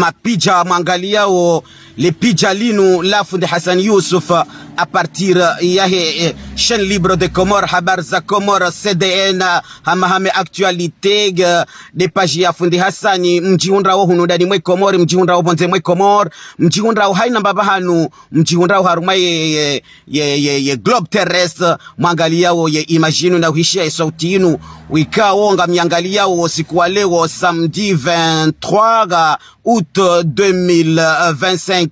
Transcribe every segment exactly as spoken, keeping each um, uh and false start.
apidja mwangaliyao le pidja linu la fundi Hassan Youssouf, à partir yahe, eh, chaîne libre de Comores, Habari za Comores, C D N, Hamahame Actualité, eh, de page ya fundi Hassan, mdjihundrao hunu ndani mwe Comores, mdjihundrao pvondze mwe Comores, mdjihundrao haina mbapvi hanu, mdjihundrao harumwa ye, ye, ye, ye, ye globe terrestre, mwangaliyao ye image inu na uhishia ye sauti inu, wikao ngamyangaliyao siku wa leo, samedi vingt-trois août deux mille vingt-cinq.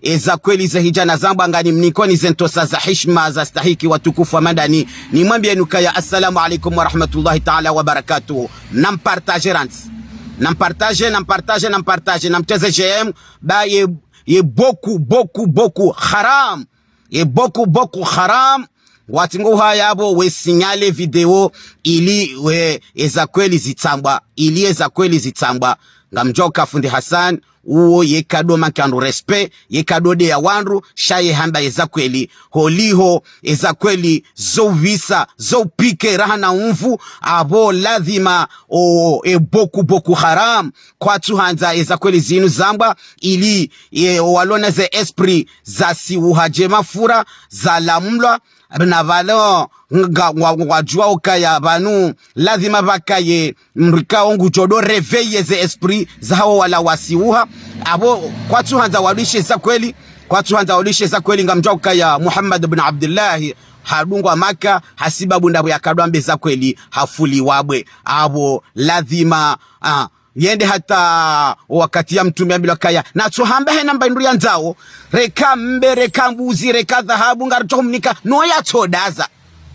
Eza kweli ze hidja na zambwa, ngani mnikoni ze ntosa za hishima za stahiki, watukufu wa madani. Nimwambieni ukaya, assalamu alaikum wa rahmatullahi ta'ala wa barakatuh. Nampartage rantsi. Nampartage, nampartage, nampartage. Namteze j'aime. Ba ye, ye Boko, Boko, Boko Haram. Ye Boko, Boko Haram. Watsi ngo haya apvo we signale video ili we eza kweli zitsambwa, ili eza kweli zitsambwa. Ngamdjuao uka fundi Hassan, uwo ye kado manke wandru respect, ye kado deya wandru, sha ye hamba eza kweli. Holiho eza kweli zo uvisa, zo upike raha na unvu, apvo ladhima o, e Boko, Boko Haram, kwatsu handza eza kweli zinu zambwa, ili, e, o walona ze esprit za siuha dje mafura, za lamlwa, na pvalo nga, nga, ngwadjuao ukaya pvanu ladhima pvakaye mdru ikao ngudjo do réveiller ze esprit za hawo wala wasiuha. Apvo kwatsu handza wadwishe za kweli, kwatsu handza wadwishe za kweli. Ngamdjuao ukaya Muhammad bin Abdullahi hadungwa Maka, hasibabu ndapvo yakado amba eza kweli, hafuliwa bwe. Apvo ladhima, ah, yende hata wakati ya mtrume ambilwa ukaya, natso hamba hena mba indru yandzao, reka mbe, reka mbuzi, reka dhahabu, ngaritso humnika, no yatsodaza.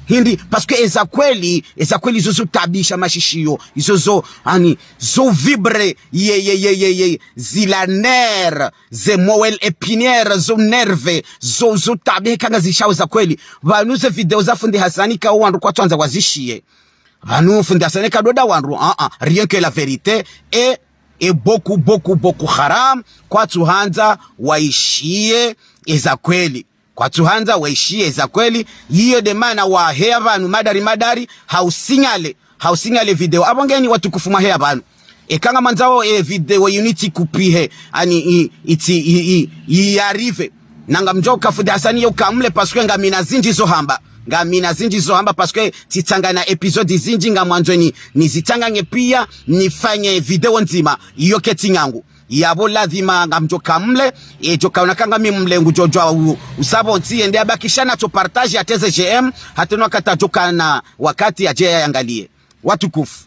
Hindri, parce que eza kweli, eza kweli zo zo tabisha mashishiyo, izo zo, ani, zo vibre, ye, ye, ye, ye, ye, zila nerfs, ze moelle épinière, zo nerve, zo, zo tabihe kanga zishao za kweli. Pvanu ze video za fundi Hassan ikao wandru kwatsu handza wazishiye. Pvanu fundi Hassan kado da wandru, ah, ah, rien que la vérité, e, e Boko, Boko, Boko Haram, kwatsu handza waishiye eza kweli. Kwatsu handza waishiye eza kweli, iyo de mana waheya pvanu madari madari, ha usignale, ha usignale video. Apvo ngeni watukufu mwaheya pvanu. Eka ngamwandzao e video inu itsi kupihe, ani i, itsi, i, i, i arrive. Na ngamdjuao uka fundi Hassan yo kamle, parce que ngamina zindji zo hamba. Ngamina zindji zo hamba, parce que tsitsanganya épisode zindji, ngamwandzo ni, nizitsanganye pia, nifanye video ndzima, iyo ketsi nyangu. Yapvo ladhima ngamdjo kamle, edjo kaona kanga mi mle ngudjo djuwa u, usapvo ntsi yende yabakisha natso partage, ateze j'aime, hata no wakati adjo kana wakati yadje yayangaliye. Watukufu.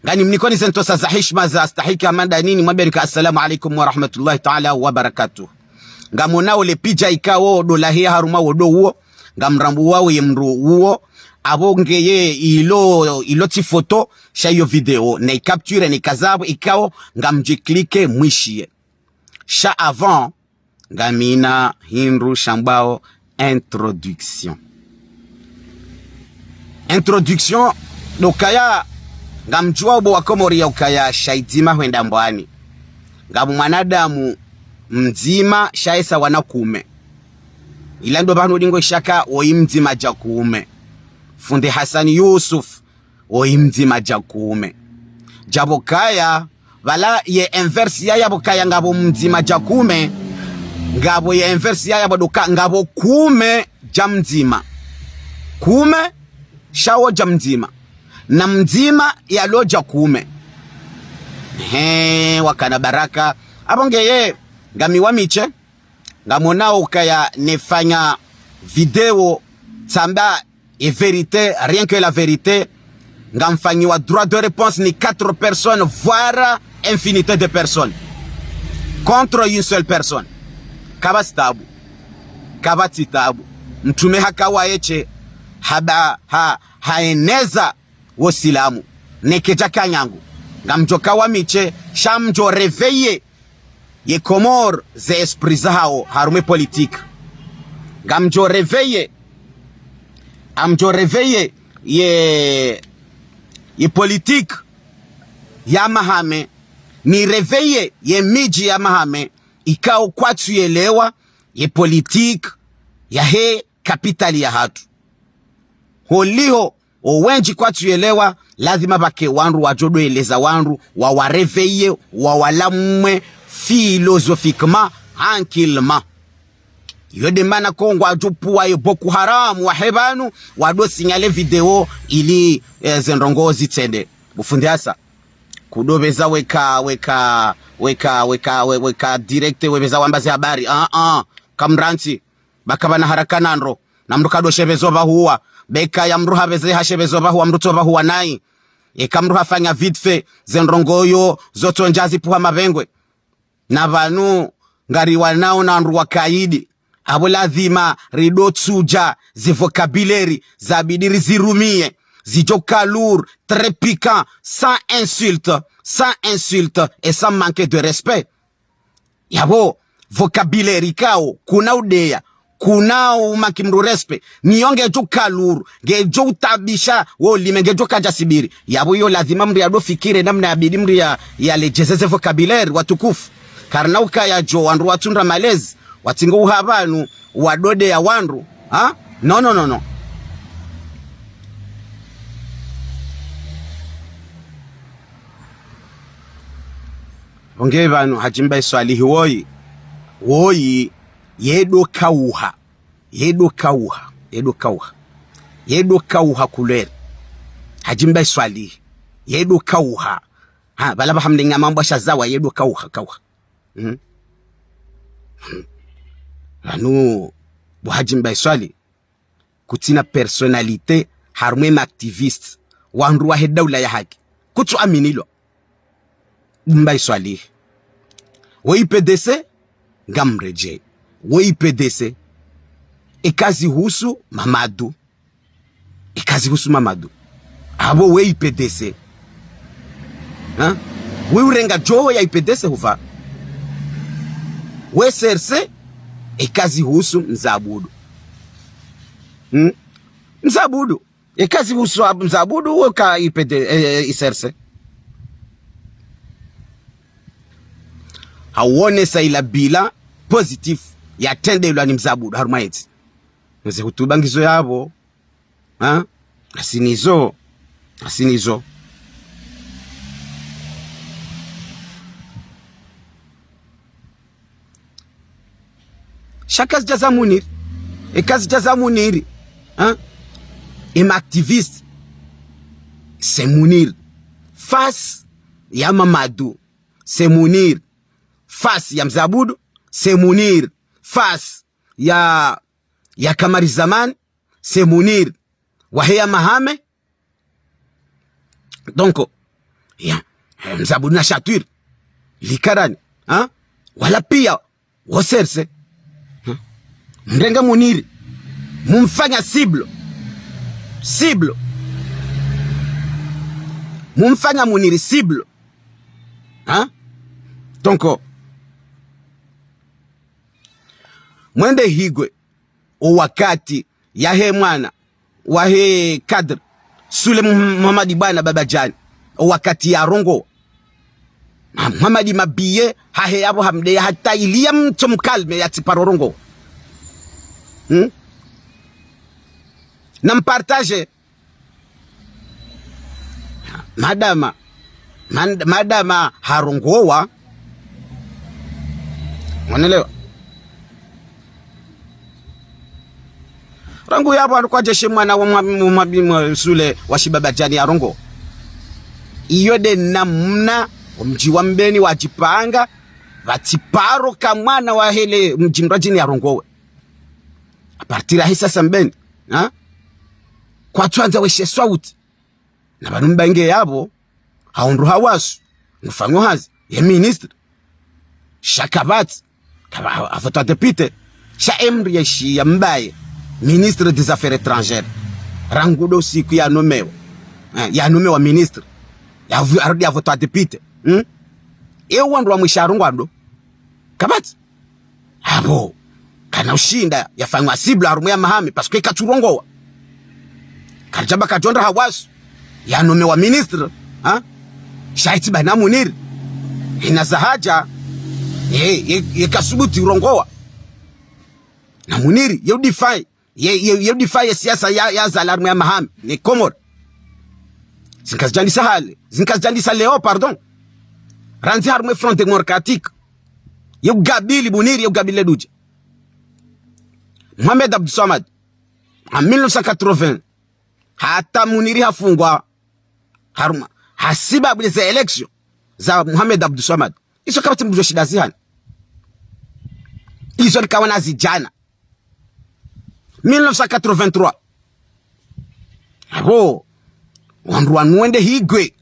Ngani mnikoni ze ntosa za hishima za stahiki amanda nini, mwambieni ka assalamu alaikum wa rahmatullahi ta'ala wa barakatuh. Ngamonao le pidja ikao do lahiya harumwa wo do uwo, ngamrambuwao ye mndru uwo, apvo ngeye ilo, ilo tsi foto, sha iyo video, ne capture, ne kazapvo ikao, ngamdji cliquer mwishiye. Sha avant, ngamina hindru shambwao introduction. Introduction, do ukaya, ngamdjuwao bo wa Komori ya ukaya sha idzima hwenda mbwani. Ngapvo mwanadamu mdzima sha esa wana kume. Ila ndo pvanu dingo ishaka woyi mdzima dja kume. Fundi Hassan Youssouf, woyi mdzima dja kume. Djapvo kaya, pvala ye inverse ya yapvo kaya ngapvo mdzima dja kume, ngapvo ye inverse ya yapvo do uka ngapvo kume dja mdzima. Kume, sha wo dja mdzima. Na mdzima yalo dja kume. He, wakana baraka. Apvo ngeye, ngami wa miche, ngamonao ukaya nefanya video tsamba e vérité, rien que la vérité, ngamfanyiwa droit de réponse ni quatre personnes, voire infinité de personnes. Contre une seule personne. Kapvatsi tabu. Kapvatsi tabu. Mtrume haka waye she, haba, ha, haeneza wo silamu. Neke djaka nyangu. Ngamdjo ka wa miche, sha mdjo réveiller ye Komori ze esprit zahao harumwa e politique. Ngamdjo réveiller, ngamdjo réveiller ye, ye politique ya mahame, ni réveiller ye midji ya mahame, ikao kwatsu yelewa ye politique yahe capitale yahatru. Holiho O wendji kwatsu yelewa, lazima pvake wandru wadjo ndo eleza wandru, wawaréveiller, wawalamwe philosophiquement, tranquillement. Iyo nde mana ko ngwadjo pvuwa ye Boko Haram wahe pvanu, wado signaler video ili, eh, ze ndrongoo zitsende. Bo fundi Asa, kudo pveza weka, weka, weka, weka, we-, weka direct, we pveza wamba ze habari. Ah, ah, kamrantsi. Pvaka pvana haraka na ndro. Na mndru kado shepvezo pvahuwa. Beka ya mndru hapveze hashepvezo pvahuwa, mndru tso pvahuwa nayi. Eka mndru hafanya vite fait, ze ndrongoo zo tsondja zipvuha mapvengwe. Na pvanu ngariwanao na wandru wakaidi. Apvo lazima rido tsudja ze vocabulaire zabidi rizirumie. Zidjo ka lourd, très piquant, sans insulte, sans insulte et sans manque de respect. Yapvo, vocabulaire ikao, kuna udeya, kuna umanquer mndru respect, niyo ngedjo ka lourd, ngedjo utaabisha, wo ulime ngedjo kadja subiri. Yapvo iyo lazima mndru yado fikiri namna yabidi mndru ya, yaledjeze ze vocabulaire, watukufu. Karina ukaya djo, wandru watsundra malezi, watsingo uha pvanu, wado deya wandru, ha? Non, non, non, non. Onge pvanu, Hadji Mbae Swalihi woyi. Woyi, yedo kauha. Yedo kauha. Yedo kauha. Yedo kauha kulweri. Hadji Mbae Swalihi. Yedo kauha. Ha, pvala pvahamle nyama mbwa shazawa, yedo kauha, kauha. Mhm. Pvanu, bo Hadji Mbae Swalihi. Kutsina personnalité, harumwa ema activistes, wandru wahe daula ya haki. Kutsu aminilwa. Mbae Swalihi. We I P D C, ngamredjei. We I P D C. Eka zihusu Mamadu. Eka zihusu Mamadu. Apvo we I P D C. Ha? We urenga djoho ya I P D C hupva. We C R C, eka zihusu Mze Abudu. Hmm? Mze Abudu. Eka zihusu Ab-, Mze Abudu, woka I P D, eh, eh, I C R C. Hawonesa ila bilan positif yatrendelwa ni Mze Abudu, harumwa yentsi. Mze hutuba ngizo yapvo. Ha? Asinizo. Asinizo. Sha kazidja za Munir. Eka zidja za Munir. Hein? Ema activiste. C'est Munir. Face ya Mamadu. C'est Munir. Face ya Mze Abudu. C'est Munir. Face ya, ya Kamarizaman. C'est Munir. Wahe ya Mahame. Donc, ya, eh, Mze Abudu na Shatwir. Likarani, hein? Wala pia, wo C R C. Hein? Mrenge Munir. Mumfanya cible. Cible. Mumfanya Munir cible. Hein? Donc, mwende higwe. O wakati yahe mwana wahe cadre Sule Muh-, Muhamadi Bwana Baba Djani, o wakati yarongowa, Ma-, Muhamadi Mabiye hahe yapvo hamdeya hata ili yamtso mkalme yatsiparo rongowa. Hmm? Na mpartage. Madama, mad-, madama harongowa. Mwanelewa? Rangu yapvo anu kwadjeshe mwana wa mwa-, mwa-, mwa-, mwa-, Sule wa Shibaba Djani yarongowa. Iyo nde namna omdji wa Mbeni wadjipanga, pvatsiparo ka mwana wahe le mdji Mradjini yarongowe. À partir ya hisasa Mbeni, ha? Kwatsuandza weshe swauti. Na pvanu mbange yapvo, haundru hawasu, ngufanyo hazi, ye ministre. Sha kapvatsi, kaba, a, a vote wa député. Sha emri yeshi ya Mbaye, ministre des Affaires étrangères. Rangu ndo siku yanomewa. Eh, yanomewa ministre. Ya vu-, arudi a vote wa député. Hmm? Ewo wandru wamwisha arungwa ndo. Kapvatsi. Apvo, kana ushinda yafanywa cible harumwa ya Mahame, parce que katsurongowa. Kadjamba kadjondra hawasu, yanomewa ministre, ha? Sha itsi bana Munir. Ina za haja, ye, ye, ye kasubuti urongowa. Na Munir, ye udéfend, ye, ye, ye udéfend ye siasa ya, ya zala harumwa ya Mahame, ne Komori. Zinu kazidjandisa hale. Zinu kazidjandisa leo, pardon. Randzi harumwa e Front Démocratique. Ye ugabili Muniri, ye ugabili Ledudje. Mohamed Abdou Swamad. En mille neuf cent quatre-vingts. Hata Muniri hafungwa. Harumwa. Hasibabu ze élections za Mohamed Abdou Swamad. Izo kapvatsi mbuzo shida zihani. Izo rikawana zidjana. Mille neuf cent quatre-vingt-trois. Apvo, wandru wanu wende higwe.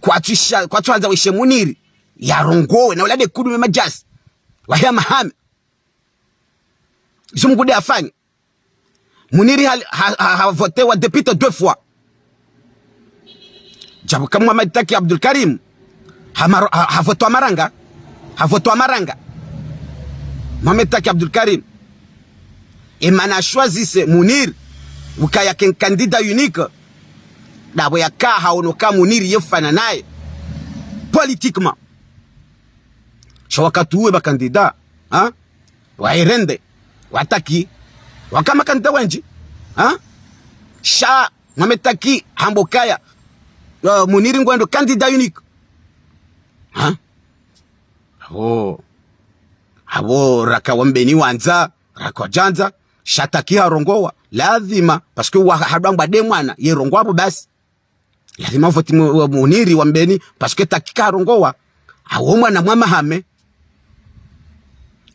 Kwatsu sha-, kwatsu handza weshe Muniri. Yarongowe, na wala de kudu me madjasi. Wahe Hamahame. Izo Mungu de afanye. Muniri ha, ha, ha, havotewa député deux fois. Djabu ka Mohamed Taki Abdoulkarim. Ha maro-, ha, havotewa maranga. Havotewa maranga. Mohamed Taki Abdoulkarim. Emana choisisse Muniri. Ukaya ken candidat unique. Dapvo yaka haono ka Muniri yefana naye. Politiquement. Sha wakati uwe ba candidat. Ha? Wa R N D, wa Taki, waka makandida wendji. Ha? Sha, Mohamed Taki, hamba ukaya, eh, Muniri ngwendo candidat unique. Ha? Apvo, apvo raka wa Mbeni wandza, raka wadjandza, sha Taki harongowa, lazima, parce que wa hadwangwa de mwana, yerongowa apvo basi. Lazima voti mu-, wa Muniri wa Mbeni, parce que Taki karongowa. Awo mwana mwa Hamahame.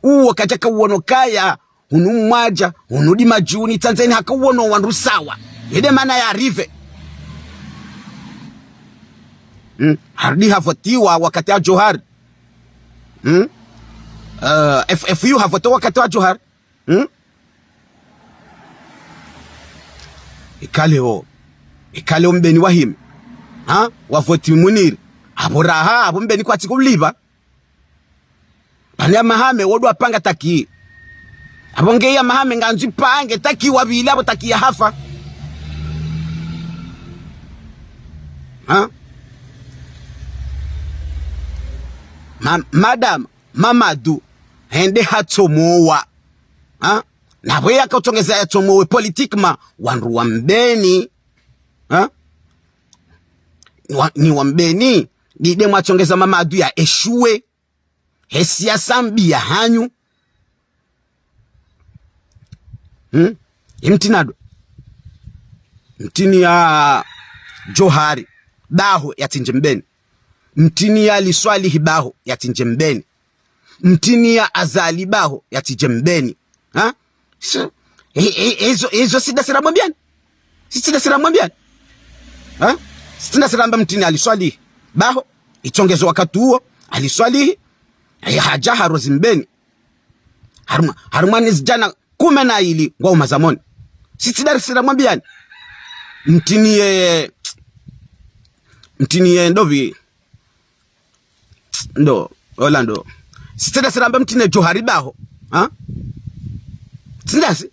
Uwo kadjaka uwono kaya, hunu mwadja, hunu di madjuni, Tanzania haka uwono wandru sawa. Yede mana ya arrivé. Hmm. Harudi havotiwa wakati wa Djohar. Hmm. Eh, F F U havotiwa wakati wa Djohar. Hmm? Ikale o. Ikale o Mbeni wahime. Ha? Wavoti Muniri. Apvo raha, apvo Mbeni kwatsi kuliva. Pvanu ya Hamahame, wodu wapanga Taki. Apvo nge ya Hamahame ngandzo ipange Taki wa pvili, apvo Taki ya hafa. Ha? Ma-, madame, Mamadu, hende hatsomowa. Ha? Na pvo yaka utsongeza yatsomowe politiquement, wandru wa Mbeni. Ha? Wa-, ni wa Mbeni, ni de mwatsongeza Mamadu ya échoué. He siasa mbi ya hanyu. Hmm? Imtinado. Mtini ya Djohari. Baho ya tsindje Mbeni. Mtini ya Ali Swalihi baho ya tsindje Mbeni. Mtini ya Azali baho ya tsindje Mbeni. Ha? So, e, e, ezo, ezo sida sira mwambiani. Si sida sira mwambiani. Ha? Sida sira amba mtini Ali Swalihi. Baho, itsongezo wakati uwo, Ali Swalihi, e, hadja harozi Mbeni. Harumwa, harumwa ni zidjana kume na ili ngwa umazamoni. Si sida sira mwambiani. Mtini ye, mtini ye ndopvi. Ndo, ola ndo. Sitsenda siramba mtini Djohari baho. Ha? Tsindasi.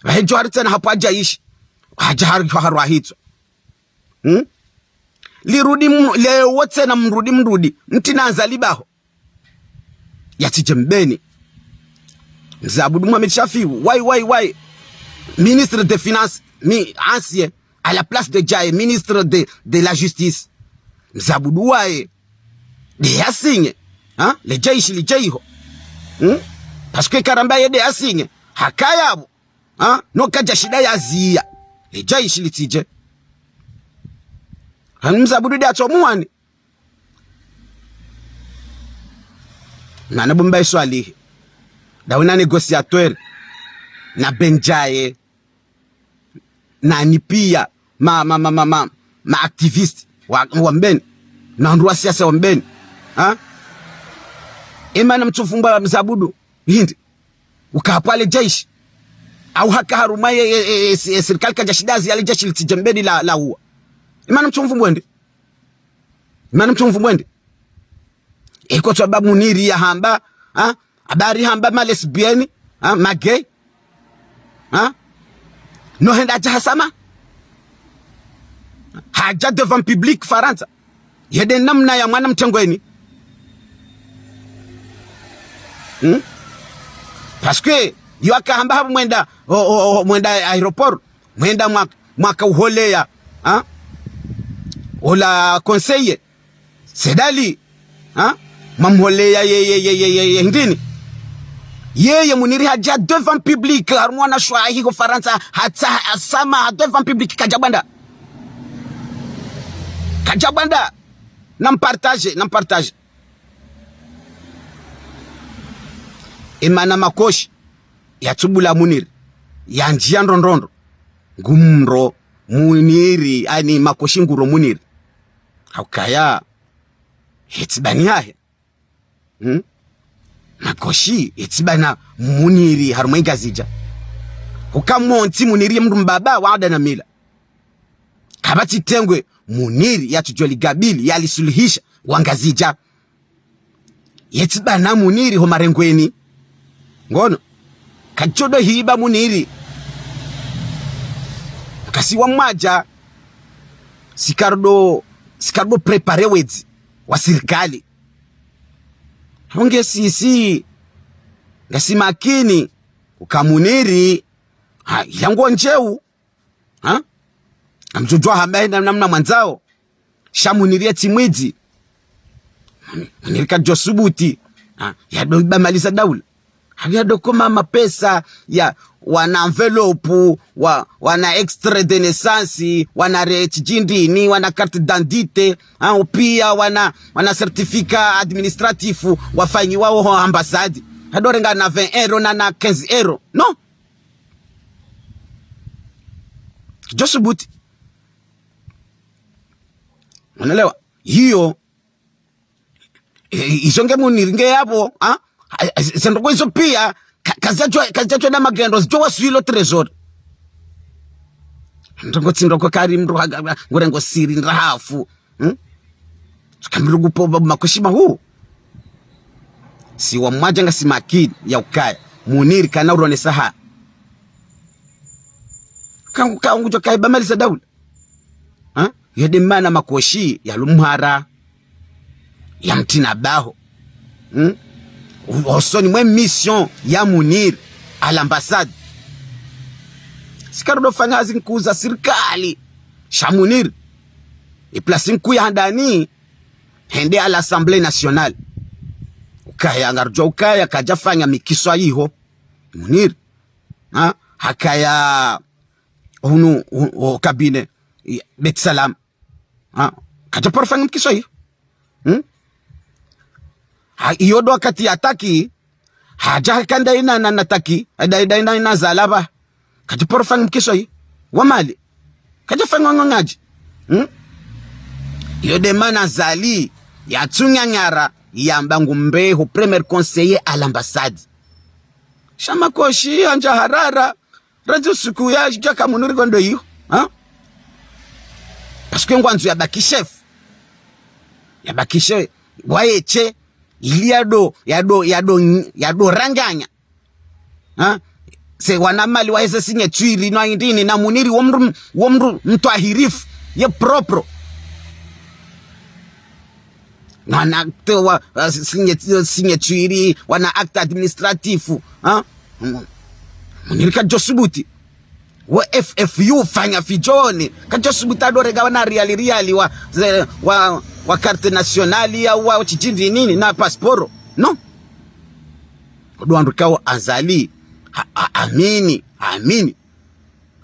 Pvahe Djohari tsena hapvo hadja ishi. Hadja hari kwa harwa hitswa. Hmm? Lirudi mu-, leo tsena mrudi mrudi. Mtini Azali baho. Ya tsidje Mbeni. Mze Abdou Mohamed Shafiu. Why, why, why? Ministre des Finances, mi, ancien, à la place de Djae, ministre de, de la Justice. Mze Abdou waye. De ya signe. Ha? Le djaishi li djaiho. Hmm? Parce que karamba ye de ya signe. Hakaya apvo. Ha? No kadja shinda ya ziya. Le djaishi li tsidje. Hani Mze Abdou de ya tsomuwani. Nana Bumba Swalihi. Dawe na négociateur. Na Ben Djae. Na ni pia ma, ma, ma, ma, ma, ma activiste wa, wa Mbeni. Na wandru wa siasa wa Mbeni. Ha? Emana mtsumfumbwa Mze Abdou. Hindri. Uka hapvo le djaishi. Au haka harumwa ye, ye, ye, ye, ye sirikali kadja shinda ya ziya le djaishi li tsidje Mbeni la, la uwa. Emana mtsumfumbwa hindri. Emana mtsumfumbwa hindri. Eko tswaba Muniri ya hamba, ha? Habari hamba ma lesbiennes, ha? Ma gays, ha? No henda hadja hasama. Hadja devant public Farantsa. Ye de namna ya mwana mtsengweni. Hmm? Parce que, yo aka hamba hapvo mwenda, o, o, o, mwenda aéroport, mwenda mwa-, mwaka uholeya, ha? Ola conseiller. Said Ali. Ha? Mamholeya ye, ye, ye, ye, ye, ye, hindrini. Yeye Muniri hadja devant public, harumwa wanashahi ho Farantsa, hatsaha asamaha devant public, kadja bwanda. Kadja bwanda. Nampartage, nampartage. Emana Makoshi, yatsubula Muniri, yandjiya ndrondrondro. Ngumro Muniri, ani Makoshi nguro Muniri. Haukaya, hetsi bani hahe. Hmm? Makoshi, hetsi bana Muniri harumwa Ngazidja. Huka montsi Muniri ye mndru mbaba wa ada na mila. Kapvatsi tengwe Muniri yatsudjo ligabili, yalisuluhisha wa Ngazidja. Yetsi bana Muniri ho marengweni. Ngono. Katsodjo hiba Muniri. Kasi wa mwadja. Sikardo, sikardo préparer wedzi wa sirikali. Honge sisi. Ngasi makini. Uka Muniri. Ha, yango ndjeu. Ha? Amtsudjuwa hamba hena namna mwandzao. Sha Muniri yetsi mwidzi. Muniri kadjo subuti. Ha? Yado iba mali za daula. Hali yado koma mapesa ya wana enveloppe, wa, wana extrait de naissance, wana re-, tsi djindrini, wana carte d'identité, ha? Upia wana, wana certificat administratif, wafanyiwa oho ambassade. Hado renga na vingt euros na, na quinze euros. Non? Djo subuti. Unaelewa? Hiyo, e, izo nge Muniri nge yapvo, ha? A, a, zendroko izo pia, ka-, kazidjadjwa, kazidjadjwa na magendo, zidjo waswilo trésor. Ndroko tsi ndroko kari mndru ha-, ha-, ngurengo siri ndrahafu. Hmm? Tsukambiru gupo ba Makoshi mahu. Si wa mwadja ngasi makini ya ukaya. Muniri kana uronesa ha. Kangu, kangu djo kaiba mali za daula. Ha? Yede mana Makoshi ya lumhara. Ya mtsina baho. Hmm? U-, hosoni mwe mission ya Muniri à l'ambassade. Sikardo fanya hazi nkuu za sirikali. Sha Muniri. E place nkuu ya handani, hende à l'Assemblée nationale. Ukaya, ngarudjuwa ukaya, kadja fanya mikiswa yiho. Muniri. Ha? Hakaya, hunu, hu-, ho cabinet, i-, Beit Salam. Ha? Kadja paro fanya mikiswa yiho. Hmm? Ha, iyo ndo wakati ya taki, hadja hakanda ina na, na taki, ada, ada ina, ina zalaba. Kadja paro fanya mikiswa yi wa mali. Kadja fanya ng'ang'adji. Hmm? Iyo de mana Azali, yatsunyanyara, yamba ngumbe ho premier conseiller à l'ambassade. Sha Makoshi, handja harara, radjo suku ya, djaka Muniri kondo iyo. Ha? Parce que ngwandzo yabaki chef. Yabaki chef. Waye tse, ili yado, yado, yado, yado ranganya. Ha? Se wana mali wa ese signature no indini na Muniri wo mndru, wo mndru mtwahirifu, ye propre. Wana acte wa, wa signature, signature, wana acte administratif. Ha? Muniri kadjo subuti. Wo F F U fanya fidjoni. Kadjo subuti ado rega wana riali riali wa, ze, wa, wa carte nationale ya wa tsi djindrini na passeport. Non. Odo wandru kawo Azali. Ha, ha, amini, amini.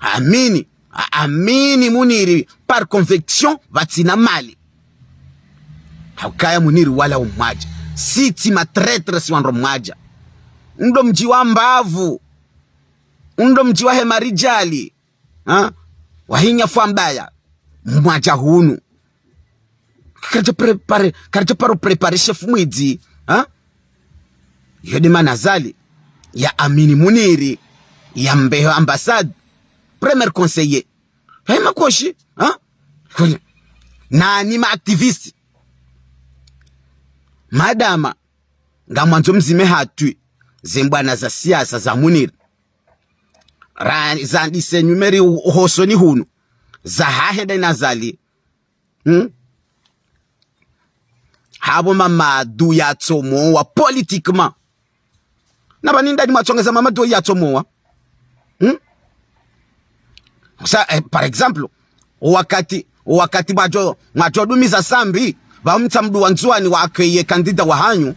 Amini, a-, amini Muniri par conviction pvatsina mali. Haukaya Muniri wala umwadja. Si tsi ma traître si wandru mwadja. Ndo mdji wa mbavu. Ndo mdji wa hema ridjali. Ha? Wahinya fwambaya. Mwadja hunu. Karadja préparer, karadja paro préparer chef mwidzi. Ha? Iyo de mana Azali ya amini Muniri, ya mbeho ambassade, premier conseiller. Hayi Makoshi, ha? Kwani, nani ma activiste? Madama, ngamwandzo mzime hatwi, ze mbwana za siasa za Muniri. Ra-, zandise nyumeri u-, hosoni hunu. Za hahe de na Azali. Hmm? Hapvo Mamadu yatsomowa politiquement. Na pvanu ndani mwatsongeza Mamadu yatsomowa. Hmm? Sa, eh, par exemple, o wakati, wakati mwadjo, mwadjo dumiza Sambi, pvao mtsa mdru wa Ndzuwani wa akeye kandida wahanyu,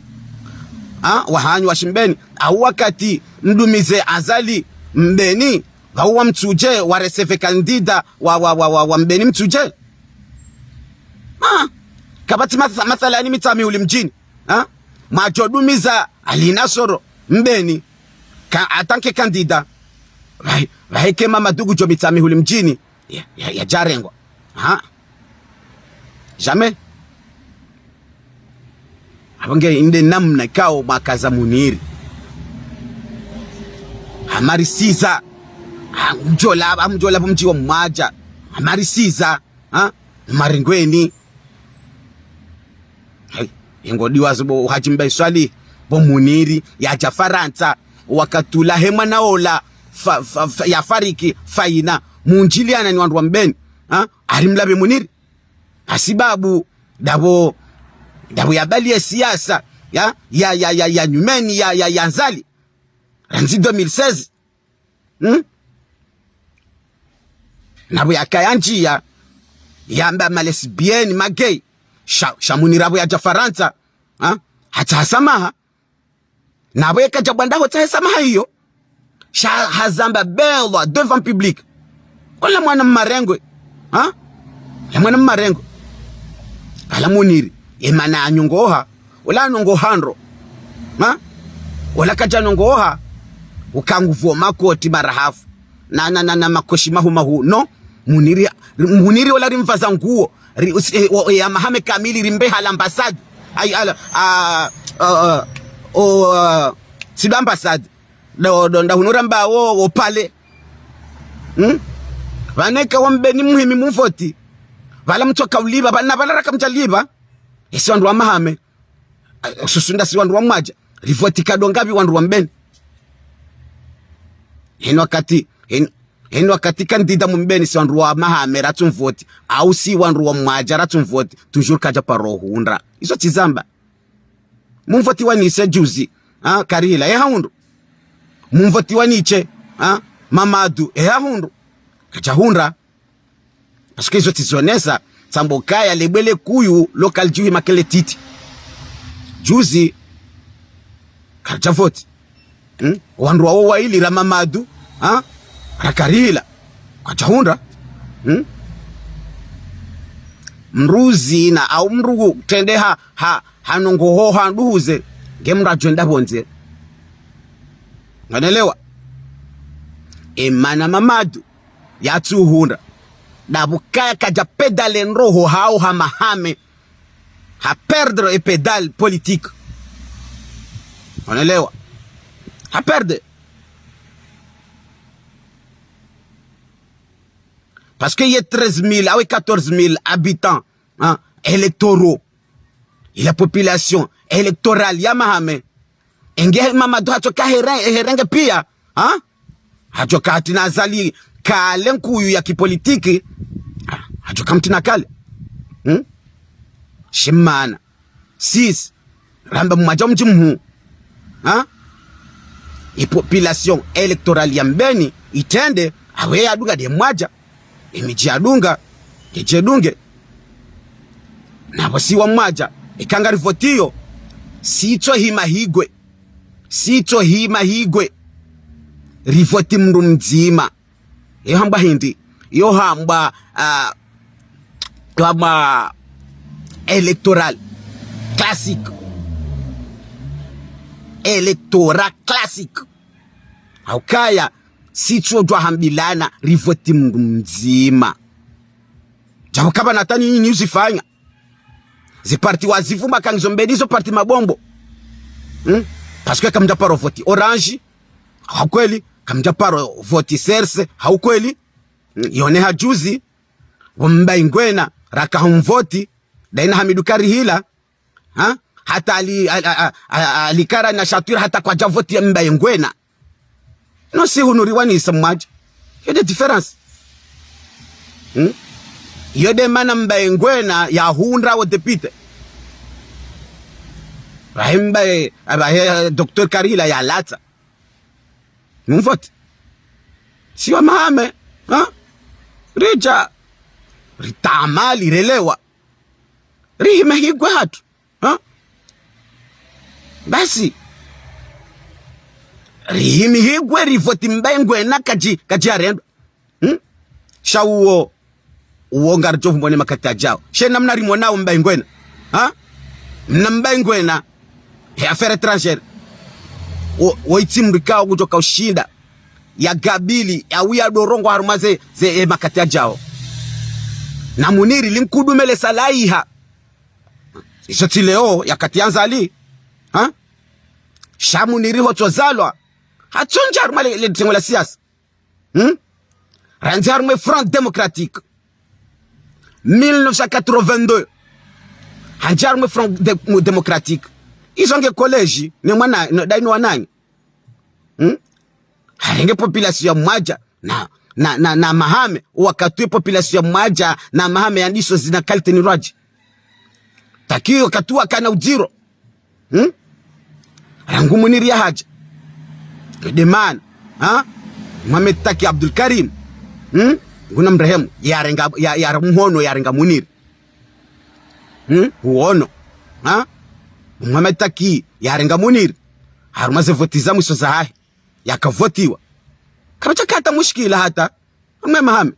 ha? Wahanyu wa Shimbeni, au wakati mdumize Azali Mbeni, pvao wa Mtsudje, wa reseve kandida wa, wa, wa, wa, wa Mbeni Mtsudje. Ha? Kapvatsi matha-, mathalani Mitsamihuli mdjini, ha? Mwadjo dumiza Ali Nasoro Mbeni, ka, en tant que candidat. Pvahe, pvahe ke Mamadu ngudjo Mitsamihuli mdjini, ya, ya, yadjarengwa. Ha? Jamais. Apvo nge inde namna ikao mwakaza Muniri. Hamarisiza. Ha, mdjola, ha, mdjola pvo mdji wa mwadja. Hamarisiza. Ha? Marengweni. Hey, ingo diwazo bo Hadji Mbae Swalihi, bo Muniri, yadja Farantsa, wakati ula he mwana ola, fa, fa, fa, yafariki, Faina, mundjiliana ni wandru wa Mbeni, ha? Ari mlabe Muniri. Hasibabu, ndapvo, ndapvo yabali ye siasa, ya, ya, ya, ya, ya nyumeni, ya, ya, ya Azali. Randzi deux mille seize. Hmm? Napvo yakaya ndjiya, yamba ma lesbiennes, ma gays. Sha, sha Muniri apvo yadja Farantsa, ha? Hatsaha samaha. Napvo yeka dja bwanda hotsaha samaha iyo. Sha hazamba bêla devant public. Ola mwana mmarengwe. Ha? Ola mwana mmarengwe. Ala Muniri. Ye mana anyongoha. Ola anongoha ndro. Ha? Ola kadja nongoha. Uka nguvo makoti marahafu. Na, na, na, na makoshi mahu mahu. No. Muniri, Muniri ola rimvaza nguo. Ri, us-, eh, o, eh, ya mahame kamili rimbeha l'ambassade. Ayi, ala, a, a, a, o, a, tsi l'ambassade. Ndo, ndo, nda hunu ramba wo, wo palais. Hmm? Pvanu eka wa Mbeni muhimi mumvoti. Pvala mtsoka ulipva, pva-, na pvala raka mdjalipva. Esi wandru wa mahame. A, susu nda si wandru wa mwadja. Rivoti kado ngapvi wandru wa Mbeni. Heno wakati, hen-, heno wakati kandida mu Mbeni si wandru wa mahame ratsu mvoti. Au si wandru wa mwadja ratsu mvoti. Toujours kadja paro hundra. Izo tsi zamba. Mumvoti wa Nise juzi, ha, Karihila, eha hundru. Mumvoti wa Nise, ha, Mamadu, eha hundru. Kadja hundra. Parce que izo tsi zonesa, tsambo kaya lebwele kuyu, loka lidjuhi makele titi. Juzi, kadja voti. Hmm? Wandru wawo waili ra Mamadu, ha? Ra Karihila. Kwadja hundra. Hmm? Mdru zina au mdru trende ha, ha, hanongoho ha nduhuze. Nge mdru adjo enda pvondze. Nganelewa. Emana Mamadu. Yatsu hundra. Ndapvo kaya kadja pédale ndroho hao ha mahame. Ha perdre e pédale politique. Nganelewa. Ha perdre. Parce que ye treize mille, ah oui, quatorze mille habitants, hein, électoraux. Et la population électorale ya mahame. Enge Mamadu hatsoka here-, herenge pia, hein? Hatsoka hatrina Azali kale nkuyu ya kipolitiki. Ah, hatsoka mtrina kale. Hmm? Shimana. Sisi, ramba mwadja mdji mhuu. Ha? E population électorale ya Mbeni, itrende, awe yadunga nde mwadja. Emidji yadunga, ngedje dunge. Napvo si wa mwadja, eka ngari votiyo, sitso hima higwe. Sitso hima higwe. Rivoti mdru mdzima. Iyo hambwa hindri? Iyo hambwa, ah, iyo hambwa électoral classique. Électoral classique. Haukaya, sitso djwa hambilana, rivoti mdru mdzima. Djapvo kapvana hata ni nyinyi uzifanya. Ze parti wazivuma kangizo Mbeni zo parti mabombo. Hmm? Parce que kamdja paro voti Orange, ha ukweli, kamdja paro voti C R C, ha ukweli. Hmm? Yone ha juzi, wo Mbaye Ngwena, raka humvoti, daina Hamidu Karihila, ha? Hata ali, a, a, a, a, alikara na shatwira hata kwadja voti ya Mbaye Ngwena. No si hunu riwanisa mwadja. Iyo nde différence. Hmm? Iyo nde mana Mbaye Ngwena yahundra wo député. Bahi Mbaye, abahe, eh, Docteur Karihila yalatsa. Mumvoti. Si wa mahame, ha? Ridja. Ritaamali, relewa. Rihime higwe hatru. Ha? Basi. Rihime higwe, rivoti Mbaye Ngwena, kadji, kadji arendwa. Hmm? Sha uwo, uwo ngaridjo pvumone makati yadjao. She namna rimonao Mbaye Ngwena. Ha? Mna Mbaye Ngwena. He affaires étrangères. Wo, wo itsi mdru ikao ngudjo ka ushinda ya gabili, ya uya dorongo harumwa ze, ze, e, makati yadjao. Na Muniri li nkudu mele salaiha. Izo tsi leo, yakati ya Azali. Ha? Sha Muniri hotso zalwa. Hatsondja harumwa le, le tengo la siasa. Hmm? Randzi harumwa Front Démocratique. Mille neuf cent quatre-vingt-deux. Handja harumwa Front Dé-, Démocratique. Izo nge collège, ne mwana, ne, dayi no wananyi. Hmm? Harenge population ya Mwadja na, na, na, na Mahame, wakati population ya Mwadja na Mahame yandiso zina qualité ni rwadji. Taki wakati wakana udziro. Hmm? Rangu Muniri yahadja. Edemana. Ha? Mohamed Taki Abdoulkarim. Hmm? Nguna mrehemu. Yarenga, ya, ya mhono, yarenga Muniri. Hmm? Uono. Ha? Mohamed Taki yarenga Muniri. Harumwa ze voti za mwiso zahahe. Yakavotiwa. Kapvadjaka hata mushkila hata. Mwe Mahame.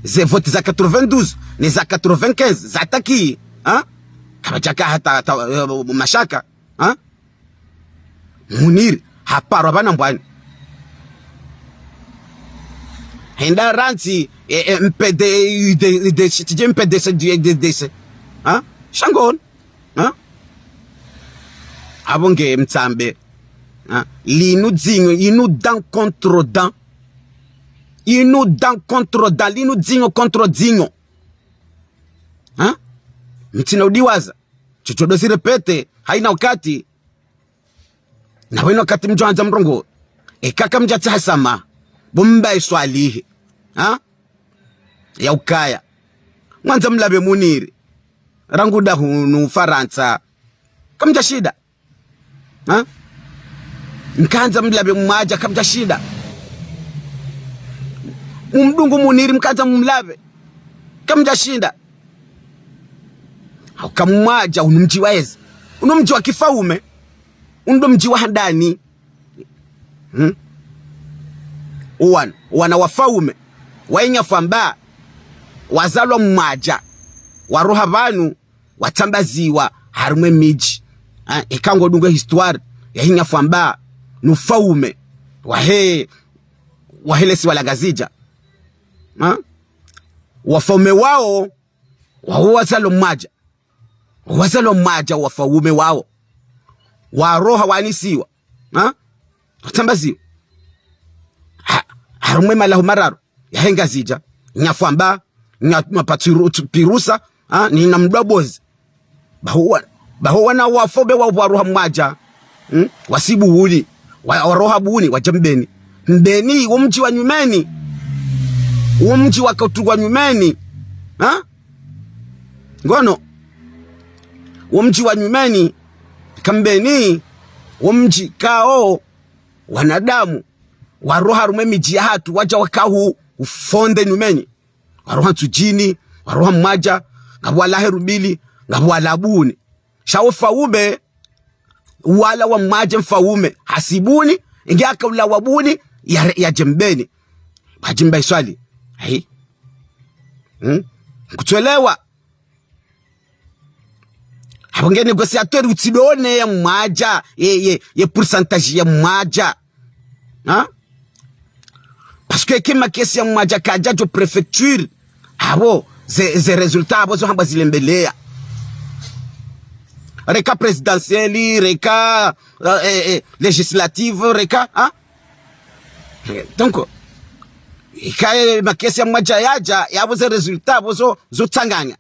Ze voti za quatre-vingt-douze, ne za quatre-vingt-quinze, za Taki. Ha? Kapvadjaka hata, hata, eh, mashaka. Ha? Muniri, haparwa pvanu mbwani. Henda rantsi, eh, eh, M P D, U D, U D C, tije M P D C, U D C. Ha? Shangon. Ha? Apvo nge mtsambe. Ha? Linu dzinyo, inu dent contre dent. Inu dent contre dent, linu dzinyo contre dzinyo. Ha? Mtsina udiwaza. Chochodo si répéter, haina wakati. Na wena wakati mdjo handza mrongowe. Eka kamdjatsaha samaha. Bo Mbaye Swalihi. Ha? Ya ukaya. Mwandza mlapve Muniri. Rangu dahunu Farantsa. Kamdjashinda. Ha? Mkandza mlapve Mwadja, kamdjashinda. Mumdungu Muniri, mkandza mumlapve. Kamdjashinda. Hauka Mwadja, unu mdji wa ezi. Unu mdji wa kifaume. Unu ndo mdji wa handani. Hmm? Uwana, uwana wafaume. Wainyafwamba. Wazalwa Mwadja. Waroha pvanu. Watsambaziwa harumwa emidji. Ha? Eka ngodunga histoire. Yahinyafwamba. Nufaume. Wahe, wahe lesiwa la Ngazidja. Ha? Wafaume wao. Wao wazalwa Mwadja. Wazalwa Mwadja wafaume wao. Waroha wanisiwa. Ha? Watsambaziwa. Ha, harumwa emalahu mararu. Yahe Ngazidja. Nyafwamba. Nya, Mapatsu Pirusa. Ha? Ni na Mdrwabozi. Baho wa, baho wana wafaume wao waroha Mwadja. Hmm? Wasi Buni. Wa, waroha Buni, wadja Mbeni. Mbeni, wo mdji wa nyumeni. Wo mdji wa kutungwa nyumeni. Ha? Ngono. Wo mdji wa nyumeni. Ka Mbeni. Wo mdji kao. Wanadamu. Waroha harumwa emidji yahatru, wadja wakahu, ufonde nyumeni. Waroha Ntsudjini, waroha Mwadja, ngapvo walahe Rubili, ngapvo walaha Buni. Sha wo ufaume, wala wa Mwadja mfaume, hasi Buni, inge haka ulawa Buni, ya, yadje Mbeni. Pvadji Mbaye Swalihi. Ayi. Hmm? Kutsuelewa. Apvo nge négociateur utsidone ya Mwadja, ye, ye, ye pourcentage ya Mwadja. Ha? Parce que eka makesi ya Mwadja kayadja djo préfecture, apvo, ze, ze résultats apvo zo hamba zilembeleya. Reka présidentielle, reka, euh, eh, eh, législative, reka, ha? Eh, donc, eka, eh, makesi ya Mwadja yadja, yapvo ze résultats apvo zo, zo tsanganya.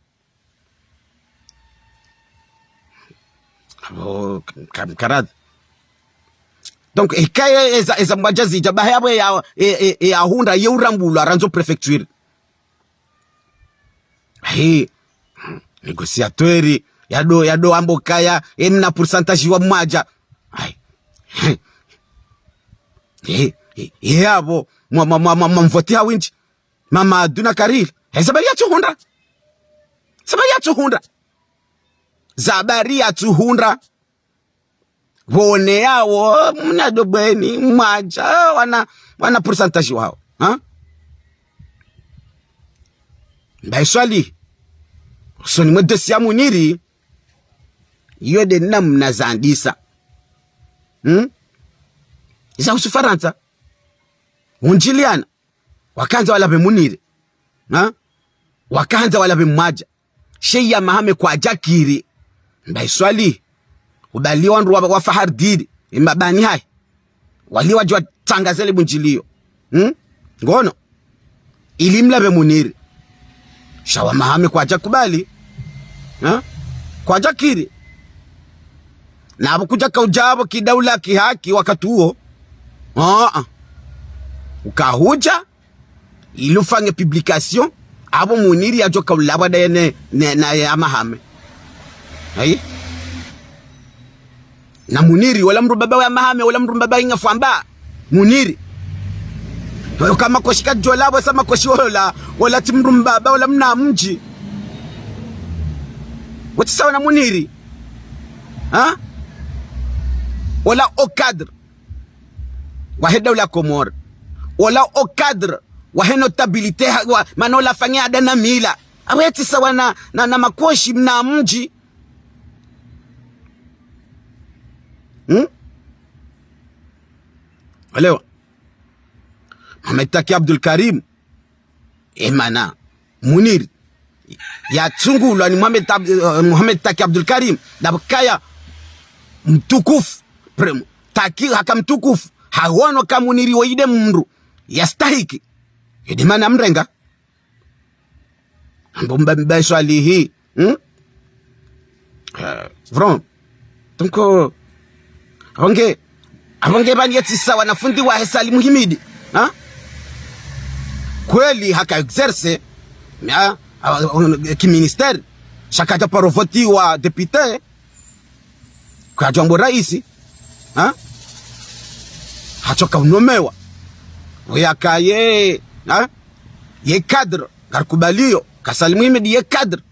Apvo, kam, karadhi. Donc, eka ye, eza, eza Mwadja zidja, bahi apvo ya, e, e, e, yahundra, ye urambulwa, randzo préfecture. Ayi, négociateur, yado, yado ambo kaya, e mna pourcentage wa Mwadja. Ayi. E, e, e, apvo, mwa, mwa, mwa, mwa, mwa mvoti ha windji. Mamadou na Karil, He sababu yatsuhundra. Sababu yatsuhundra. Sababu yatsuhundra. Pvone yawo, mna dobweni, mwadja, wana, wana pourcentage wawo. Ha? Mbaye Swalihi. Usoni mwe dossier ya Muniri. Iyo nde namna zandisa. Hmm? Iza husu Farantsa. Hundjiliana. Wakandza walapve Muniri. Ha? Wakandza walapve mwadja. Sheya Mahame kwadjakiri. Mbaye Swalihi. Ubali wandru wa, wa Fahardini. Imabani hayi. Wali wadjuwa tsanga zele bundjiliyo. Hmm? Ngono. Ili mlapve Muniri. Sha wa Mahame kwadjakubali. Ha? Kwadjakiri. Na apvo kudjaka udja apvo kidaula kihaki wakati uwo. Ah, ah. Ukahudja. Ili ufanye publication, apvo Muniri yadjoka ulapvwa ndaye ne, ne, na ya Mahame. Ayi? Na Muniri, wola mdru mbaba wa ya Mahame, wola mdru mbaba inga fwamba. Muniri. Wola kama koshi kadjolapvwa sa makoshi wola, wola tsi mdru mbaba, wola mna mdji. Wotsi sawa na Muniri. Ha? Wola haut cadre. Wahe daula Komori. Wola haut cadre. Wahe notabilité, ha, wa, mana wola fanya ada na mila. Awe tsi sawa na, na, na makoshi mna mdji. Hmm? Elewa. Mohamed Taki Abdoulkarim. Emana. Muniri. Yatsungulwa ni Mohamed Ab-, eh, Mohamed Taki Abdoulkarim. Ndapvo kaya mtukufu. Pre-, Taki haka mtukufu. Hawono ka Muniri woyi nde mdru. Yastahiki. Yo nde mana mrenga. Ambo mba, mba Swalihi. Hmm? Eh, vraiment. Donc, euh, apvo nge, apvo nge pvani yetsi sawa na fundi wahe Salim Himidi. Ha? Kweli haka exercer, ha? Ah, ah, ki ministère, sha kadja paro votiwa député, kwadjwambo raisi, ha? Hadjoka unomewa. Weyakaye, ha? Ye cadre, ngarikubaliyo, ka Salim Himidi ye cadre.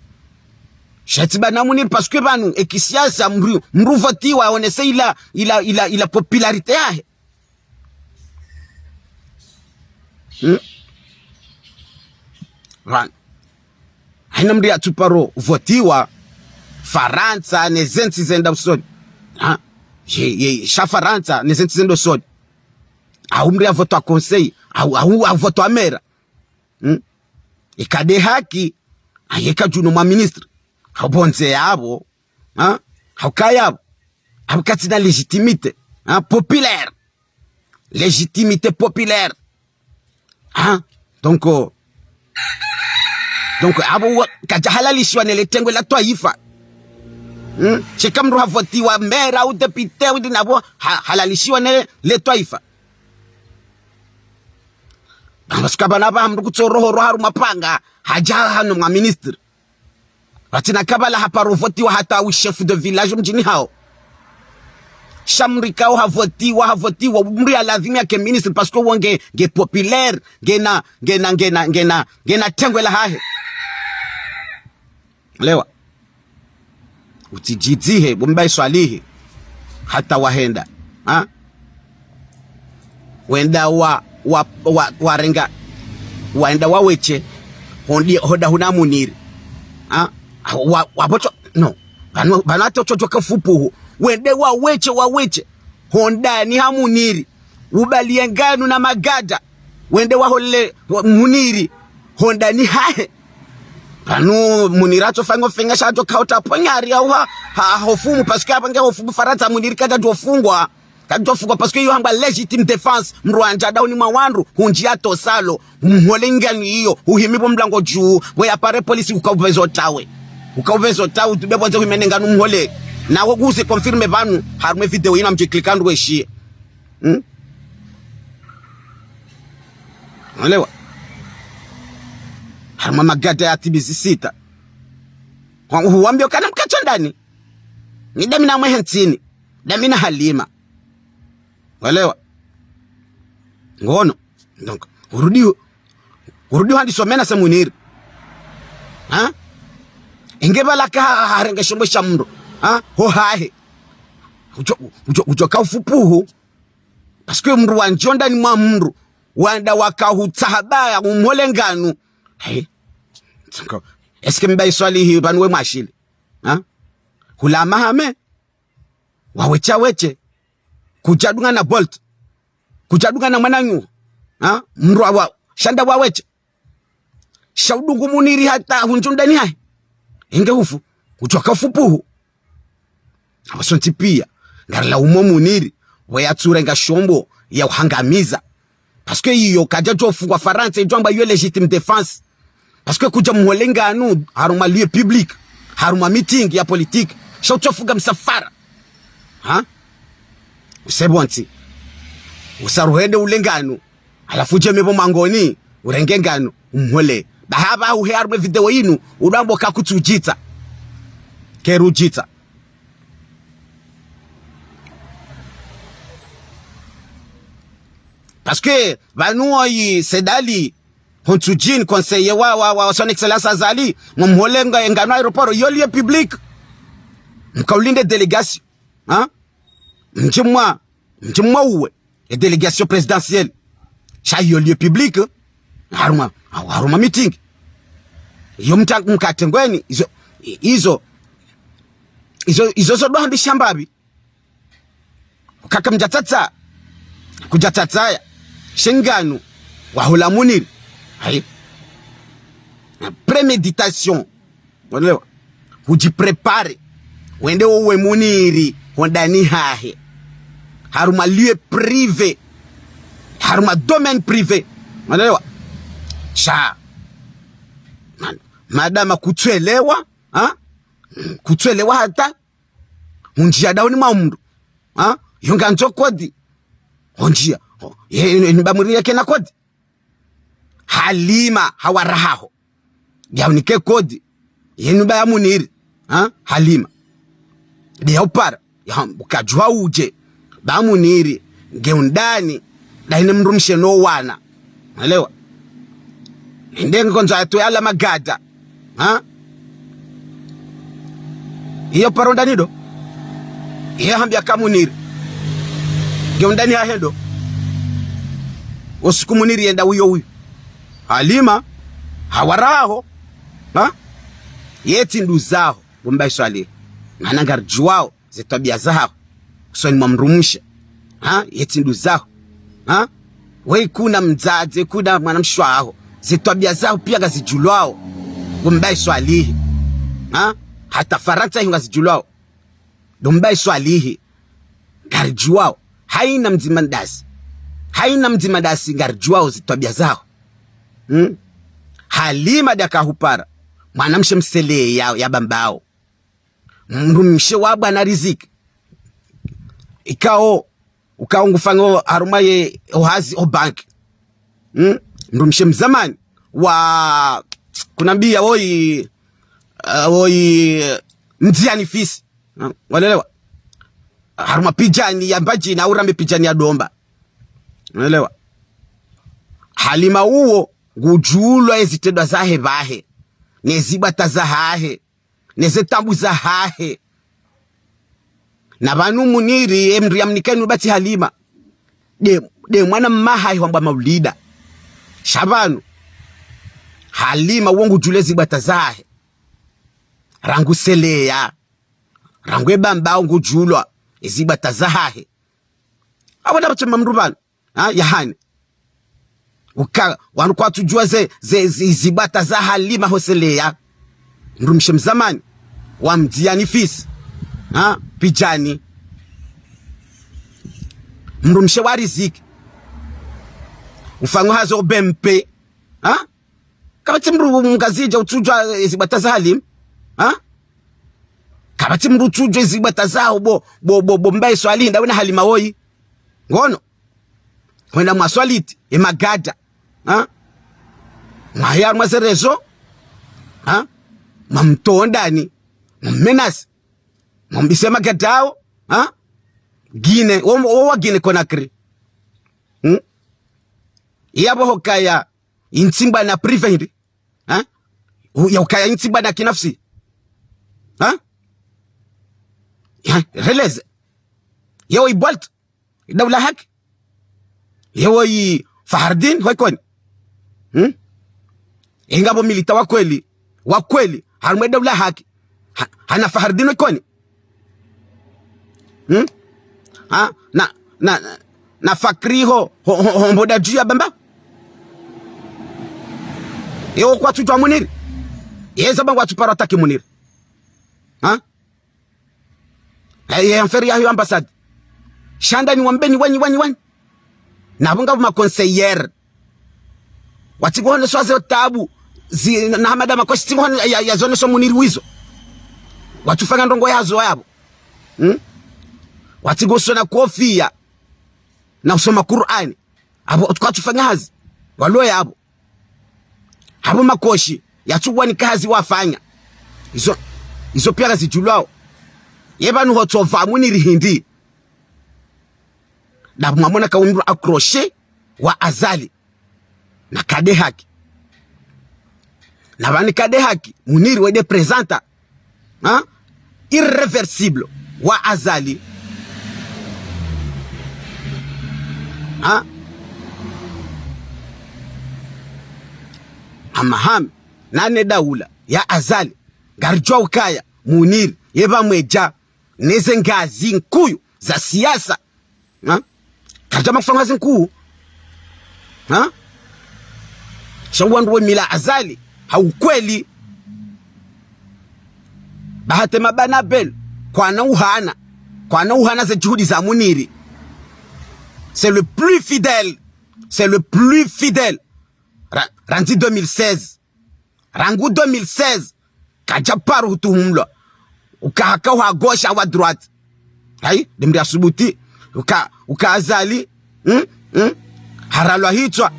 Sha tsi bana Muniri, parce que pvanu, eki siasa mdru, mdru votiwa, onese ila, ila, ila, ila popularité yahe. Hmm? Pvanu. Hayina mdru yatsuparo votiwa, Farantsa, ne zentsi zenda usoni. Ha? Ye, ye, sha Farantsa, ne zentsi zenda usoni. Hau mdru yavotwa conseil, hau, hau, hau votwa maire. Hmm? Eka nde haki, aye kadjuno mwa ministre. Hau pvondze yapvo. Ha? Hau kaya yapvo. Apvo katsina légitimité. Ha? Populaire. Légitimité populaire. Ha? Donc, euh, donc, apvo wa, kadja halalishiwa ne le tengwe la twaifa. Hmm? Sheka mdru havotiwa maire au député, widi napvo, ha, halalishiwa ne le twaifa. Parce que pvanu pvaha mdru kutsoroho roha harumwa panga, hadja hano mwa ministre. Pvatsina kabla haparo votiwa hata u chef de village mdjini hawo. Sha mdru ikao havotiwa, havotiwa, mdru ya lazimu yake ministre, parce que wo nge, nge populaire, ngena, ngena, ngena, ngena, ngena tengwe lahahe. Elewa. Utsidjidzihe, bo mbaye Swalihi. Hata wahenda. Ha? Wenda wa, wa, wa, warenga. Wenda wawetshe. Hondi, honda huna Muniri. Ha? Wa, wa bocho, no. Pvanu, pvanu hata utsodjoka fupuhu. Wende wawetshe, wawetshe. Hondani ha Muniri. Ubaliye nganu na magada. Wende wahole wa, Muniri. Hondani hahe. Pvanu Muniri atsofanya ufenga sha atsoka hota ponyari au ha, ha, hofumu, parce que apvo nge hofumu Farantsa Muniri kadjadjofungwa. Kadjofungwa parce que iyo hangwa légitime défense. Mdru wandja dahoni mwa wandru, hundjiya tosalo. Mhole nganu iyo, uhimi pvo mlango dju, we yapare polisi ukaupvezo tawe. Ukaupvezo tawe, utube pvondze uhimene nganu mhole. Nawe kuze confirme pvanu, harumwe video yinu amdje cliquer ndru weshiye. Hmm? Mwelewa? Harumwa magada ya T B C sita. Wa, huwambia ukana mkatsondani. Ni damina mwehe ntsini. Damina Halima. Mwelewa? Ngono. Donc, urudi, urudi handi somena sa Muniri. Ha? Inge pvala ka ha-, ha-, harenge shombo sha mndru. Ha? Ho hahe. Udjo, udjo, udjo ka ufupuhu. Parce que mndru wandjo ndani mwa mndru. Wanda waka hutsaha baya umhole nganu. He. Est-ce que Mbae Swalihi pvanu we mwashili? Ha? Hula mahame. Wawesha weshe. Kudjadunga na Bolt. Kudjadunga na mwananyu. Ha? Mndru wa, wa, sha nda waweshe. Sha udungu Muniri hata hundjundani hahe. Inge hufu. Udjo ka ufupuhu. Apvo sontsi pia. Ngarilaumo Muniri. Pvo yatsurenga shombo ya uhangamiza. Parce que iyo kadjadjo fungwa Farantsa, idjo amba iyo légitime défense. Parce que kudja mhole nganu, harumwa lieu public, harumwa meeting ya politique, sha utsofunga msafara. Ha? Use pvontsi. Usaruhende ule nganu. Halafu udje mepvo mangoni, urenge nganu, umhole. Bahapva uhe harumwa video inu, udambo ka kutsudjitsa. Kerudjitsa. Parce que pvanu oyi Said Ali, ho ntsu djini, conseiller wa, wa, wa, wa son excellence Azali, mwamhole nga, nganu aéroport, iyo lieu public. Mkaulinde délégation. Ha? Mdje mwa, mdje mwa uwe. E délégation présidentielle. Sha iyo lieu public. Harumwa, harumwa meeting. Iyo mta-, mkatengweni, izo, izo, izo, izo zo ndo hambisha mbapvi. Kaka mdjatsatsa. Kudjatsatsaya. She nganu. Wahula Muniri. Hayi. Préméditation. Mwelewa? Hudjiprépare. Wende wowe Muniri. Hondani hahe. Harumwa lieu privé. Harumwa domaine privé. Mwelewa? Sha. Man-, madama kutsuelewa. Ha? Kutsuelewa hata. Hundjia dahoni mwa mndru. Ha? Yo ngandzo kodi. Hundjia. Ho, ye, ye, ni ba Muniri yake na kodi. Halima, hawara haho. Yaunike kodi. Ye nyumba ya Muniri. Ha? Halima. Nde ya upara. Ya, ukadjuwa udje. Ba Muniri. Nge undani. Dahine mdrumshe no wana. Mwelewa? Nde ngondzo yatwe yala magada. Ha? Iyo paro ndani ndo. Iyo hambia ka Muniri. Nge undani hahe ndo. Usiku Muniri yenda uyo uyo. Halima. Hawara haho. Ha? Yetsi nduzaho. Bo Mbae Swalihi. Mana ngaridjuwao. Ze twabiya zaho. Usoni mwa mdrumshe. Ha? Yetsi nduzaho. Ha? Wewe kuna mdzadze, kuna mwanamshe waho. Ze twabiya zaho pia ngazidjulwao. Bo Mbae Swalihi. Ha? Hata Farantsa iho ngazidjulwao. Bo Mbae Swalihi. Ngaridjuwao. Hayina mdzima ndasi. Hayina mdzima ndasi ngaridjuwao ze twabiya zaho. Hmm? Halima nde aka hupara. Mwanamshe mseleya ya, ya Bambao. Mdrumshe wa bwana Riziki. Ikao, ukao ngufanyo harumwa ye ohazi o banki. Hmm? Mdrumshe mzamani wa kunambiya woyi, eh, woyi, eh, Mdziyani Fisi. Hmm? Walelewa? Harumwa Pidjani ya Mbadjini, au rambe Pidjani ya Domba. Walelewa? Halima uwo, ngudjulwa ezitrendwa zahe pvahe. Ne zibwata zahahe. Ne ze taabu zahahe. Na pvanu Muniri, e mdru yamnika inu ba tsi Halima. Nde, nde mwana mmahahe hwambwa Maulida. Sha pvanu. Halima wo ngudjulwa ezibwata zahahe. Rangu seleya. Rangu e Bambao ngudjulwa ezibwata zahahe. Apvo ndapvo tsi mdru pvanu. Ha, yahane. Uka, wanu kwatsudjuwa ze, ze, ze, zibwata za Halima ho seleya. Mdrumshe mzamani. Wa Mdziyani Fisi. Ha, Pidjani. Mdrumshe wa Riziki. Ufanyo hazi o B M P. Ha? Kapvatsi mdru mngazidja utsudjuwa ezibwata za Halima. Ha? Kapvatsi mdru utsudjuwa ezibwata zaho bo, bo, bo, bo Mbae Swalihi ndawe na Halima woyi. Ngono. Hwenda mwaswaliti, e magada. Ha? Mwahea harumwa ze réseaux. Ha? Mwamtowa ndani. Mwammenacé. Mwambise magada yaho. Ha? Guinée. Wo, wo wa Guinée Conakry. Hmm? Yapvo hukaya, intsimbwa na privé hindri. Ha? U-, ya ukaya ntsi bwana kinafsi. Ha? Ya, releze. Yewo i Bolt, i Daula Haki. Yewo i Fahardin, ho Ikoni. Hmm? Inga bo milita wa kweli, wa kweli, harumwa Daula Haki. Ha-, hana Fahardin ho Ikoni. Hmm? Ha? Na, na, na, na Fakri ho, ho, ho, ho Mboda Dju ya Bamba. Yewo kwatsu djua Muniri. Yeza bangu watsu paro attaquer Muniri. Ha? Eh, eh, affaire yaho ambassade. Sha ndani wambeni wanyi, wanyi, wanyi. Na bo ngapvo ma conseillers. Watsi ngohono swaze tabu. Zi, na, na Hamada Makoshi tsi ngohono ya, ya zonesha Muniri wizo. Watsu fanya ndrongo yazo yapvo. Hmm? Watsi ngosona kofia. Na usoma Kur'ani. Apvo kwatsu fanya hazi. Walo yapvo. Apvo Makoshi, yatsu wanika hazi wafanya. Izo, izo pia kazidjulwao. Ye pvanu ho tsova Muniri hindri. Ndapvo mwamona ka undru accroché wa Azali. Na Kade Haki. Na pvani Kade Haki, Muniri wende présenter. Ha? Irréversible wa Azali. Ha? Amahame, nane daula ya Azali. Ngaridjuwa ukaya, Muniri, ye pvamwedja, neze ngazi nkuu za siasa. Ha? Karidja mafanya hazi nkuu. Ha? Sha wandru we mila Azali, ha ukweli. Bahati Mabana Bel, kwana uhana. Kwana uhana ze juhudi za Muniri. C'est le plus fidèle. C'est le plus fidèle. Ra-, randzi deux mille seize. Rangu deux mille seize, kadja paro hutuhumlwa. Uka haka wa gauche au à droite. Hayi, demri asubuti. Uka, uka Azali. Hmm? Hmm? Haralwa hitswa.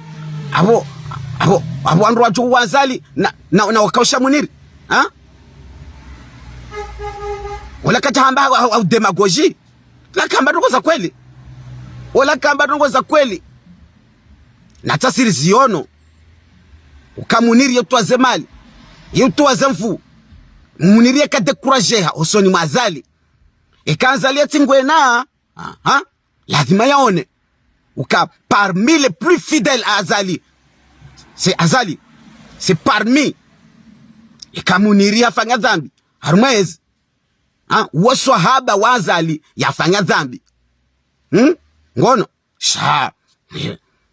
Apvo, apvo, apvo wandru wadjo wa Azali. Na, na, na wakausha Muniri. Ha? Wala kadja hamba ha, ha, ha démagogie. La kamba ndrongo za kweli. Wala kamba ndrongo za kweli. Na tasiri ziono. Uka Muniri ye utowa ze mali. Ye utowa ze nvu. Muniri yeka découragé ha, osoni mwa Azali. Eka Azali yatsi ngwena. Aha. Lazima yaone. Uka parmi les plus fidèles à Azali. C'est Azali. C'est parmi. Eka Muniri yafanya dhambi. Harumwa ezi. Ha? Wo swahaba wa Azali yafanya dhambi. Hmm? Ngono. Sha.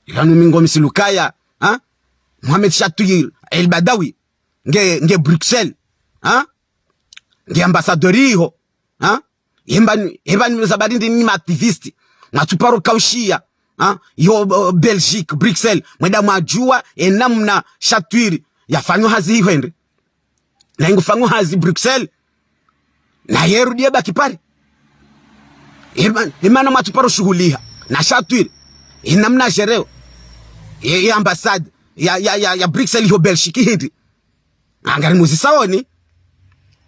Ilanu mingo misilukaya. Ha? Mohamed Chatouir El Badawi. Nge, nge Bruxelles. Ha? Nge ambassadeur iho. Ha? Yemba ni, yemba ni za barindi ni ma activistes. Mwatsu paro kaushiya. Ha? Yo, uh, Belgique, Bruxelles. Mwenda mwadjuwa, ye namna Chatouir. Yafanya hazi iho hende. Na ingu fanya hazi Bruxelles. Na ye rudi ye baki Paris. Ema-, emana mwatsu paro shuhuliha. Na Chatouir. Ye namna gérer. Ye, ye ambassade. Ya, ya, ya, ya Bruxelles iho Belgique hindri. Ngari muzisa oni.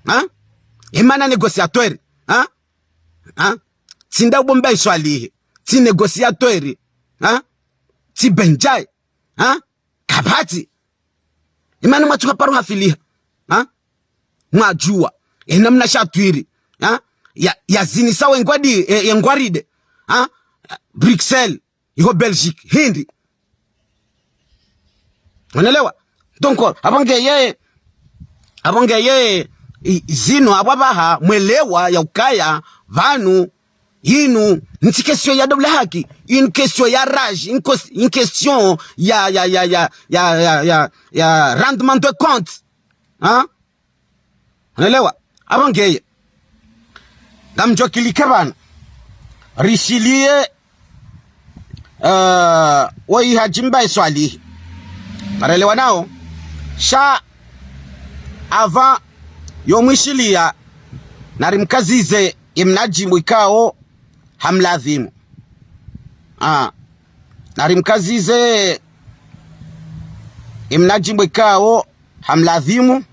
Ha? Emana négociateur. Ha? Ha? Tsi nda ubomba iswalihe. Tsi négociateur. Ha? Tsi Benjai. Ha? Kapvatsi. Emana mwatsu kaparo hafiliha. Ha? Mwadjuwa. Ye namna Chatouir. Ha? Ya, ya zinisa we ngwadi, e, ye ngwaride. Ha? Bruxelles. Iho Belgique. Hindri. Mwanelewa? Donc, apvo ngeye, apvo ngeye, i-, zinu apvo apvaha, mwelewa ya ukaya, pvanu, inu, ntsi question ya Daula Haki, une question ya rage, une cos-, une question ya, ya, ya rendement de compte. Ha? Mwanelewa? Apvo ngeye. Ngamdjo kilike pvanu. Rishiliye, eh, woyi Hadji Mbae Swalihi. Mwarelewa nao? Sha avant yo mwishiliya, nari mkazize ye mnadjibu ikao hamladhimu. Ah. Nari mkazize ye mnadjibu ikao hamladhimu.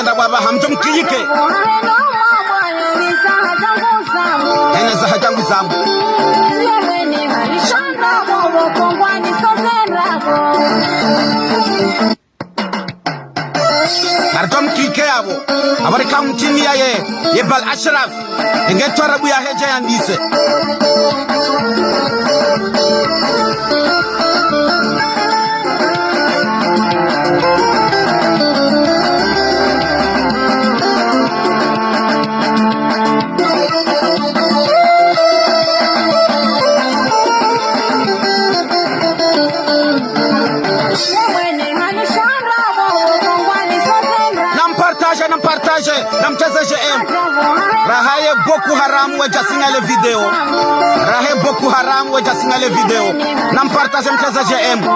Ndrabo aba hamdjo mkilike. Ene zaha djangu zamu. Artom kike abo. Abari kamtini ya ye, ye Bal Ashraf. Enge twarabu ya hedja yandise. Nampartage, nampartage, namteze j'aime. Raha ye Boko Haram wadja signale video. Raha ye Boko Haram wadja signale video. Nampartage, mteze j'aime.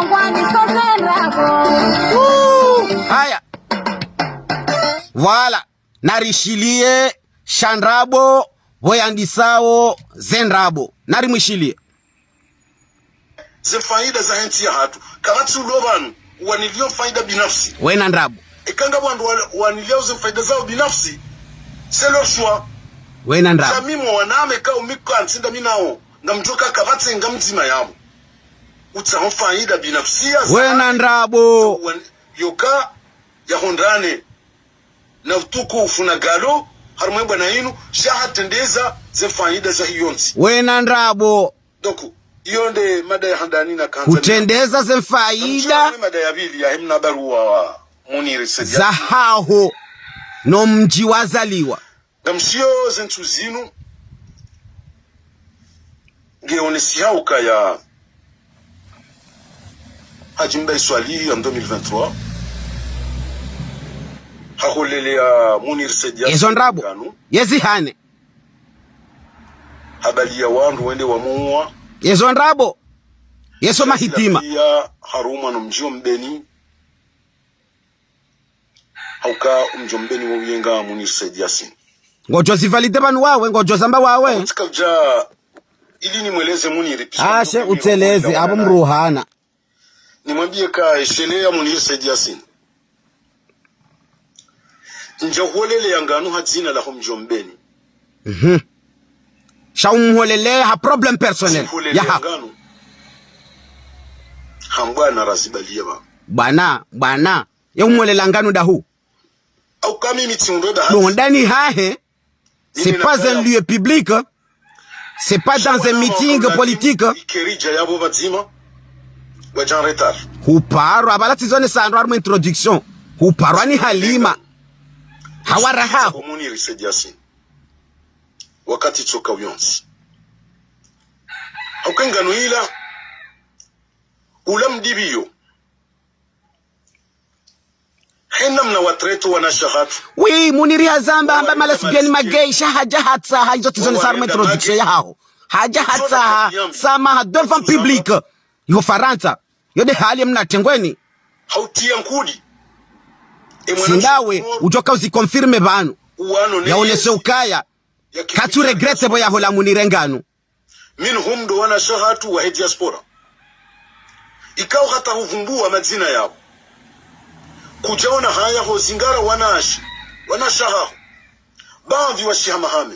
Haya. Voilà. Narishiliye sha ndrabo, pvo yandisao ze ndrabo. Narimwishiliye. Ze faida za hentsi yahatru. Kapvatsi ulo pvanu wanilio faida binafsi. Wena ndrabo. Eka ngapvo wandru wa-, wanilio ze faida zao binafsi, c'est leur choix. Wena ndrabo. Sha mi mwa waname ka umika ntsinda mi nao, ngamdjoka kapvatsi ngamdzima yapvo. Utsaho faida binafsi ya za wena ndrabo. Wan-, yoka yahundrane na utukufu na galo, harumwa ye bwana inu, sha hatrendeza ze faida za hiyo ntsi. Wena ndrabo. Donc, iyo nde mada ya handani na kanza. Kutrendeza ze faida. Ngamshiyo mada ya pvili ya hemna barua wa Munir Said Yasin. Zahaho, no mdji wazaliwa. Ngamshiyo ze ntsu zinu, nge onesiha ukaya Hadji Mbaye Swalihi en deux mille vingt-trois, haholeleya Munir Said Yasin. Ezo ndrabo. Nganu. Yezi hane. Habaliya wandru wende wamuwa. Ezo ndrabo. Yeso mahitima. Pia harumwa no mdji wa Mbeni. Hauka omdji wa Mbeni wo uyenga Munir Said Yasin. Ngodjo zi valider pvanu wawe, ngodjo zamba wawe. Tsika udja ili nimweleze Munir, puisque... Ashe, mdru uteleze, abo mruhana. Nimwambiye ka esheleya Munir Said Yasin. Ndja holeleya nganu ha dzina laho mdji wa Mbeni. Mhm. Sha umholele ha problème personnel. Tsi holele yaha nganu. Hambwa na razibaliya ba. Bwana, bwana. Ye umholela nganu dahu. Au kami mi tsi undo da hati. Bon, ndani hahe, c'est pas un lieu public, c'est pas dans un meeting politique. Ikerija yabo pvadzima, wadja en retard. Huparwa, abala tsi zone sandro harumwa introduction. Huparwa ni Halima. Hawara haho. Munir Said Yasin. Wakati tsoka uyonsi. Hauka nganu ila, ula mdibiyo. Hena mna watraité wanashe hatru. Oui, Munir hazamba, hamba ma lesbiennes, ma gays, sha hadja hatsaha, izo tsi zone sandro harumwa introduction yahaho. Hadja hatsaha, samaha devant public. Yo Farantsa. Yo nde hali mna tengweni. Hautiya nkudi. E mwana... Tsi ndawe, udjoka uzi confirmer pvanu. Yaonese ukaya. Katsu regretter pvo yahola Munir nganu. Minhum ndo wanashe hatru wahe diaspora. Ikao hata huvumbuwa madzina yabo. Kudjaona haya ho zingara wanashe, wanashe haho. Baadhwi washiha mahame.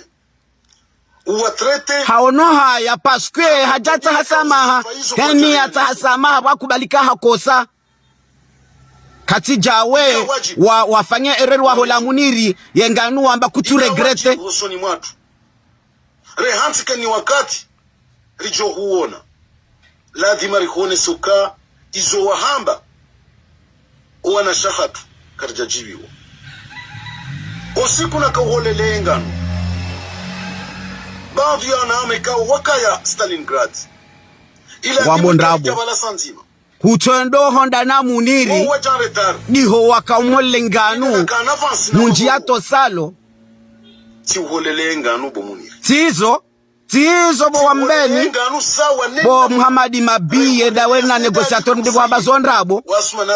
Uwatraité. Haono haya, parce que hadja tsaha samaha. Heni yatsaha samaha, pvwa kubali ka hakosa. Katsi djawe, wa, wafanya erreur wahola Munir, ye nganu wamba kutsu regretter. Hosoni mwatru. Rehantsi keni wakati ridjo huona. Lazima rihone suka izo wahamba. Owanashe hatru karidja djibiwa. Osiku naka uholele nganu. Baadhwi ya waname kao wakaya Stalingrad. Ila wambo ndrabo. Kabala sandzima. Hutswendo honda na Munir. Ndiho waka umholela nganu. Mundji ya tosalo. Tsi uholele nganu bo Munir. Tsi izo, tsi izo bo wa Mbeni. Bo Muhammad Mabiye, ndawe na négociateur ndi bo hamba zo ndrabo.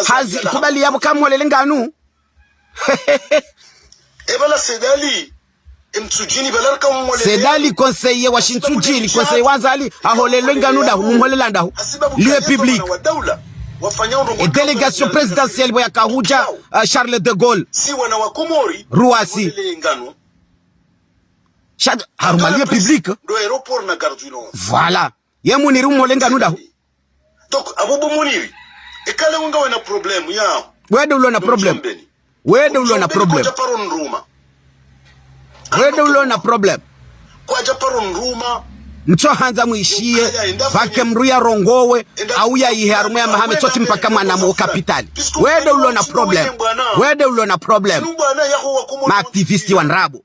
Hazi kubali yabo kamholele nganu. Ebala Said Ali. Said Ali, conseiller wa Shintsudjili, conseiller wa Azali, haholelwa nganu dahu, mumholela ndahu. Lieu public. Wafanya undrongo. E délégation présidentielle bo yakahudja, ah, Charles de Gaulle. Si wana wa Komori. Roissy. Modele ngano. Sha-, harumwa lieu public. Ndo aéroport na Gare du Nord. Voilà. Ye Muniri umhole nganu daho. Donc, abo bo Muniri. Ekale unga wena problème, ya. Wende ulo na problème. Wende ulo na problème. Kwadja paro ndruma. Wende ulo na problème. Kwadja paro ndruma. Mtso handza mwishiye, pvake mdru ya rongowe, au ya ihe harumwa ya mahame, tsotsi mpaka mwana mo capitale. Wende ulo na problème. Wende ulo na problème. Ma activistes wa ndrabo.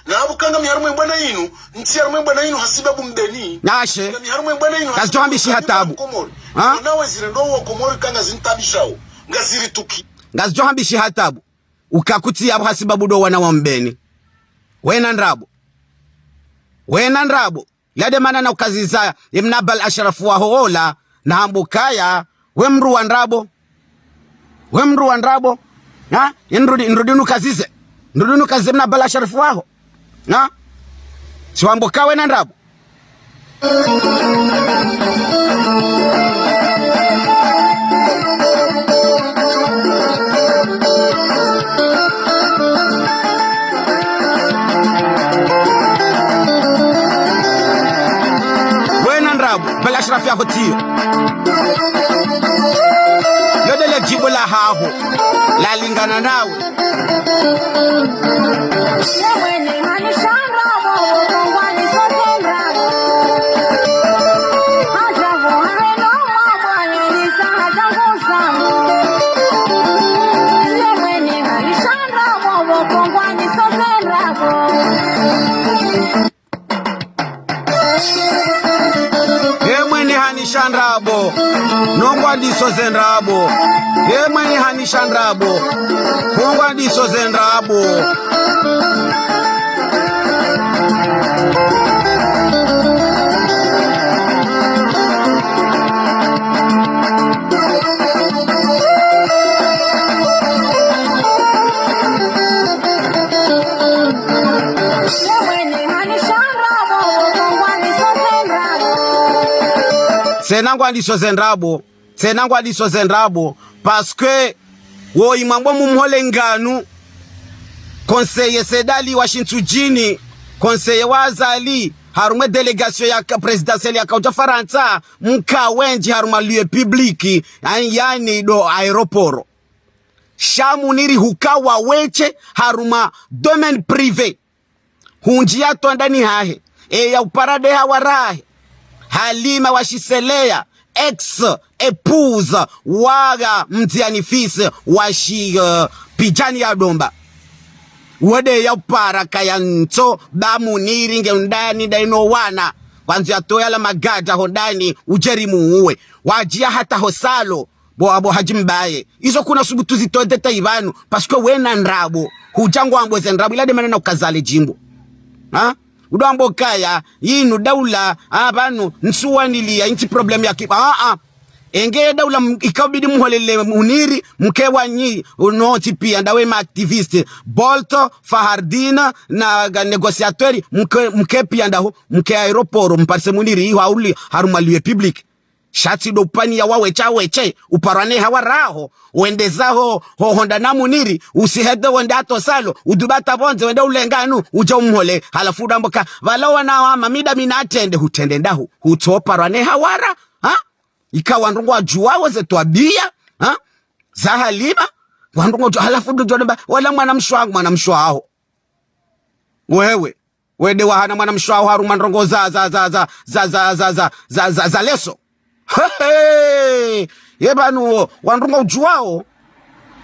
Na abu kanga mi harumwa mbwana inu, ntsi harumwa mbwana inu hasibabu Mbeni. Nashe. Nga mi harumwa mbwana inu. Ngazidjo hambishi hata abu. Komori. Ha? Nawe zile ndo wa Komori kanga zintabishao. Ngaziri tuki. Ngazidjo hambishi hata abu. Ukakutsi abu hasibabu ndo wana wa Mbeni. Wena ndrabo. Wena ndrabo. Lade mana na ukaziza, ye mna Bal Ashraf waho ola, na hambo kaya, we mdru wa ndrabo. We mdru wa ndrabo. Ha? Ye nrudi, nrudi nukazize. Nrudi nukazize mna Bal Ashraf waho. Ha? Si wambo ka wena ndrabo. Wena ndrabo, Bal Ashraf yaho tiyo. Yo ndele djibu lahaho, lalingana nawe. Emwe nihanisha ndrabo, no ngwandiso ze ndrabo. Emwe nihanisha ndrabo, ko ngwandiso ze ndrabo. Tsena ngwandiso ze ndrabo, tsena ngwandiso ze ndrabo, parce que woyi mwambo mumhole nganu, conseiller Said Ali wa Shintsudjini, conseiller wa Azali, harumwa délégation ya ka-, présidentielle yakaudja Farantsa, mka wendji harumwa lieu public, an-, yani ndo aéroport. Sha Muniri huka wa weshe harumwa domaine privé. Hundjiya to ndani hahe, eya upara nde hawara hahe. Halima wa Shiseleya, ex-épouse wa Mdziani fils wa shi, eh, Pidjani ya Domba. Wo nde ya upara kaya ntso ba Muniri nge undani nda ino wana. Wandzo ya toya la magada ho ndani udjeri muwe. Wadjiya hata ho salo. Bo abo Hadji Mbaye. Izo kuna subutu zitowe détail pvanu, parce que wena ndrabo. Hudja ngwambo ze ndrabo, ila nde mana na ukazale djimbo. Ha? Udo ambo kaya, yinu daula, ha, pvanu, ntsuwaniliya, intsi problème ya ki-, ha, ha. Enge daula m-, ikabidi muholele Muniri, mke wanyi, uno tsi piya ndawe ma activiste. Bolt, Fahardine, na ga négociateur, mke, mke piya ndaho, mke aéroport, mparise Muniri, iho auli, harumwa lieu public. Sha tsi ndo upvaniya wa weshe weshe, uparwa ne hawara ho, wende zaho, ho honda na Muniri, usihede wende ato salo, udubata pvondze wende ulenganu, udja umhole, halafu udo ambo ka, pvala wana wa mamida mina atrende, hutrende ndahu, hutso parwa ne hawara, ha? Ika wandru ngwadjuwao ze twabiya, ha? Za Halima, wandru ngwadjuwao, halafu udo djo amba, wala mwana mshe wangu, mwana mshe waho. Wewe. Wende wahana mwana mshe waho harumwa ndrongo za, za, za leso. He, he. Ye pvanu wo, wandru ngwaudjuwao.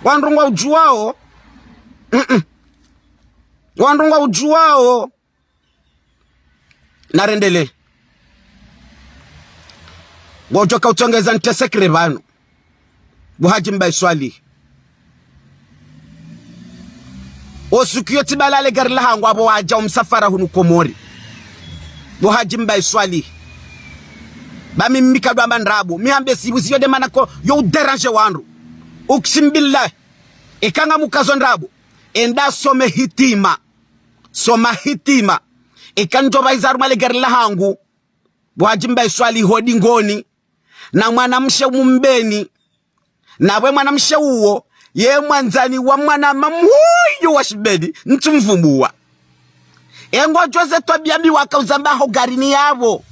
Wandru ngwaudjuwao. Mm-mm. Wandru ngwaudjuwao. Narendele. Ngudjo ka utsongeza nte secret pvanu. Bo Hadji Mbaye Swalihi. Osuku yo tsibalale gari lahangu abo wadja omsafara hunu Komori. Bo Hadji Mbaye Swalihi. Ba mimi kado amba ndrabo. Mi ambe sibu siyo nde mana ko yo udéranger wandru. Uksim billah. Eka ngamkazo ndrabo. Enda some hitima. Soma hitima. Eka ndo pvaiza harumwa le gari lahangu. Bo Hadji Mbaye Swalihi ho dingoni. Na mwana mshe umu Mbeni, Nawe mwanamshe uwo, ye mwandzani wa mwanama muyu wa shibeni, ntsumvumbuwa. Engo djuwa ze twabiya mbi waka uzamba ho garini yapvo.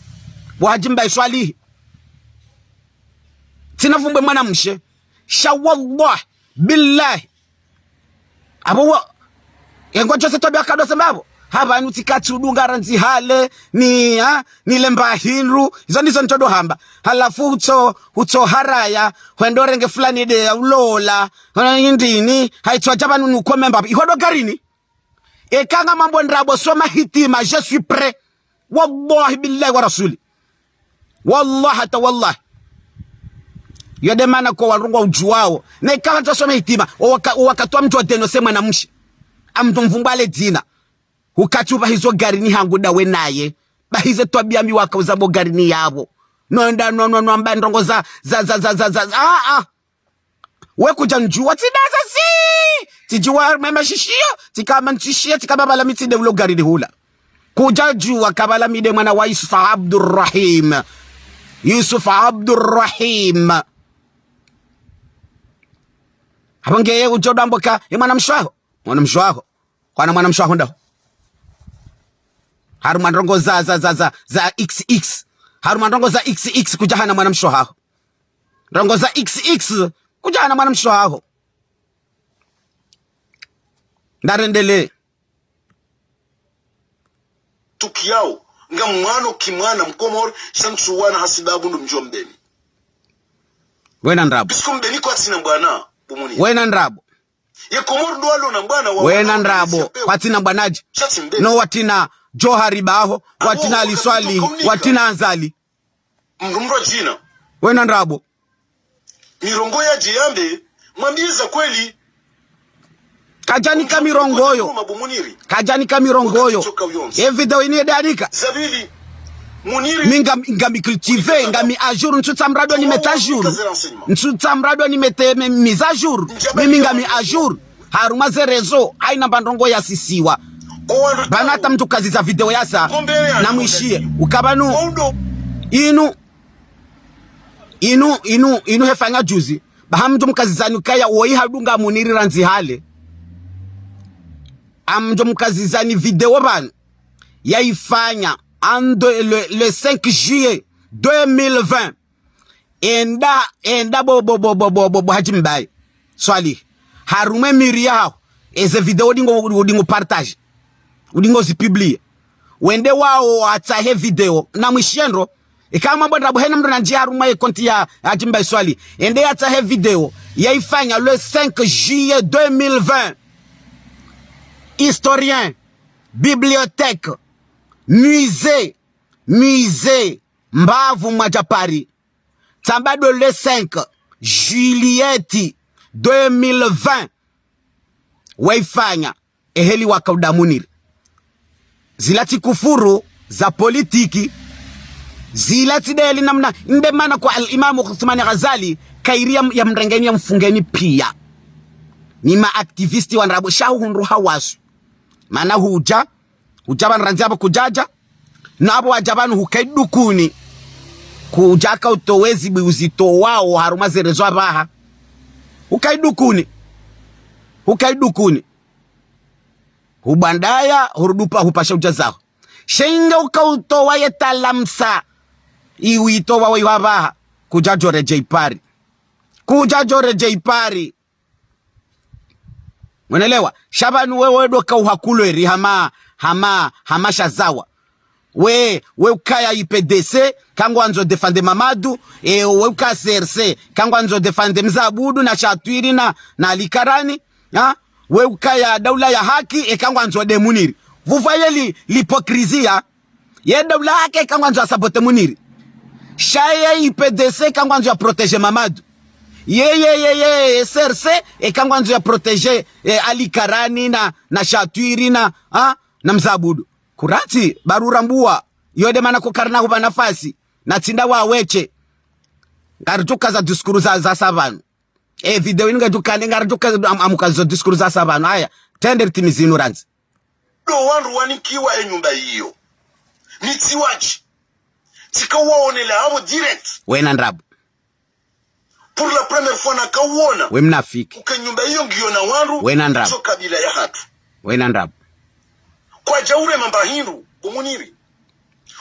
Bo Hadji Mbae Swalihi. Tsina vumbuwe mwanamshe. Sha wallah, billah. Apvo wa, engo djuwa ze twabiya waka ndo zamba pvo. Hapvanu tsi katsi udunga randzi hale, ni, ha, ni lemba hindru, izo ndizo ntsodo hamba. Halafu utso, utso haraya, hwendo renge fulani nde ya ulola, hwendo ndini, haitswa dja pvanu nuko memba, iho ndo garini. Eka nga mambo ndrabo soma hitima, je suis prêt. Wallahi billahi wa rasuli. Wallahi hata wallahi. Yo nde mana ko wandru ngwa udjuwawo. Na ika hata soma hitima, owaka, owakati wa mdru wa dénoncer mwanamshe. Amdru mvumbuwa le dzina. Hukatsi upvahizo garini hangu ndawe naye. Pvahize twabiya mbi waka uzamba ho garini yapvo. No nda, no, no, no, amba ndrongo za, za, za, ah, ah. We kudja ndjuwa, tsi ndaza si! Tsidjuwa mema shishiyo, tsikamba ntsishiya, tsikamba pvala mi tsi nde ulo garini hula. Kudja djuwa, ka pvala mi nde mwana wa Yusuf Abdurrahim. Yusuf Abdurrahim. Apvo ngeye udjo damba ka, ye mwanamshe waho. Mwanamshe waho. Kwana mwanamshe waho ndaho. Harumwa ndrongo za, za, za, za, za X X. Harumwa ndrongo za X X kudja hana mwanamshe waho. Ndrongo za X X kudja hana mwanamshe waho. Ndarendele. Tukiyao, nga mwana kimwana mkomori, sha ntsuwana hasibabu ndo mdji wa Mbeni. Wena ndrabo. Puisque Mbeni kwatsina mbwana, bo Muniri. Wena ndrabo. Ye Komori ndo walo na mbwana wa wena wana ndrabo, wa kwatsina mbwana dje. Sha tsi Mbeni. No watsina Djohar baho, watsina Ali Swalihi, watsina Azali. Mdru mdru wa dzina. Wena ndrabo. Mirongo yadje yambe, mwambiye za kweli. Kadjanika mirongo yo. Kadjanika mirongo yo. Ye video inu yende yanika. Zabili. Muniri. Mi nga, ngami cultivé, ngami à jour, ntsutsaha mdru ndo ni mettre à jour. Ntsutsaha mdru ndo ni mettre mi-, mise à jour. Mimi ngami à jour. Harumwa ze réseaux, hayina mba ndrongo ya sisiwa. Pvanu hata mdru kaziza video yasa, namwishiye. Uka pvanu. Inu, inu, inu, inu hefanya juzi. Baha mdru mkazizani ukaya woyi hadunga Muniri randzi hale. Amdru mkazizani video pvanu. Yayifanya, en de-, le, le cinq juillet deux mille vingt. Enda, enda bo, bo, bo, Hadji Mbaye Swalihi. Harumwa e miri yaho. Eze video udingo, udingo partager. Udingo zi publier. Wende wawo watsahe video. Namwishiye ndro. Ika mambo ndrabo hena mdru nandjiye harumwa ye compte ya Hadji Mbaye Swalihi. Ende yatsahe video. Yayifanya le cinq juillet deux mille vingt. Historien. Bibliothèque. Musée. Musée. Mbavu mwadja Paris. Tsamba ndo le cinq juillet deux mille vingt. Wayifanya, eheli waka uda Muniri. Zila tsi kufuru za politiki. Zila tsi ndeli namna, nde mana kwa Al-Imamu Uthmani Ghazali, kayiri ya, ya mrengeni ya mfungeni piya. Ni ma activistes wa ndrabo, sha uhundru hawasu. Mana hudja, hudja pvanu randzi apvo kudjadja, na apvo wadja pvanu hukayi dukuni. Kudja ka utowe zibwi uzitowawo harumwa ze réseaux apvaha. Hukayi dukuni. Hukayi dukuni. Hubwandaya, hurudupa, hupasha udja zaho. Sha inge uka utowa ye talamsa. Iwitowa wo iwa apvaha. Kudjadjo redjeyi Paris. Kudjadjo redjeyi Paris. Mwenelewa, sha pvanu wewe ndo ka uhakulweri hama, hama, hama shazawa. We, we ukaya I P D C, ka ngwandzo défendre Mamadou, e, we ukaya C R C, ka ngwandzo défendre Mze Abdou na Shatwiri na, na Ali Karani, ha? We ukaya daula ya haki, e ka ngwandzo nde Muniri. Vous voyez l'hy-, l'hypocrisie, hein? Ye daula ya haki ka ngwandzo ya saboter Muniri. Sha ye I P D C ka ngwandzo ya protéger Mamadou. Ye, ye, ye, ye, C R C, e ka ngwandzo ya protéger, e, Ali Karani na, na Shatwiri na, ha, na Mze Abdou. Kurati, barura mbuwa, yo nde mana ko karina hupva nafasi, na tsi nda waweshe. Ngaridjo kaza discours za, zasa pvanu. E, video inu ngaridjo kane, ngaridjo kaza am-, amukazo discours zasa pvanu. Aya, tende ritimize inu randzi. Ndo wandru wanikiwa e nyumba iyo. Mi tsiwadji. Tsika waonela apvo direct. Wena ndrabo. Pour la première fois nakauona. We mnafiki. Uka nyumba iyo ngiyo na wandru. Wena ndrabo. Tso kabila ya hatru. Wena ndrabo. Kwadja urema mba hindru, bo Muniri.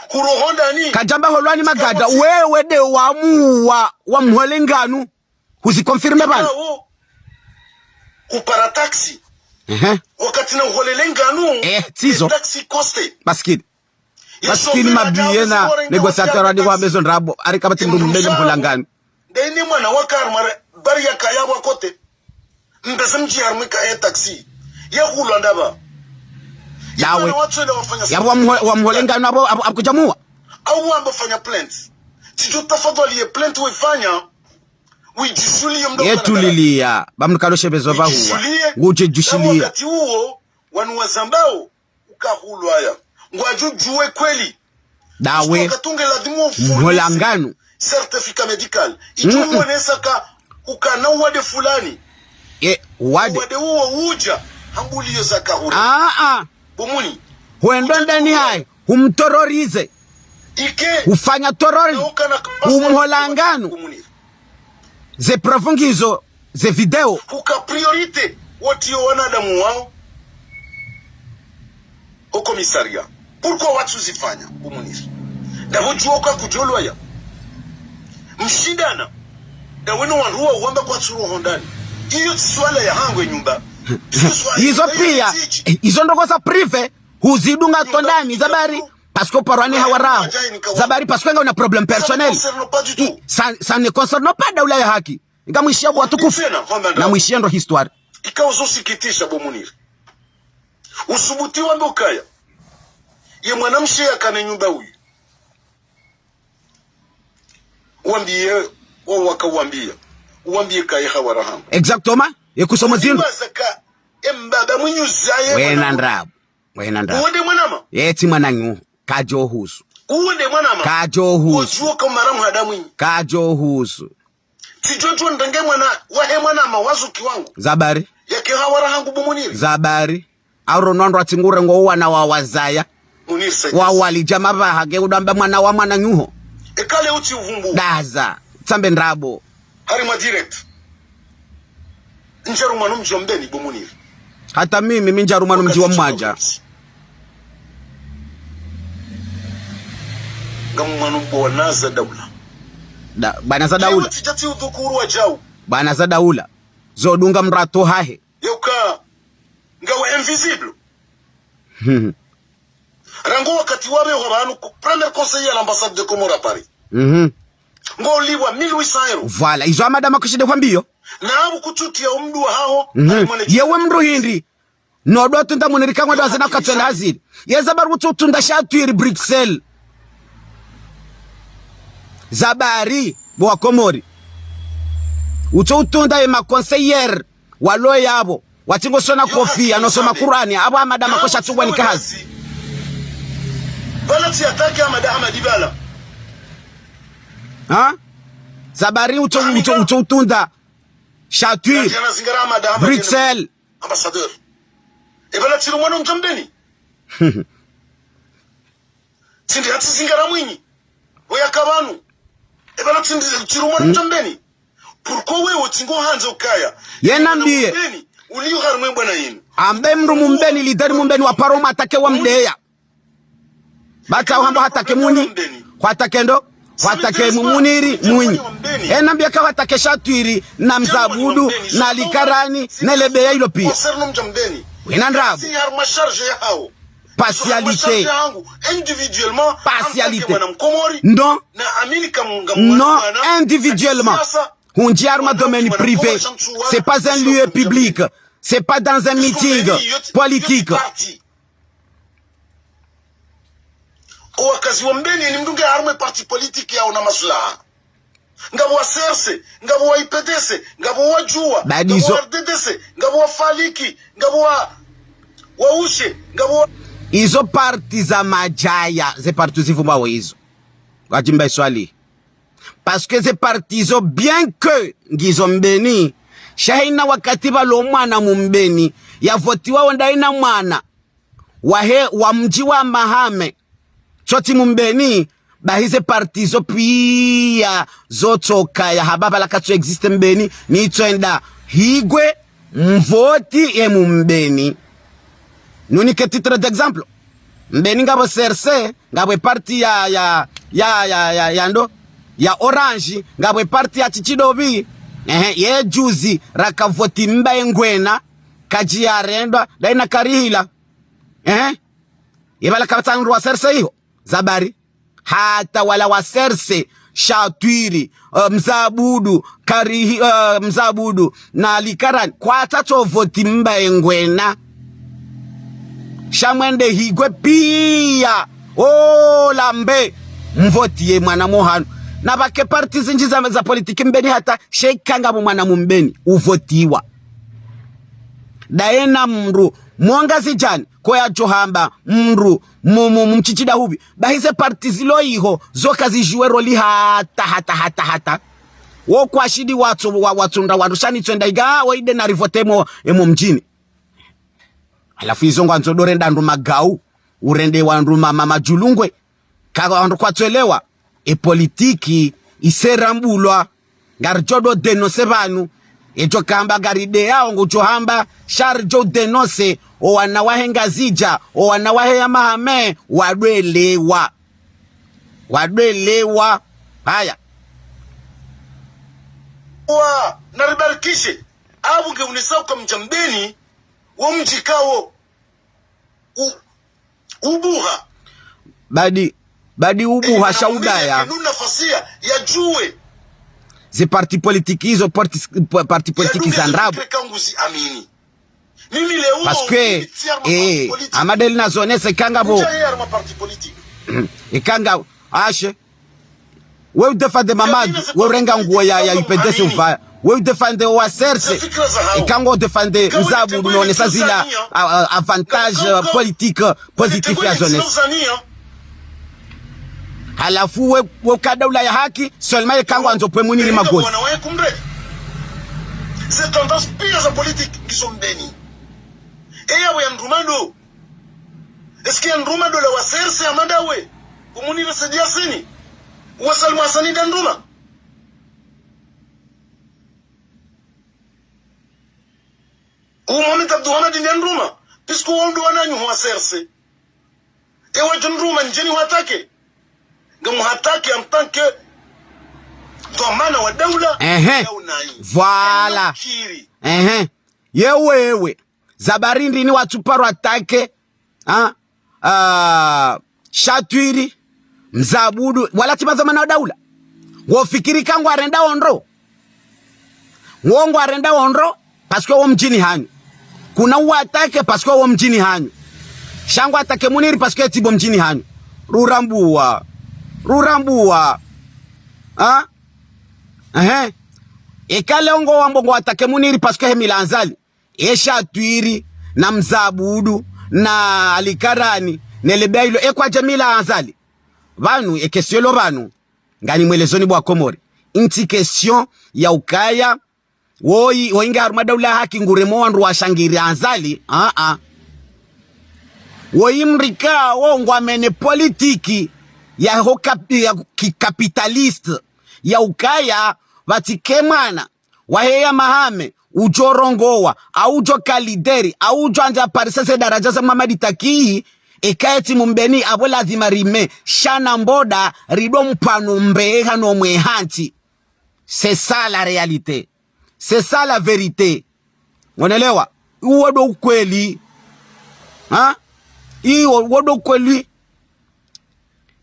Hurohondani. Kadjamba holwani magada, wewe nde wamuwa, wa mhole nganu. Huzi confirme pvanu. Ikao, hupara taxi. Ehe. Wakati na uholele nganu. Eh, tsizo. Taxi coste. Baskini. Baskini mabiye na négociateur wa négociation ndrabo, ari kapvatsi mndru mbeni mhola nganu. Ndeni mwana wa karmare, bari ya kaya wa kote. Mbese mdji harumwa ka e taxi. Ya hulwa ndapvi. Dawe. Yapvo wa mho-, wa mhole nganu apvo, apvo, apvo kudjamuwa. Au wamba fanya plainte. Tsidjo tafadhali ye plainte wefanya. Uidjushuliye mdo. Ye tuliliya, ba mdru kalo shepvezo pvahuwa. Uidjushuliye. Ngudje djushuliya. Na wakati uwo, wanu wazambao, uka hulwaya. Ngwadjo djuwe kweli. Dawe. Usiku wakatunge ladhimu ufurnise. Mhola nganu. Certificat médical. Idjo uonesa ka ukana uwade fulani. E, uwade. Uwade uwo udja. Hambuliyo zaka hure. Ah, ah. Bo Muni. Hwendo ndani hayi. Humtororize. Ike. Hufanya torori. Na ukana kapasa. Humhola nganu. Bo Muni. Ze preuve ngizo, ze video. Huka priorité, wotiyo wanadamu wao. Au commissariat. Pourquoi watsuzifanya, bo Muniri? Ndapvo djuwa uka kudjolwaya. Mshindana. Ndawe no wandru wa uwamba kwatsu rohondani. Iyo tsi swala ya hangu e nyumba. Izo piya, izo ndrongoo za privé, huzidunga tondani, zabari, parce que uparwa ni hawa raho. Zabari, parce que nga una problème personnel. Ça ne concerne pas du tout. I, ça, ça ne concerne pas daula ya haki. Ngamwishiya bo watukufu. Tsena, hamba ndapvo. Namwishiye ndo histoire. Ikao zo sikitisha bo Muniri. Usubuti wambe ukaya. Ye mwanamshe yakana nyumba uyu. Wambiye, wa waka wambiya. Wambiye kaye hawara hangu. Exactement. Ye kusomo zinu. Uliwaza ka, e mbaba mwinyi uzaye. Wena ndrabo. Wena ndrabo. Uwo nde mwanama. Ye tsi mwananyu. Kadjo husu. Uwo nde mwanama. Kadjo husu. Uwo djuwa ka mara mhada mwinyi. Kadjo husu. Tsidjo djuwa ndenge mwana, wahe mwanama wazuki wangu. Zabari. Yake hawara hangu bo Muniri. Zabari. Auro nondo atsingure ngo wana wa wazaya. Muniri Said. Wa walidja mapvaha ke udamba mwana wa mwananyu ho. Ekale utsi uvumbu. Daza. Tsambe ndrabo. Harimwa direct. Ndjaruma no mdji wa Mbeni bo Muniri. Hata mimi, mi ndjaruma no mdji wa Mwandja. Ngamumwano bo wana za daula. Da, bwana za daula. Yewe tsidjatsi udhukuru wadjau. Bwana za daula. Zo dunga mrato hahe. Yeuka. Ngawe invisible. Rangu wakati wawe wa pvanu ku premier conseiller à l'ambassade de Comores à Paris. Mhm. Ngolipvwa mille huit cents euros. Voilà, izo Ahamada Makoshi nde hwambiyo. Na apvo kutsuti ya umdu wa haho, mhm, alimwone. Yewe mdru hindri. No ndo tunda Muniri kangwa ndo hazina katswela hazili. Ye zabari utsu tunda shatwiri Bruxelles. Zabari, bo wa Komori. Utsu tunda ye ma conseillers. Walo yapvo, watsi ngosona kofiya, nosoma Kurani, apvo Ahamada Makoshi atsuwa ni kahazi. Pvala tsi attaque Ahamada Ahmadi pvala. Ha? Zabari utso, utso, utso utunda. Shatwiri. Bruxelles. Ambassadeur. E pvala tsirumwa no mdji wa Mbeni. Tsindi hatsi zingara Mwinyi. Woyaka pvanu. E pvala tsindi tsirumwa no mdji wa Mbeni. Pourquoi wewe tsi ngo handza ukaya? Ye nambiye. Mbeni, uliyo harimwa bwana yinu. Ambe mdru mu Mbeni, leader mu Mbeni wa paro ma attaquer wa mdeya. Bata uhamba attaquer Mwinyi. Attaquer ndo? Attaquer Muniri, Mwinyi. Ye nambiye ka attaquer Shatwiri, na Mzabudu, na Likarani, ne lebeya ilo piya. Concernant mdji wa Mbeni. Wena ndrabo. Si harimwa charge ya hawo. Partialité. Partialité. Non. Non, individuellement. Hundji harimwa domaine privé. C'est pas un lieu public. C'est pas dans un meeting politique. Owakazi wa Mbeni ni mdru nge harimwa parti politique yawo na maslaha. Ngapvo wa C R C, ngapvo wa U P D C, ngapvo wa Juwa, ngapvo wa R D D C, ngapvo wa Faliki, ngapvo wa, wa Ushe, ngapvo wa... Izo parti za madjaya, ze parti zivumbawo izo. Wadjimba iswali. Parce que ze parti zo, bien que ngizo Mbeni, sha hayina wakati pvalo mwana mu Mbeni, ya votiwa wo ndayina mwana wahe, wa mdji wa Mahame, tsi wo tsi mu Mbeni, Bahi ze parti zo piya zo tsokaya hapvapvala katso existe Mbeni, ni tso enda higwe mvoti ye mu Mbeni. Nunike titre d'exemple. Mbeni ngapvo C R C, ngapvo parti ya, ya, ya, ya, ya, ya ndo, ya Orange, ngapvo parti ya Tchitchidopvi. Ehe, ye juzi raka voti Mbaye Ngwena, kadji ya rendwa, dayi na karihila. Ehe. Ye pvala kapvatsi mndru wa C R C iho. Zabari. Hata wala wa C R C, Shatwiri, eh, Mzabudu, Karihi, eh, Mzabudu, na Likarani, kwatsu voti Mbaye Ngwena. Sha mwende higwe piya, ola mbe, mvoti ye mwana mwa hanu. Na pvwake parti zindji za, za politiki Mbeni hata, sha eka ngapvo mwana mu Mbeni, uvotiwa. Daye na mndru, mwa Ngazidjani, ko yadjo hamba, mndru, mu, mu, mu Mtchitchida hupvi. Bahi ze parti zilo iho, zo kazidjuwe roli hata, hata, hata, hata. Wo kwashindi watso, wa, watsunda wandru sha ni tso enda higa, wo ide na rivote mo, e mo mdjini. Halafu izo ngwandzo ndo renda wandru magau, urende wandru ma, ma, madjulungwe. Ka wandru kwatsu elewa, e politiki, iserambulwa. Ngaridjo do dénoncer pvanu. Edjo kamba ngari de yao ngudjo hamba, sha ridjo dénoncer, o wana wahe Ngazidja, o wana wahe ya Mahame, wadwelewa. Wadwelewa. Haya. Wa, naribarikishe. Apvo nge unesa uka mdja Mbeni, wo mdji kawo. U-, ubuha. Badi, badi ubuha sha udaya. Inu nafasi ya, ya djuwe. Ze parti politique izo, parti, parti politique za ndrabo. Parce que, eh, Amadeli na zonese kanga bo. Ikanga, ashe. We udéfendre Mamadou, we urenga nguo ya, ya U P D C uvaya. We udéfendre wa C R C. Ikanga udéfendre Mzabudu, nonesa zila, a, a, avantage, euh, politique, positif ya zonese. Halafu we, we uka daula ya haki, seulement ikanga wandzo pve Muniri magozi. Ze tendance pia za politique ngizo Mbeni. Eya we ya ndruma ndo. Est-ce que ya ndruma ndo la wa C R C Amanda we? Umuniri Said Yassine? Wa Salim Hassani nda ndruma? U Mohamed Abdou Hamadi nda ndruma? Puisque wo ndo wananyu wa C R C. Ewa djo ndruma ndjeni wa attaquer. Ngamu attaquer en tant que dhwamana wa daula. Ehe. Voilà. Ehe. Ye wewe. Zabari ndrini watsu paro attaquer, ha? Ah, Shatwiri, Mzabudu, wala tsi madhwamana wa daula. Ngofikiri ka ngwarenda ondro. Ngo ngwarenda ondro, parce que wo mdjini hanyu. Kuna u attaquer parce que wo mdjini hanyu. Sha ngwa attaquer Muniri parce que tsi bo mdjini hanyu. Rurambuwa. Rurambuwa. Ha? Ehe. Eka leo ngo wambo ngwa attaquer Muniri parce que he mila Azali. E Shatwiri, na Mzabudu, na Alikarani, ne Lebeilo, e kwadja mila Azali. Pvanu, e question lo pvanu, ngani mwelezoni bo wa Komori. Intsi question ya ukaya, woyi, woyi nge harumwa daula haki nguremo wandru washangiri Azali, a, a. Woyi mrika wo ngwamene politiki ya ho kap-, ya ki capitaliste, ya ukaya, pvatsi ke mwana, wahe ya Mahame, udjo rongowa, au udjo ka leader, au udjo andza parise ze daraja za Mamadi Taki, eka etsi mu Mbeni apvo lazima rime, shana mboda, rido mpvanu mbeha no mwe hantsi. C'est ça la réalité. C'est ça la vérité. Ngonelewa? Uwo ndo ukweli. Ha? Iwo, uwo ndo ukweli.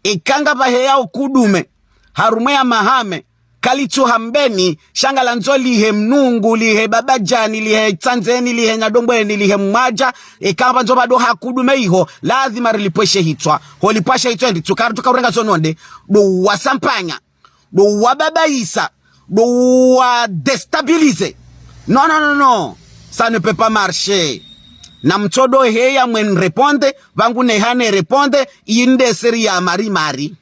Ikanga pvahe ya ukudume, harumwa ya Mahame, kalitsu ha Mbeni, sha ngalandzo lihe Mnungu, lihe Babadjani, lihe Tsandzeni, lihe Nyadombweni, lihe Mwadja, ikanga pvandzo pvado ha kudume iho, lazima rilipvweshe hitswa. Holipvwashe hitswa ndi tsuka, tsuka urenga zononde, ndo wasampanya. Ndo wababaisa, ndo wa déstabiliser. Non, non, non, non. Ça ne peut pas marcher. Na mtsodo heya mwen répondre, pvangu ne hane répondre, inde série ya mari mari.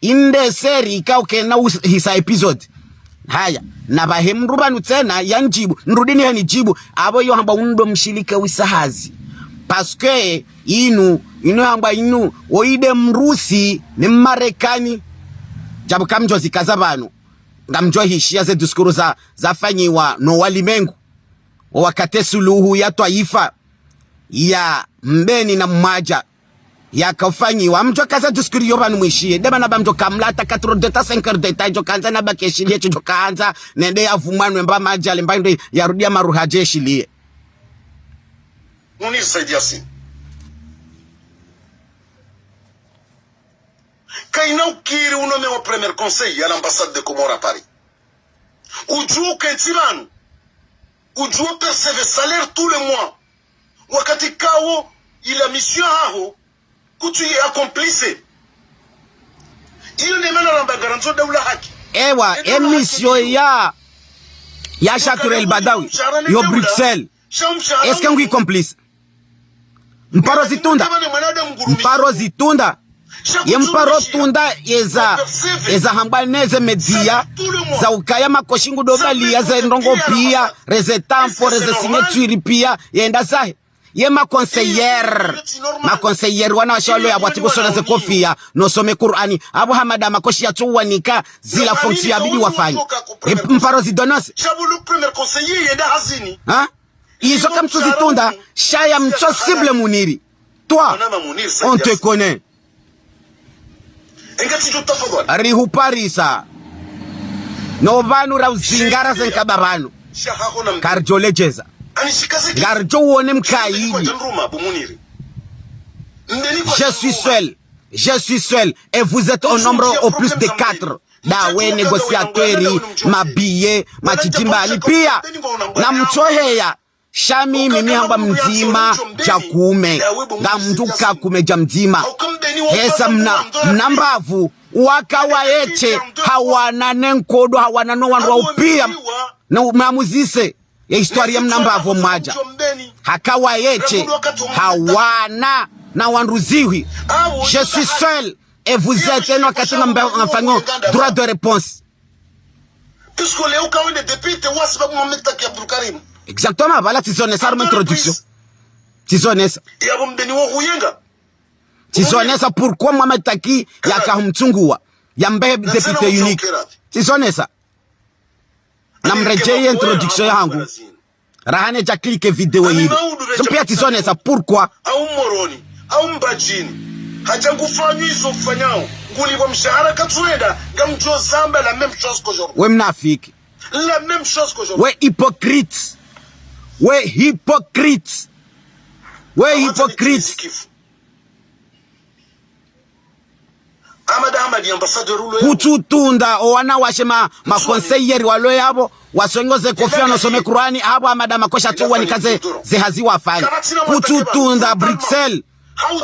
Inde série ka ukena us-, hisa épisode. Haya, na pvahe mndru pvanu tsena, ya ndjibu, nrudi ni heni djibu, apvo yo hamba undo mshilike wisa hazi. Parce que inu, Inu yambwa inu, woyi nde Mrusi, ne Mmarekani. Djabu kamdjozikaza pvanu. Ngamdjohishiya ze discours za, zafanyiwa no walimengu. Owakati suluhu ya twaifa, ya Mbeni na Mwadja, yakafanyiwa. Mdjokaza discours iyo pvanu mwishiye. Nde mana ba mdjokamlata quatre heures de temps, cinq heures de temps, djokandza na bakeshiliye, djokandza, nende yavumwanwe mba Mwadja, le mba ndo yarudi ya maruha djeshiliye. Munir Said Yasin. Kayina ukiri unomewa premier conseiller à l'ambassade de Comores à Paris. Udjuwa ukentsi pvanu. Udjuwa percevoir salaire tous les mois. Wakati kawo ila mission yaho, kutsu yi accomplisse. Iyo nde mana ramba ngarandzo daula haki. Ewa, e mission ya, ya Chaturel Badawi, yo Bruxelles. Est-ce que ngwi complice? Mparo zitunda. Mparo zitunda. Ye mparo tunda yeza, yeza hambwa neze media, za ukaya makoshi ngudobaliya ze ndrongo piya, reze tampo, reze signature piya, yenda zahe. Ye ma conseillers, ma conseillers wana washe walo ya bwati kusona ze kofiya, no some Kur'ani, abo Hamada makoshi yatsuwanika, zila fonction yabidi wafanye. E mparo zidonose. Ha? Izo kamtsuzitunda, sha ya mtso cible Muniri. Toi, on te connaît. Rihuparisa. No pvanu rauzingara ze nkaba pvanu. Karidjo ledjeza. Ngaridjo wone mkaidi. Je suis seul. Je suis seul. Et vous êtes au nombre au plus de quatre. Dawe négociateur, mabiye, matitimbali piya. Na mtsoheya. Sha mimi mi hamba mdzima dja kume. Ngamdru ka kume dja mdzima. Hesa mna, mna mbavu. Waka waeshe, hawana ne nkodo, hawana no wandru wa upiya. Na umamuzise. Ye histoire ya mna mbavu mwadja. Haka waeshe, hawana na wandru zihwi. Je suis seul. Et vous êtes, eno wakati ngamba, ngafanyao droit de réponse. Puisque leo kawende député, wa sababu Mohamed Taki Abdoulkarim. Exactement, voilà, tsizonesa harumwa introduction. Tsizonesa. Yabo Mbeni wo huyenga. Tsizonesa pourquoi Mohamed Taki yaka humtsunguwa. Yambe député unique. Tsizonesa. Na mredjeye introduction yahangu. Raha nedja cliquer vidéo yili. Zo piya tsizonesa pourquoi. Au Moroni, au Mbadjini. Hadja ngufanyo izo ufanyao. Ngulipvwa mshahara katsuwenda, ngamdjo zamba la même chose qu'aujourd'hui. We mnafiki. La même chose qu'aujourd'hui. We hypocrite. We hypocrite. We hypocrite. Ahmad Ahmad, ambassadeur ulo yabo. Kutsutunda, owana washe ma, ma conseillers walo yabo, wasongoze kofiya no some Kur'ani, abo Ahmad Amakosha tu wanika ze, ze hazi wafanya. Kutsutunda, Bruxelles,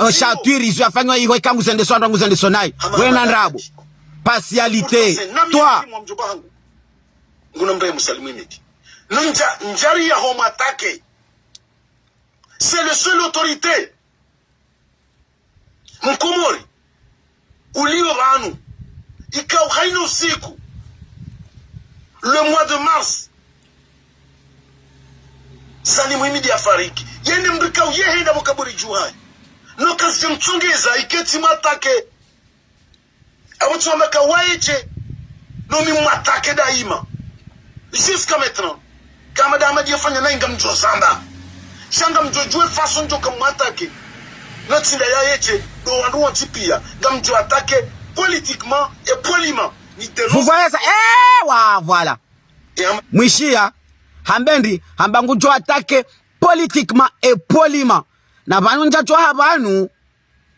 eh, Chaturel, izo yafanywa iho ika nguzendeswa, ndo nguzendeswa nayi. Wena ndrabo. Partialité. Toi. Nguna mdru ya Musalimini. Nundja, ndjari ya homa take. C'est le seul autorité. Mkomori, uliyo pvanu, ikao hayina usiku, le mois de mars, Salim Himidi yafariki. Yende mdru ikao yehenda pvo kaburi dju hayi. No kazidja mtsongeza, iketsi matake. Abo tsi wamba ka waeshe, no mi mwatake daima. Jusqu'à maintenant. Ka Ahmad Ahmad yafanya nayi ngamdjo zamba. Sha ngamdjo djuwa façon ndjo ka mwatake. No tsi nda yaeshe, ndo wandru wontsi piya. Ngamdjo attaquer politiquement et poliment. Ni de... Vous voyez ça? Eh, wa, voilà. Mwishiya, hambendi, hamba ngudjo attaquer politiquement et poliment. Na pvanu ndjatsoha pvanu,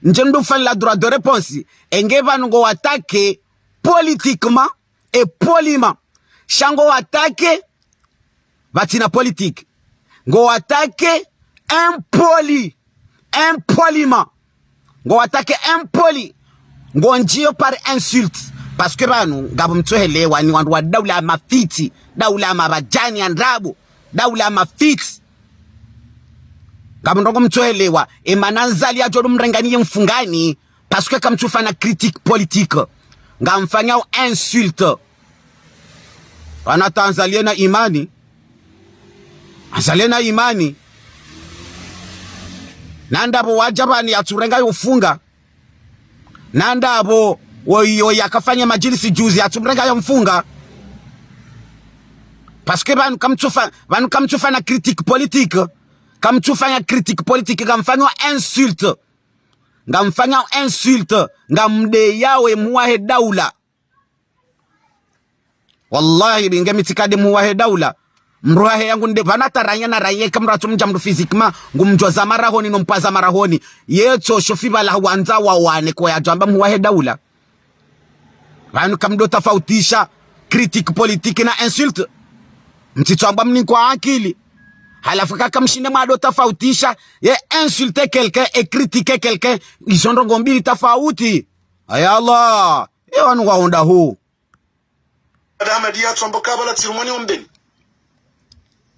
ndje mdru ufanyila droit de réponse, enge pvanu ngo attaquer politiquement et poliment. Sha ngo attaquer, pvatsina politique. Ngo attaquer impoli, impoliment. Ngo attaquer impoli. Ngo ndjiyo par insulte. Parce que pvanu, ngapvo mtsohelewa ni wandru wa daula ya mafitsi, daula ya mabadjani ya ndrabo, daula ya mafitsi. Ngapvo ndrongo mtsohelewa, emana Azali yadjo mrengani ye mfungani, parce que kamtsufanya critique politique. Ngamfanyao insulte. Pvanu hata Azali yena imani. Azali yena imani. Na ndapvo wadja pvanu yatsurenga yo mfunga. Na ndapvo woyi, woyi yakafanya madjilisi juzi, yatsumrenga yo mfunga. Parce que pvanu kamtsufa-, pvanu kamtsufanya critique politique. Kamtsufanya critique politique, ngamfanya insulte. Ngamfanya insulte, ngamdeyao mhuu wahe daula. Wallahi, binge mi tsikade mhuu wahe daula. Mdru hahe yangu nde, pvanu hata ranya na ranya, eka mdru atsumdja mdru physiquement, ngumdjo zama rahoni, no mpvaza marahoni. Yetso shofi pvala hwandza wawane ko yadjwamba mhuu wahe daula. Pvanu kamdo tafautisha critique politique na insulte. Mtsitswamba mnikwa akili. Halafu kaka mshinde mwado tafautisha, ye insulter quelqu'un et critiquer quelqu'un, izo ndrongoo mbili tafauti. Aya Allah, ye wanu wahonda hu. Ada Hamadi yatswamba kabala tsirumwani wa Mbeni.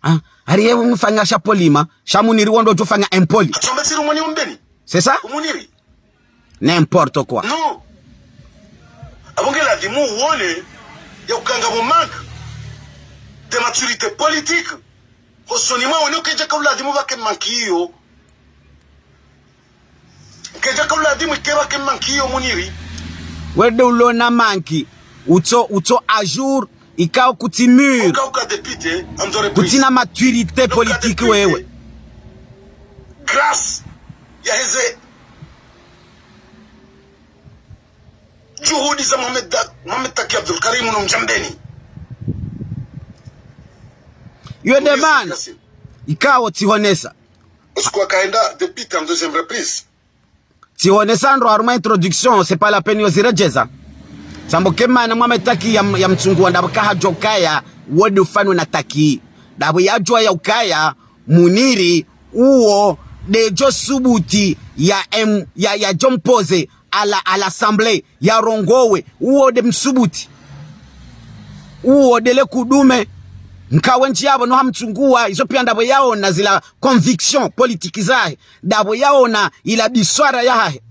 Ah, hari ye mfanya sha polima, sha Muniri wondo djufanya impoli. Atswamba tsirumwani wa Mbeni. C'est ça? Umuniri. N'importe quoi. Non. Apvo nge ladhimu uone ya ukanga mu manque de maturité politique. Hosoni mwa wone ukedja ka uladhimu pvake manque iyo. Kedja ka uladhimu ike pvake manque iyo Muniri. Wende ulona manque. Utso, utso à jour, ikao kutsi mûr. Uka, uka député, amzore kutsina maturité politique wewe. Grâce ya heze juhudi za Mohamed Da-, Mohamed Taki Abdul Karim no mdja Mbeni. Iyo nde mana ikao tsihonesa. Usiku akaenda député en deuxième reprise. Tsihonesa ndro harumwa introduction, c'est pas la peine yo ziredjeza. Tsambo ke mana Mohamed Taki ya, ya mtsunguwa ndapvo kahadjo kaya, wode ufano na Taki. Ndapvo yadjuwa ya ukaya, Muniri, uwo, ndedjo subuti ya em-, ya, yadjo mpoze à la, à l'Assemblée, yarongowe, uwo nde msubuti. Uwo ndele kudume, nkawe ntsi yapvo no hamtsunguwa, izo pia ndapvo yaona zila conviction politique zahe, ndapvo yaona ila biswara yahahe.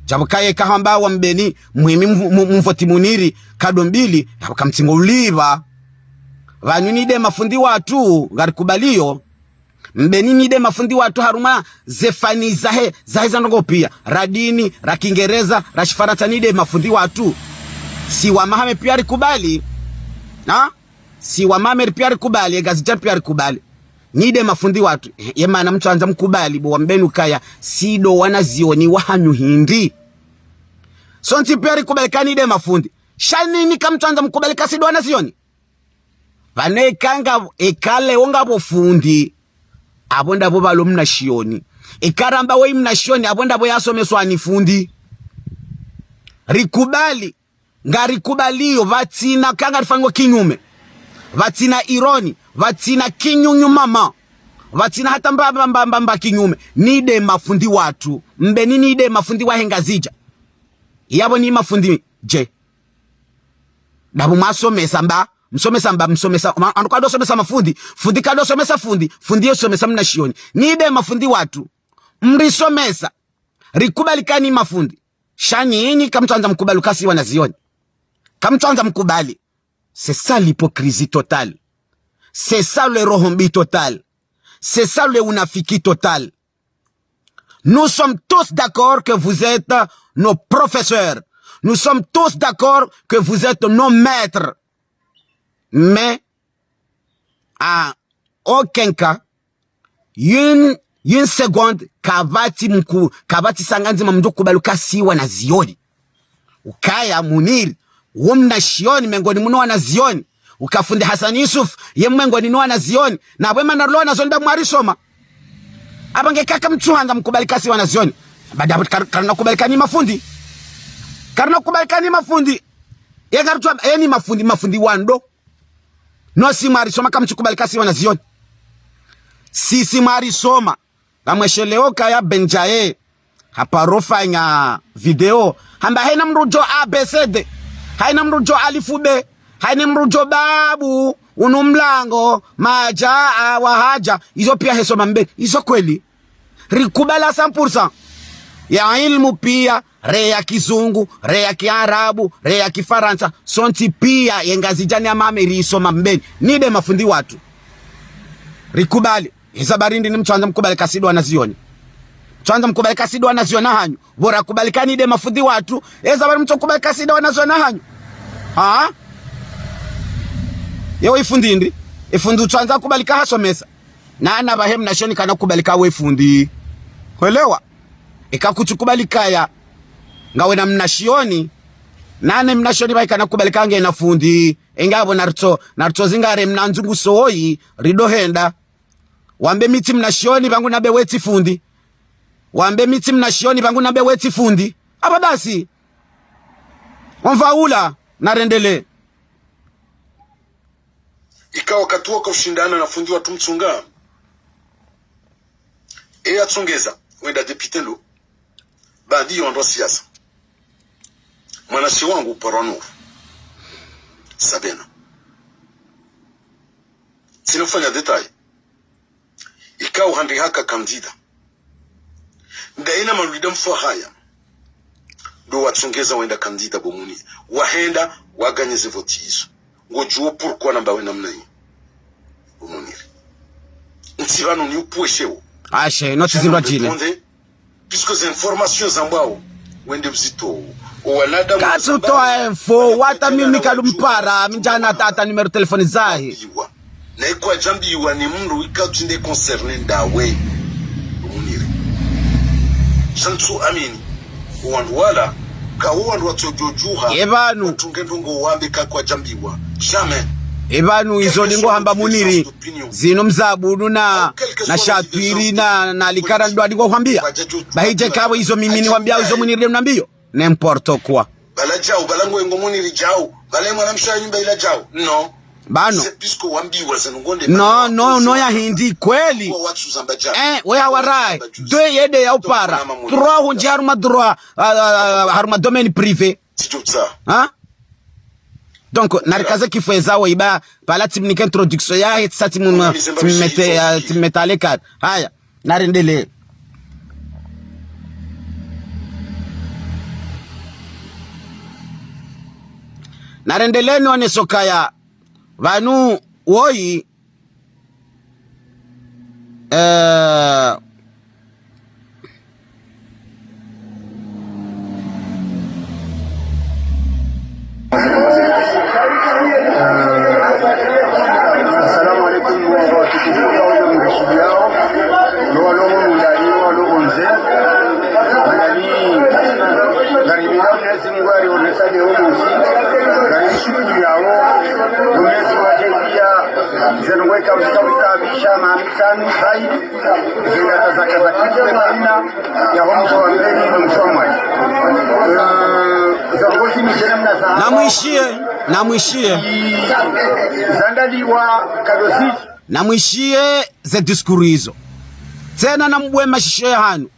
Djapvo kaye kahamba wa Mbeni, mwimi mvu-, mu-, mvoti Muniri, kado mbili, ndapvo kamtsingo ulipva. Pvanu ni nde mafundi watru, ngarikubaliyo, Mbeni ni nde mafundi watru harumwa ze fani zahe, zahe za ndrongoo pia. Ra dini, ra Kingereza, ra Shifarantsa ni nde mafundi watru. Si wa Mahame pia rikubali. Ha? Si wa Mahame pia rikubali, ye Ngazidja pia rikubali. Ni nde mafundi watru. Ye mana mtsuandza mkubali, bo wa Mbeni ukaya, si ndo wanazioni wahanyu hindri. Sontsi pia rikubali ka ni nde mafundi. Sha nini kamtsuandza mkubali ka si ndo wanazioni? Pvanu eka nga, eka leo ngapvo fundi, apvo ndapvo pvalo mnashioni. Eka ramba weyi mnashioni, apvo ndapvo yasomeswa ni fundi. Rikubali, ngarikubaliyo, pvatsina, ka ngarifanyiwa kinyume. Pvatsina ironi, pvatsina kinyunyumama. Pvatsina hata mba, mba, mba, mba, mba kinyume. Ni nde mafundi watru. Mbeni ni nde mafundi wahe Ngazidja. Yapvo ni mafundi dje? Ndapvo mwasomesa mba, msomesa mba, msomesa, ma-, anu kado somesa mafundi, fundi kado somesa fundi, fundi yo somesa mnashioni. Ni nde mafundi watru, mrisomesa, rikubali ka ni mafundi. Sha nyinyi kamtsuandza mkubali ka si wanazioni. Kamtsuandza mkubali. C'est ça l'hypocrisie totale. C'est ça le roho mbi total. C'est ça le unafiki total. Nous sommes tous d'accord que vous êtes nos professeurs. Nous sommes tous d'accord que vous êtes nos maîtres. Mais, à aucun cas, une, une seconde, kapvatsi mku-, kapvatsi sanga ndzima mndru kubali ka si wanazioni. Ukaya Muniri, wo mnashioni mengoni mwa wanazioni. Uka fundi Hassan Yusuf, ye mengoni mwa wanazioni. Na pvwe mana rilo wanazioni ndapvo mwarisoma. Apvo nge kaka mtsuandza mkubali ka si wanazioni. Ba ndapvo kar-, karina kubali ka ni mafundi. Karina kubali ka ni mafundi. Ye ngarutsuamba, ye ni mafundi, mafundi wa ndo. No si mwarisoma kamtsukubali ka si wanazioni. Si, si mwarisoma. Ngamwesheleo kaya Benjaye, haparo fanya video. Hamba haina mndru djo A B C D. Haina mndru djo alifu be. Haina mndru djo babu, unu mlango, maja, a, wahaja. Izo pia hesoma Mbeni. Izo kweli. Rikubali à cent pour cent. Ya ilmu pia, re ya kizungu, re ya kiarabu, re ya kifarantsa. Sontsi pia, ye Ngazidja ni ya Mahame risoma Mbeni. Ni nde mafundi watru. Rikubali. Hiza barindi ni mtsuandza mkubali ka si ndo wanazioni. Tsandza mkubali kasi ndo wanazioni wahanyu. Bora kubali kani nde mafundi watru. Eza bari mtso kubali kasi ndo wanazioni wahanyu. Ha? Yewe ifundi ndi. Ifundi tsandza kubali ka hasomesa. Nana bahe mnashioni kana kubali ka we fundi. Kwelewa? Eka kutsu kubali kaya. Ngawe na mnashioni. Nane mnashioni bahi kana kubali ka nge na fundi. Enga abo nartso, nartso zingare mna nzungu soyi, rido henda. Wambe mi tsi mnashioni, bangu nambe we tsi fundi. Wambe mi tsi mnashioni, bangu nambe we tsi fundi. Aba basi. Omva ula, narendele. Ika wakati waka ushindana na fundi watru mtsunga. Eya tsongeza, wenda député lo. Baadhi ya wandru wa siasa. Mwanashe wangu uparwa nuru. Sabena. Tsina ufanya détail. Ika uhandri haka candidat. Nda ina malwida mfwa haya. Ndo watsongeza wenda candidat bo Muniri. Wahenda, waganye ze voti izo. Ngodjuo pourquoi namba we namna iyo. Bo Muniri. Ntsi pvanu ni upweshewo. Ashe, notsi zindru adjine. Puisque ze informations zambwawo, wende uzitowa. O wanadamu katsu towa info, wata mimi kalumpara, mi ndjana hata numéro téléphone zahe. Na ikao adjambiwa ni mndru ika utsinde concerné ndawe. Bo Muniri. Sha ntsu amini. O wandru wala, ka o wandru watsodjodjuha. Ye pvanu. Watsunge ndrongo wambe ka kwadjambiwa. Jamais. Ye pvanu izo ndingo hamba Muniri. Zinu mzabunu na, na shatwiri na, na likara ndo ndingo hwambia. Bahidje kawe izo mimi niwambia izo Muniri nde unambiyo. N'importe quoi. Bala djau, bala ngoengo Muniri djau, bala mwanamshe wa nyumba ila djau. Non. Pvanu. C'est puisque wambiwa zinu ngonde. Non, non, non, ya hindri kweli. Kwa watsu zamba djau. Eh, we hawarai. Zamba juzi. Deux yende ya upara. Trois hundji harumwa droit, ah, ah, ah, harumwa domaine privé. Tsidjutsa. Hein? Donc, narikaze kifweza wo iba, pvala tsimnike introduction yahe, tsa tsimu-, tsimmete, ah, tsimmete à l'écart. Haya. Narendele. Narendele none sokaya. Pvanu woyi. Eh. Assalamu alaikum, watukufu, wale mrishidiyao, no walo mundani, no walo nze. Ndani, ngari bila Mwenyezi Mungu alionesa leo mosi. Ngari shukuru yao, Mwenyezi Mungu ajalia, zenu weka mtabitabisha, mamitani, zaidi. Namwishiye, namwishiye. Namwishiye ze discours izo. Tsena nambuwe mashishiyo yahanu.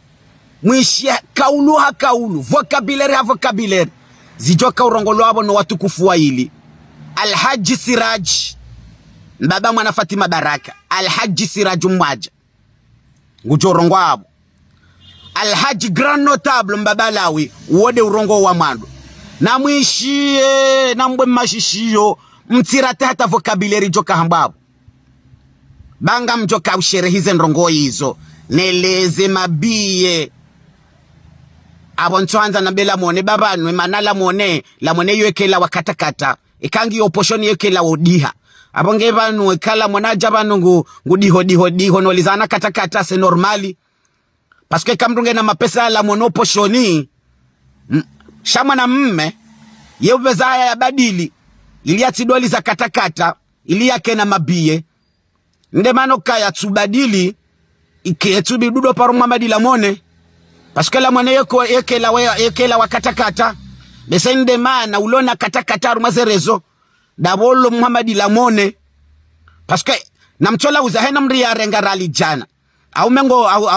Mwishiye kaulu ha kaulu, vocabulaire ha vocabulaire. Zidjoka urongolwa apvo no watukufu waili. Alhadji Siradji, mbaba mwana Fatima Baraka. Alhadji Siradji Mwadja. Ngudjo urongoa apvo. Alhadji Grand Notable Mbaba Lawi, uwo nde urongoa wa mwando. Namwishiye, nambuwe mashishiyo, mtsirate hata vocabulaire idjoka hambwa apvo. Ba ngamdjoka usherehi ze ndrongoo izo. Neleze mabiye. Apvo ntsuhandza nambe Lamone, baba nwe mana Lamone, Lamone yo ekela wa katakata. Eka ngiyo poshoni yo ekela wo diha. Apvo nge pvanu, eka Lamone adja pvanu ngu, ngu diho, diho, diho, no lizana katakata, c'est normal. Parce que eka mndru ngena mapesa ya Lamone o poshoni, mm, sha mwana mme, ye upveza haya yabadili, ili yatsidjo liza katakata, ili yakena mabiye. Nde mana okaya tsubadili, ike tsubidi udo paro Mohamed Lamone. Parce que Lamone yeko, yekela wa, yekela wa katakata. Bese nde mana ulo na katakata harumwa ze réseaux. Ndapvo ulo Mohamed Lamone. Parce que namtsola uza hena mri ya renga rali djana. Au mengo, au,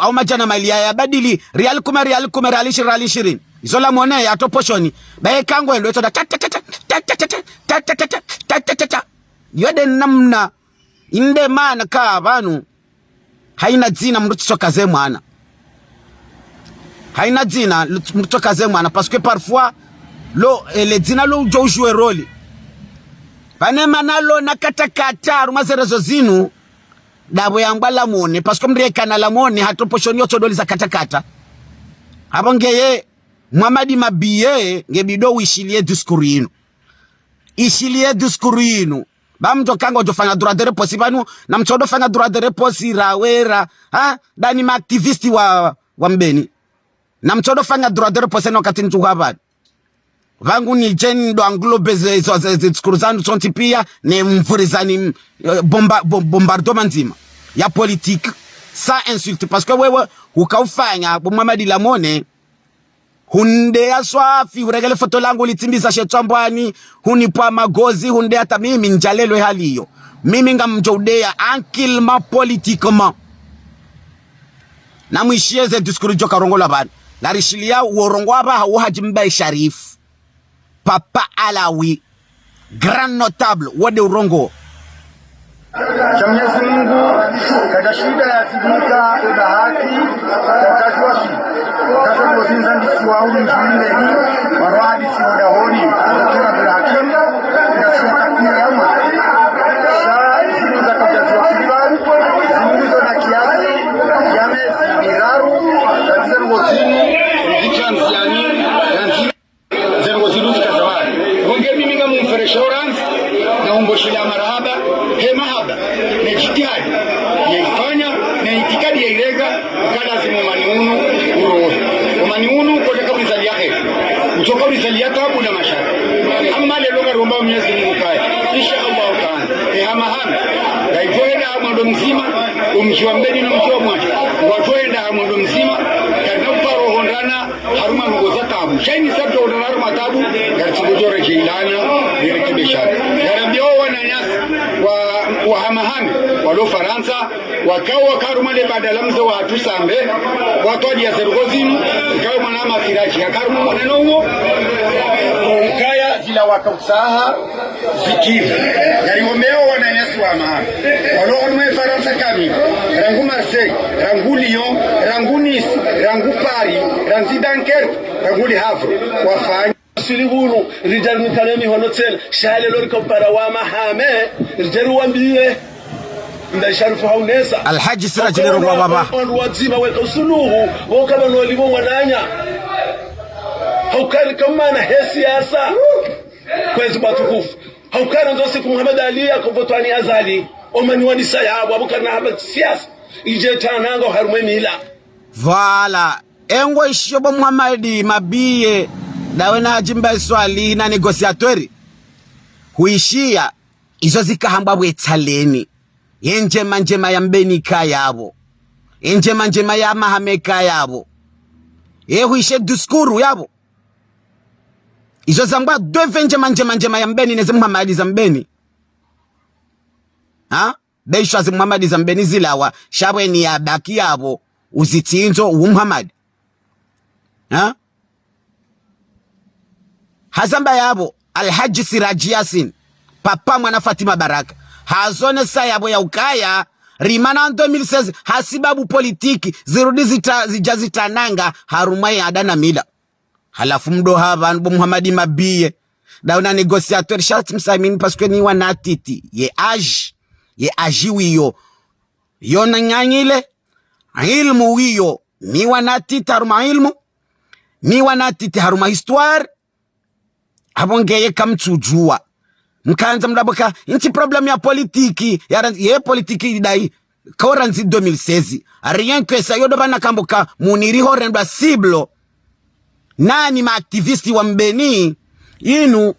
au madjana mayili ya, yabadili. Riali kume, riali kume, riali shirini, riali shirini. Izo Lamone yato poshoni. Baye kango endo eto nda ta, ta, ta. Yo nde namna. Inde mana ka pvanu. Haina dzina mndru tsoka ze mwana. Haina dzina mndru tsoka ze mwana. Parce que parfois, lo, eh, le dzina lo udjo jouer rôle. Pvane mana lo na katakata harumwa ze réseaux zinu. Ndapvo yambwa Lamone, parce que mdru yeka na Lamone, hata opposition yotsi ndo liza katakata. Apvo ngeye, Mohamed Mabiye, nge bidi wishiliye discours yinu. Ishiliye discours yinu. Ba mdru kanga udjofanya droit de réponse pvanu, na mtsodo fanya droit de réponse ra wera, ha? Ndani ma activiste wa, wa Mbeni. Na mtsodo fanya droit de réponse no wakati ntsu hapvani. Pvangu nidje ndo englobe ze, zo, ze, ze discours zanu zontsi piya, ne mvurizani, eh, bomba-, bom-, bombardement ndzima ya politique, sans insulte, parce que wewe, uka ufanya, bo Mohamed Lamone, hundeya swafi, uregele foto langu litsimbiza she tsambwani, hunipva magozi, hundeya hata mimi ndjalelwe hali iyo. Mimi ngamdjo udeya, ankillement, politiquement. Na mwishiye ze discours djo karongola pvanu. Ngarishiliya urongowa pvaha wo Hadji Mbae Sharif. Papa Alawi. Grand notable, wo nde urongowa. Sha Mwenyezi Mungu, kadja shinda ya zibika, eba haki, kakazi wasi. Kaza ngo zindza ndisi wa ulu mdjulindeni, warwadi si odahoni, Doktor Abdul Hakim, ndasi wa takbir ya mwa. Sha, zinu za kabla ziwa sibani, zinu zo na kiasi, ya mezi miraru, kaziza ngo zinu, zichanzi yani, yanzi. Zenu zinu zikazawadi. Wonge mimi ngamumferesha orandzi, na umboshila marahaba, he mahaba, ne jitihadi, ya ifanya, ne itikadi ya irega, ukalazimu omani unu, urowe. Omani unu, kotaka urizaliya he. Utoka urizaliya tabu na mashaka. Amma lelo ngaromba Mwenyezi Mungu kaya. Insha Allah Taala. E hama hama. Ngaijohenda ha mwando mdzima, umdji wa Mbeni na umdji wa Mwali. Ngwajohenda ha mwando mdzima, karina uparo hondana, harumwa ndrongoo za tabu. Sha ini sabto ndo harumwa tabu, ngari tsi budjo redjeyi lana, nirekebesha. Ngarambiao wananyasi wa, wa hamahame, walo Farantsa, wakao waka harumwa le banda la mze wa Tusambe, watwadi ya zeruko zinu, ikao mwana masiraji, yaka harumwa mwana nongo, ukaya zila waka utsaha, zikiri. Ngari ombeo wananyasi wa hamahame. Walo harumwa Farantsa kamili, rangu Marseille, rangu Lyon, rangu Nice, rangu Paris, randzi Dunkerque, rangu Le Havre, wafanya. Sili hunu, ridja rinikane mihono tsena, sha lelo rika upara wa hamahame, ridja riwambiye, Mbae Sharifu haunesa. Alhaji Siraji lero ngwa baba. Wandru wadzima weka usuluhu, woka pvanu waliwo mwananya. Haukari kamana he siasa. Kwezi bwa tukufu. Haukari ndo siku Muhammad Ali ya kovotwani Azali. Omani wanisa ya, wabu karina hamba siasa. Idje tsananga harumwa emila. Voilà. Engo ishiyo bo Muhammad Mabiye, ndawe na Hadji Mbae Swalihi na négociateur. Huishiya, izo zika hambwa bwe tsaleni. Ye ndjema ndjema ya Mbeni ka yapvo. Ye ndjema ndjema ya hamahame ka yapvo. Ye huishe discours yapvo. Izo zambwa dweve ndjema ndjema ndjema ya Mbeni neze Muhammad za Mbeni. Ha? Be ishwa ze Muhammad za Mbeni zilawa, sha bweni ya baki yapvo, uzitsindzo, uwu Muhammad. Ha? Hazamba yapvo, Alhaji Siraji Yasin, papa mwana Fatima Baraka. Hazonesa yapvo ya ukaya, rimana en deux mille seize, hasibabu politiki, zirudi zita, zidja zitsananga, harumwa ye ada na mila. Halafu mdo hapvanu bo Muhammad Mabiye. Ndawe na négociateur sharti msamini parce que ni wana titi. Ye âge. Ye âge wiyo. Yo na nganyile. Ilmu wiyo. Ni wana titi harumwa ilmu. Ni wana titi harumwa histoire. Apvo ngeye kamtsudjuwa. Mkandza mdabweka, intsi problème ya politiki, ya randzi, ye politiki idai, ka urandzi deux mille seize. Rien que ça, yo ndo pvanu kambuka, muniri ho rendwa cible. Nani ma activiste wa Mbeni, inu,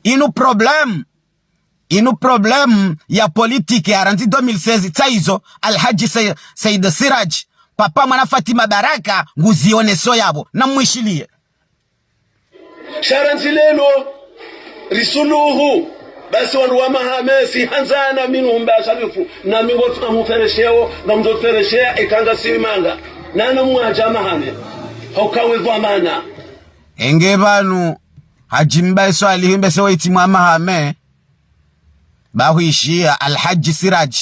inu problème. Inu problème ya politique ya randzi deux mille seize, tsa izo, Alhaji Say-, Said Siraj, papa mwana Fatima Baraka, nguzioneso yapvo, na mwishiliye. Sha randzi lelo, risuluhu, basi wandru wa hamahame, si handzana minu Mbae Sharifu, na mi ngo tsamu feresheo, na mdo feresheya, ekanga si manga, na na mwadja hamahame, haukawe dhwamana. Enge pvanu, Hadji Mbae Swalihi mbese wo itsi mwa hamahame, ba huishiya Alhaji Siraj,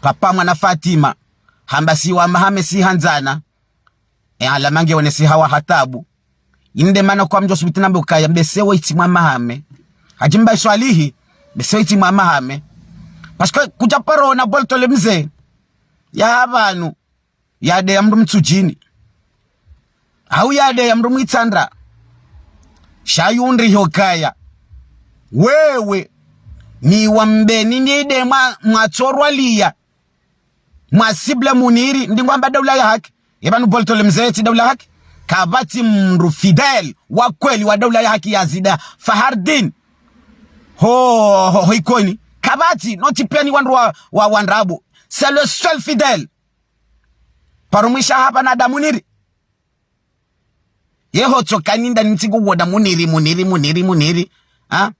papa mwana Fatima, hamba si wa hamahame si handzana, e alama nge wonesi hawa hatabu. Inde mana kwa mdjo subuti nambe ukaya mbese wo itsi mwa hamahame, Hadji Mbae Swalihi, bese itsi mwa mahame. Parce que kudja paro ona Boltole mze, ya pvanu, yade ya mndru Mtsudjini. Au yade ya mndru Mwitsandra. Sha yundri hukaya. Wewe, ni wa Mbeni nde mwa, mwatsorwa liya. Mwa cible Muniri, ndi ngwamba daula ya haki. Ye pvanu Boltole mze tsi daula ya haki. Kapvatsi mndru fidèle, wa kweli wa daula ya haki yazida Fahardine. Ho, ho, ho Ikoni. Kapvatsi, no tsi pia ni wandru wa, wa, wa ndrabo. C'est le seul fidèle. Paro mwisha hapva na da Muniri. Ye hotso kaninda nitsi kuwoda Muniri, Muniri, Muniri, Muniri. Ha?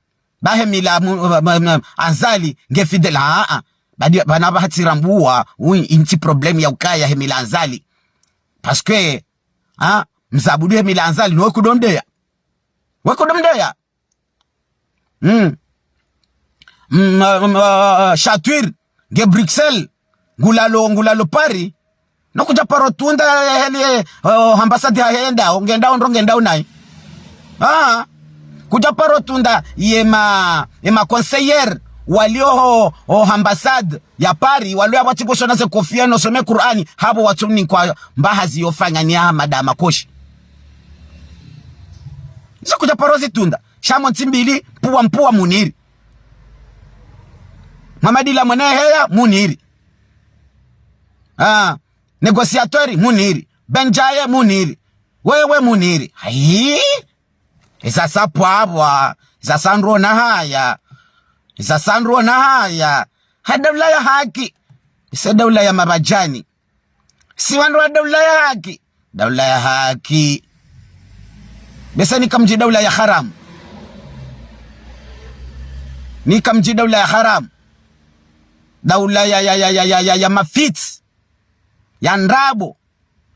Bahe mila mu-, ba-, ba-, ba-, Azali, nge fidèle, ha, ha. Badi, bana bahatsi rambuwa, oui, intsi problème ya ukaya he mila Azali. Parce que, ha, mzabudu he mila Azali, no kudomdeya. We kudomdeya. Mm. Mm, uh, mm, uh, Chatwir, nge Bruxelles, ngulalo, ngulalo Paris, no kudja paro tunda, eh, heli, eh, oh, ambassade ha henda, o ngenda o ndro ngenda o nayi. Ah, kudja paro tunda, ye ma, ye ma conseillers, walio ho, ho ambassade ya Paris, walio ya watsi kosona ze kofia no some Kur'ani, hapvo watsu ni kwa mbahazi yo fanya ni ya madama koshi. Zo kudja paro zitunda. Sha mo ntsi mbili, mpuwa, mpuwa Muniri. Mamadi Lamine Heya, Muniri. Ah, négociateur, Muniri. Benjaye, Muniri. Wewe, Muniri. Ayi? Eza sa pvwapvwa, eza sa ndro na haya. Eza sa ndro na haya. Ha daula ya haki. Ise daula ya mabadjani. Si wandru wa daula ya haki. Daula ya haki. Bese ni kamdji daula ya haramu. Ni kamdji daula ya haramu. Daula ya, ya, ya mafitsi. Ya ndrabo.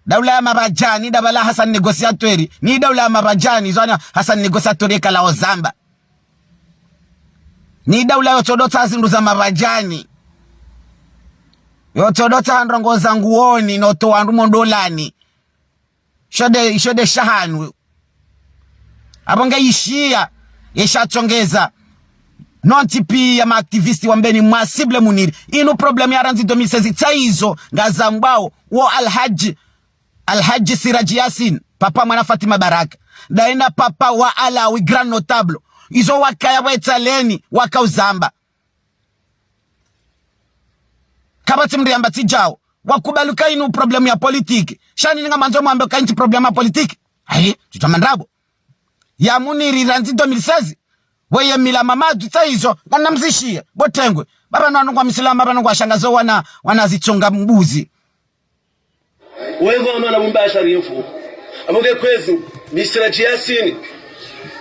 Daula ya mabadjani, dabala Hassan Négociateur. Ni daula ya mabadjani, zwana Hassan Négociateur yekala ozamba. Ni daula yotsodotsa zindru za mabadjani. Yotsodotsa ndrongo za nguoni, no towa wandru mondolani. Sho de, sho de shahanu. Apvo nge ishiya, yesha tsongeza. No ntsi pia ma activistes wa Mbeni mwa cible Muniri. Inu problème ya randzi deux mille seize tsa izo, ngazambwao, wo Alhadji, Alhadji Siradji Yasin, papa mwana Fatima Baraka. Daina papa wa Alawi grand notable. Izo wakaya wetsaleni, wakauzamba. Kapvatsi mndru yamba tsi djao. Wakubali uka inu problème ya politique. Sha nini ngamandzo mwambe uka intsi problème ya politique. Ayi, tsutsa mandrabo. Ya Muniri randzi deux mille seize. Weye mila Mamadu tsa izo, nganamzishiye, bo tengwe. Baba nanu ngwa misilamu, baba nanu ngwa shangazo wana, wana zitsonga mbuzi. Wengo amana bumba sharifu. Apvo nge kwezi, Siradji Yasin.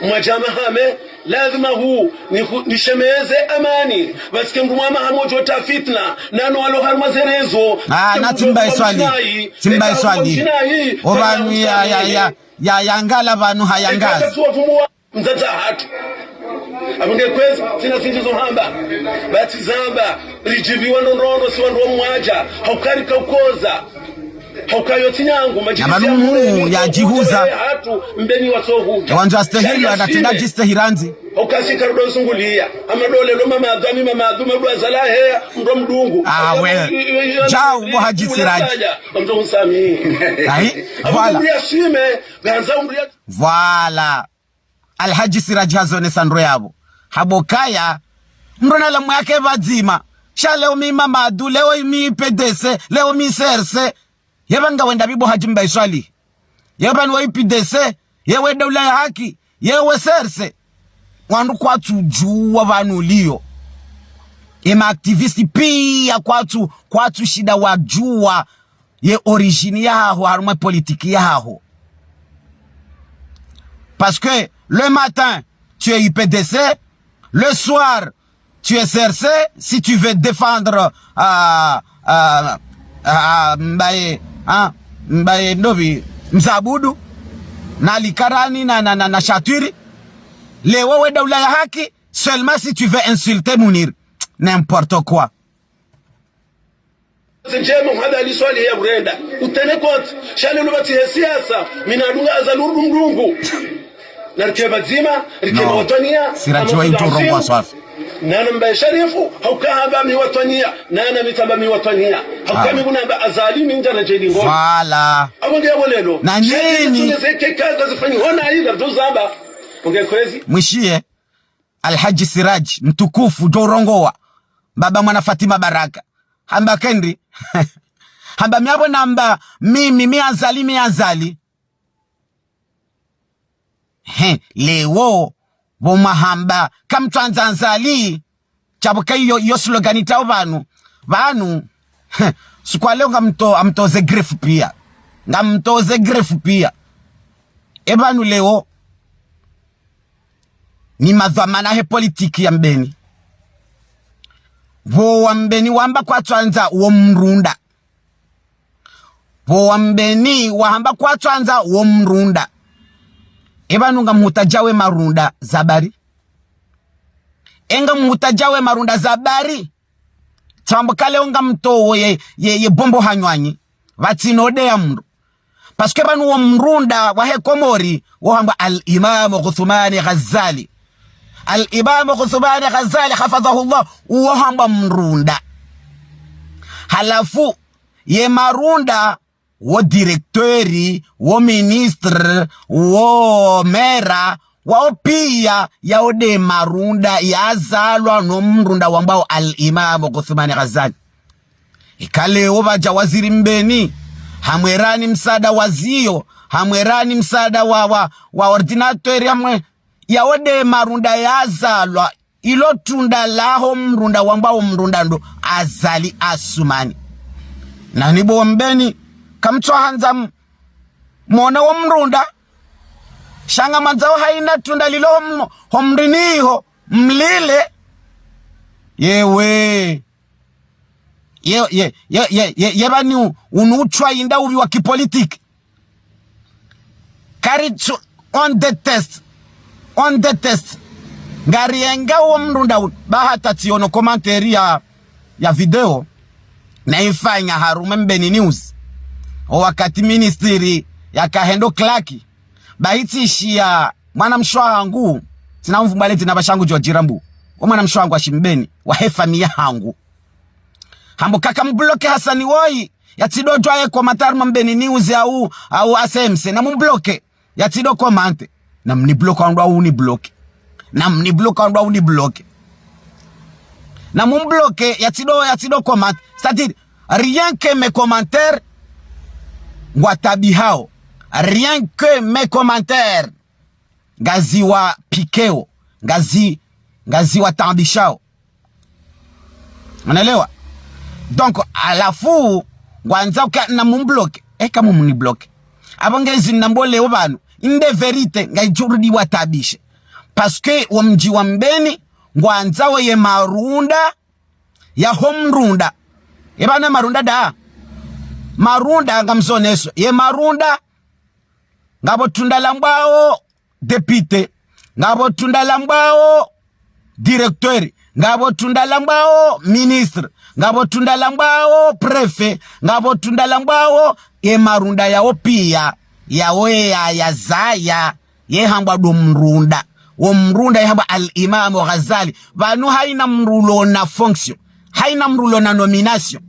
Mwadjama hame, lazima hu, ni hu, ni shemeze amani. Basike mndru mwa maha modjo ta fitna, nano walo harumwa zerezo. Ah, na tsi Mbae Swalihi. Tsi Mbae Swalihi. Opvanu ya, ya, ya, ya, ya ngala pvanu ha ya ngazi. Mdzadze hatru. Apvo nge kwezi, tsina zindji zo hamba. Batsi zamba, ridjiviwa ndrondrondro si wandru wa mwadja. Haukari kaukoza. Haukayo tsi nyangu, madjilisi ya Mungu ya djihuza. Hatru, Mbeni watsohuza. Wandzo astehilwa, na tsina djistehirandzi. Haukasi karudo sunguliya. Amadole lo Mamadu, ami Mamadu, Mamadu azala heya, mndru mdungu. Ah, we. Djau, bo Hadji Siradji. Mndru msami. Ayi, voilà. Mndru ya shime, ganza mndru ya. Voilà. Alhadji Siradji hazonesa ndro yapvo. Hapvo kaya, mndru na lamu yake pvadzima. Sha leo mi Mamadu, leo mi P D C, leo mi C R C. Yepvanu ngawenda pvi bo Hadji Mbae Swalihi. Yepvanu we P D C, yewe daula ya haki, yewe C R C. Wandru kwatsu djuwa pvanu liyo. Ema activistes pia kwatsu, kwatsu shinda wadjuwa ye origine yahaho, harumwa politique yahaho. Parce que le matin, tu es U P D C, le soir, tu es C R C, si tu veux défendre, euh, euh, euh, Mbaye, hein, Mbaye Ndobi, Mzabudu, na Likarani, na, na, na, na Shatwiri, leo we daula ya haki, seulement si tu veux insulter Munir. N'importe quoi. Zinjema Muhammad Ali Swalihi ya burenda. Utene koti. Shani lubati he siasa. Mina dunga aza lurdu mdungu. Na rike pvadzima, rike na watwaniya, si radjiwa ama itso rongowa swafi. Nana mbaye Sharifu, hauka hamba mi watwaniya, nana mi tsamba mi watwaniya. Hauka mi kuna mba Azali mi ndjana djeli ngo. Voilà. Abo nge yabo lelo. Na nyinyi. Sharifu tsuneze keka ngazifanyi hona hila ndo zamba. Unge kwezi. Mwishiye, Alhaji Siraj, mtukufu, ndo rongowa. Baba mwana Fatima Baraka. Hamba kendi. Hamba mi abo namba, mi, mi, mi Azali, mi Azali. He, leo, pvo mwahamba, kamtswandza Azali, sha pvo ka iyo, iyo slogan itsao pvanu, pvanu, he, siku wa leo ngamto, ngamtoze greffe piya. Ngamtoze greffe piya. E pvanu leo, ni madhwamana he politiki ya Mbeni. Pvo wa Mbeni wamba kwatswandza wo mrunda. Pvo wa Mbeni wahamba kwatswandza wo mrunda. E pvanu ngamhutadja we marunda za bari. E ngamhutadja we marunda za bari. Tsambo kale ngamtowo ye, ye, ye bombo hanywanyi. Pvatsina odeya mndru. Parce que pvanu wo mrunda wahe Komori, wo hambwa Al-Imam Uthmani Ghazali. Al-Imam Uthmani Ghazali, hafadhahullah, wo hambwa mrunda. Halafu, ye marunda, wo directeur, wo ministre, wo maire, wao piya, yao nde marunda yazalwa no mrunda wambwao Al-Imam Uthmani Ghazali. Ika leo pvadja waziri Mbeni, hamwelani msaada wa ziyo, hamwelani msaada wa, wa, wa ordinateur, hamwe, yao nde marunda yazalwa, ilo tunda laho mrunda wambwao mrunda ndo Azali Assoumani. Nanyi pvo wa Mbeni, kamtswahandza m-, mwone wo mrunda, sha ngamwandzao haina tunda lilo ho m-, ho mrini ho, mlile. Yewe. Ye, ye, ye, ye, ye, ye pvanu u-, unu utswa inda upvi wa kipolitiki. Karitsu, on the test. On the test. Ngariyenga wo mrunda unu. Ba hata tsiono commentaire ya, ya video. Nayifanya harumwa Mbeni News. O wakati ministri yakahenda o claque. Ba hitsishiya mwanamshe wahangu. Tsina mvumba leti na pvashangu djo djirambu. Wo mwanamshe wahangu wa shimbeni. Wahe famiyi yahangu. Hambo kaka mbloke Hasani woyi. Yatsidodjuwa ye commentaire mwa Mbeni News au, au A C M C. Namumbloke. Yatsido commente. Namnibloke wandru au nibloke. Namnibloke wandru au nibloke. Namumbloke, yatsido, yatsido commente. C'est-à-dire, rien que mes commentaires, ngwataabihao. Rien que mes commentaires. Ngaziwapikeo. Ngazi, ngaziwataabishao. Unaelewa? Donc, halafu, ngwandzao ka namumbloke. Eka mumnibloke. Apvo ngezi nambo leo pvanu. Inde vérité, ngayidjo rudi iwataabishe. Parce que wo mdji wa Mbeni, ngwandzao ye marunda, yaho mrunda. Ye pvanu marunda nda. Marunda ngamzoneso. Ye marunda, ngapvo tunda lambwao député, ngapvo tunda lambwao directeur, ngapvo tunda lambwao ministre, ngapvo tunda lambwao préfet, ngapvo tunda lambwao ye marunda yao piya, yao ye ya, yazaya, ye hambwa ndo mrunda. Wo mrunda ye hambwa Al-Imam Ghazali. Pvanu haina mndru ulo na fonction. Haina mndru ulo na nomination.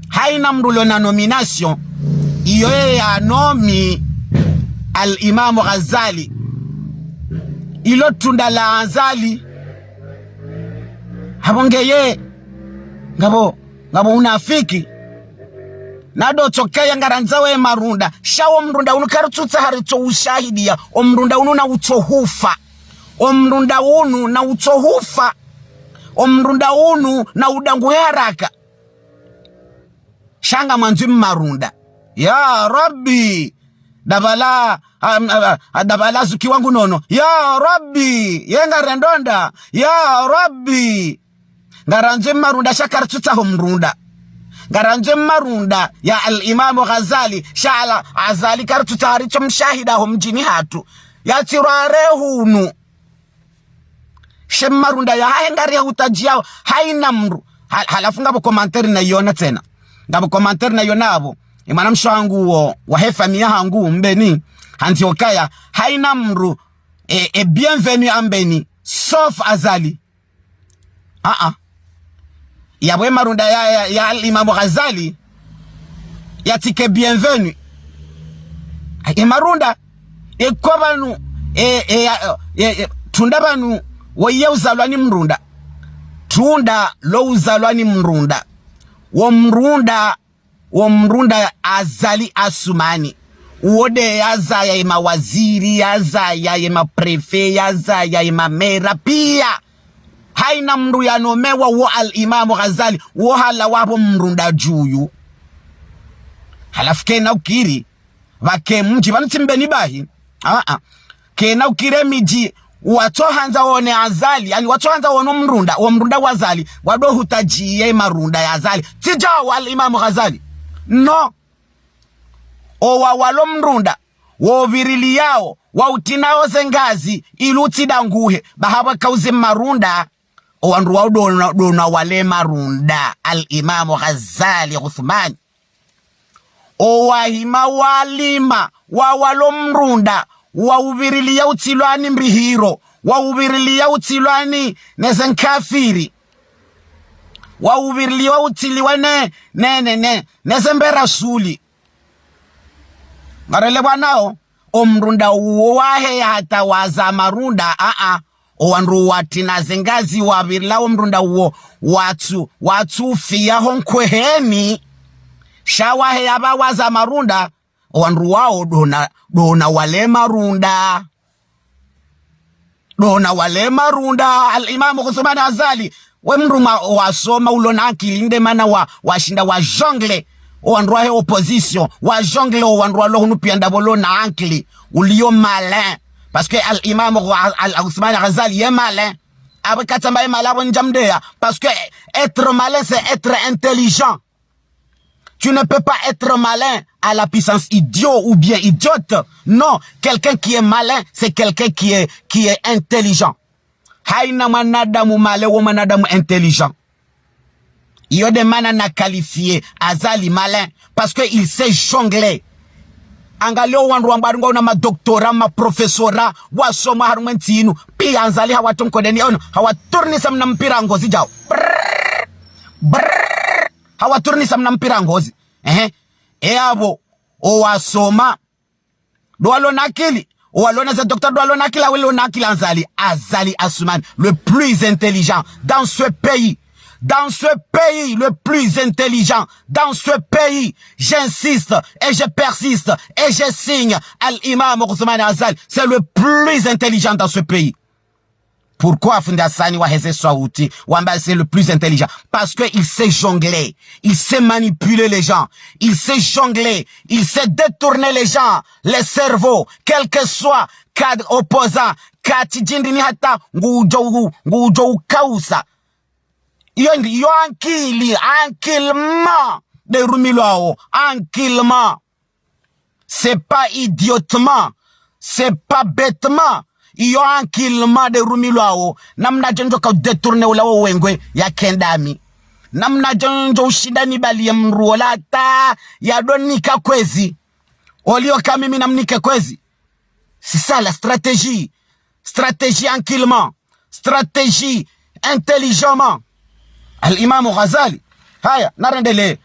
Haina mndru ulo na nomination. Iyo ye ya nomi Al-Imam Ghazali. Ilo tunda la Azali. Apvo ngeye. Ngapvo, ngapvo unafiki. Na ndo tsokeya ngarandzao ye marunda. Sha wo mrunda unu karitsutsaha ritso ushahidiya. O mrunda unu na utso hufa. O mrunda unu na utso hufa. O mrunda unu na udanguhe haraka. Sha ngamwandzo ye marunda. Ya Rabbi. Dabala, am, a, a, dabala zuki wangu nono. Ya Rabbi. Ye ngarendo nda. Ya Rabbi. Ngarandzo ye marunda sha karitsutsaha o mrunda. Ngarandzo ye marunda ya Al-Imam Ghazali, sha Al-, Azali karitsutsaha ritso mshahidiya ho mdjini hatru. Yatsilwa re hunu. She marunda yahahe ngari ya hutadjiyao, haina mndru. Ha-, halafu ngapvo commentaire nayiona tsena. Ngapvo commentaire nayiona apvo. Ye mwanamshe wahangu wo, wahe famiyi yahangu, Mbeni, handzi okaya, haina mndru e, e bienvenue ambeni, sauf Azali. Aa. Yapvo e marunda ya, ya, ya Al-Imamu Ghazali, yatsike bienvenue. Aye marunda, e ko pvanu, e, e, ya, e, e, tunda pvanu, woye uzalwa ni mrunda. Tunda lo uzalwa ni mrunda. Wo mrunda, wo mrunda Azali Assoumani. Uwo nde yazaya ye mawaziri, yazaya ye maprefe, yazaya ye mamera, piya. Hayina mndru yanomewa wo Al-Imamu Ghazali, wo halawa pvo mrunda djuyu. Halafu kena ukiri, pvake mdji, pvanu tsi Mbeni bahi. Aa. Kena ukiri midji, watsohandza wone Azali, yaani watsohandza wone mrunda, wo mrunda wa Azali, wado hutajiye marunda ya Azali. Tsi djawo Al-Imamu Ghazali. No. Owa walo mrunda, wo upviriliyao, wa utinao ze ngazi, ili utsidanguhe, ba hapvo kauze marunda, owandru wao ndo na, ndo na wale marunda, Al-Imamu Ghazali Uthmani. Owahima walima, wa walo mrunda, wa upvirilia utsilwani mbihiro, wa upvirilia utsilwani neze nkafiri. Wa upvirilia utsiliwa ne, ne, ne, ne, neze mbera suli. Ngarele bwanao, o mrunda uwo waheya hata waza marunda, aa, owandru watina ze ngazi wapvirila o mrunda uwo, watsu, watsufiya ho nkweheni, sha waheya pvo waza marunda, owandru wao ndo na, ndo na wale marunda. Ndo na wale marunda, Al-Imamu Uthmani Azali. We mndru ma, wasoma ulo na ankili, nde mana wa, washinda wa jongle owandru wahe opposition, wa jongle owandru walo hunu piya ndapvo lo na ankili, uliyo malin. Parce que Al-Imamu Gha-, Al-, Uthmani Ghazali ye malin. Apvo katsamba ye malin apvo ndjamdeya. Parce que être malin, c'est être intelligent. Tu ne peux pas être malin à la puissance idiot ou bien idiote. Non, quelqu'un qui est malin, c'est quelqu'un qui est, qui est intelligent. Hayina mwanadamu malin wo mwanadamu intelligent. Iyo nde mana na qualifier Azali malin, parce que il sait jongler. Angalia owandru wambwa ngwao na madoctorat, maprofessora, wasoma harumwa entsi inu. Piya Azali hawatronkodeni, ono, hawaturnisa mna mpira ngozi djao. Brrr, brrr. Hawaturnisa mna mpira ngozi. Ehe. E apvo, owasoma. Ndo walo na akili. Owalo na ze doctorat ndo walo na akili, awe lo na akili Azali. Azali Assoumani, le plus intelligent dans ce pays. Dans ce pays, le plus intelligent. Dans ce pays, j'insiste et je persiste et je signe. Al-Imam Othman Azali, c'est le plus intelligent dans ce pays. Pourquoi Fundi Hassani waheze swauti, wamba c'est le plus intelligent ? Parce que il sait jongler, il sait manipuler les gens, il sait jongler, il sait détourner les gens, les cerveaux, quel que soit, ka opposant, ka tsidjindini hata ngudjo, ngudjo ukausa. Iyo ndi, iyo ankili, ankilima, nde rumilwao, ankilima. C'est pas idiotement, c'est pas bêtement. Iyo ankilima nde rumilwao. Namnadje ndjo ka udétourner ula wo wengwe ya kendami. Namnadje ndjo ushinda nibaliye mndru ola hata yadonika kwezi. Oliyo ka mimi namnike kwezi. C'est ça la stratégie. Stratégie ankilima. Stratégie intelligemment. Al-Imam Ghazali. Haya, narendelee.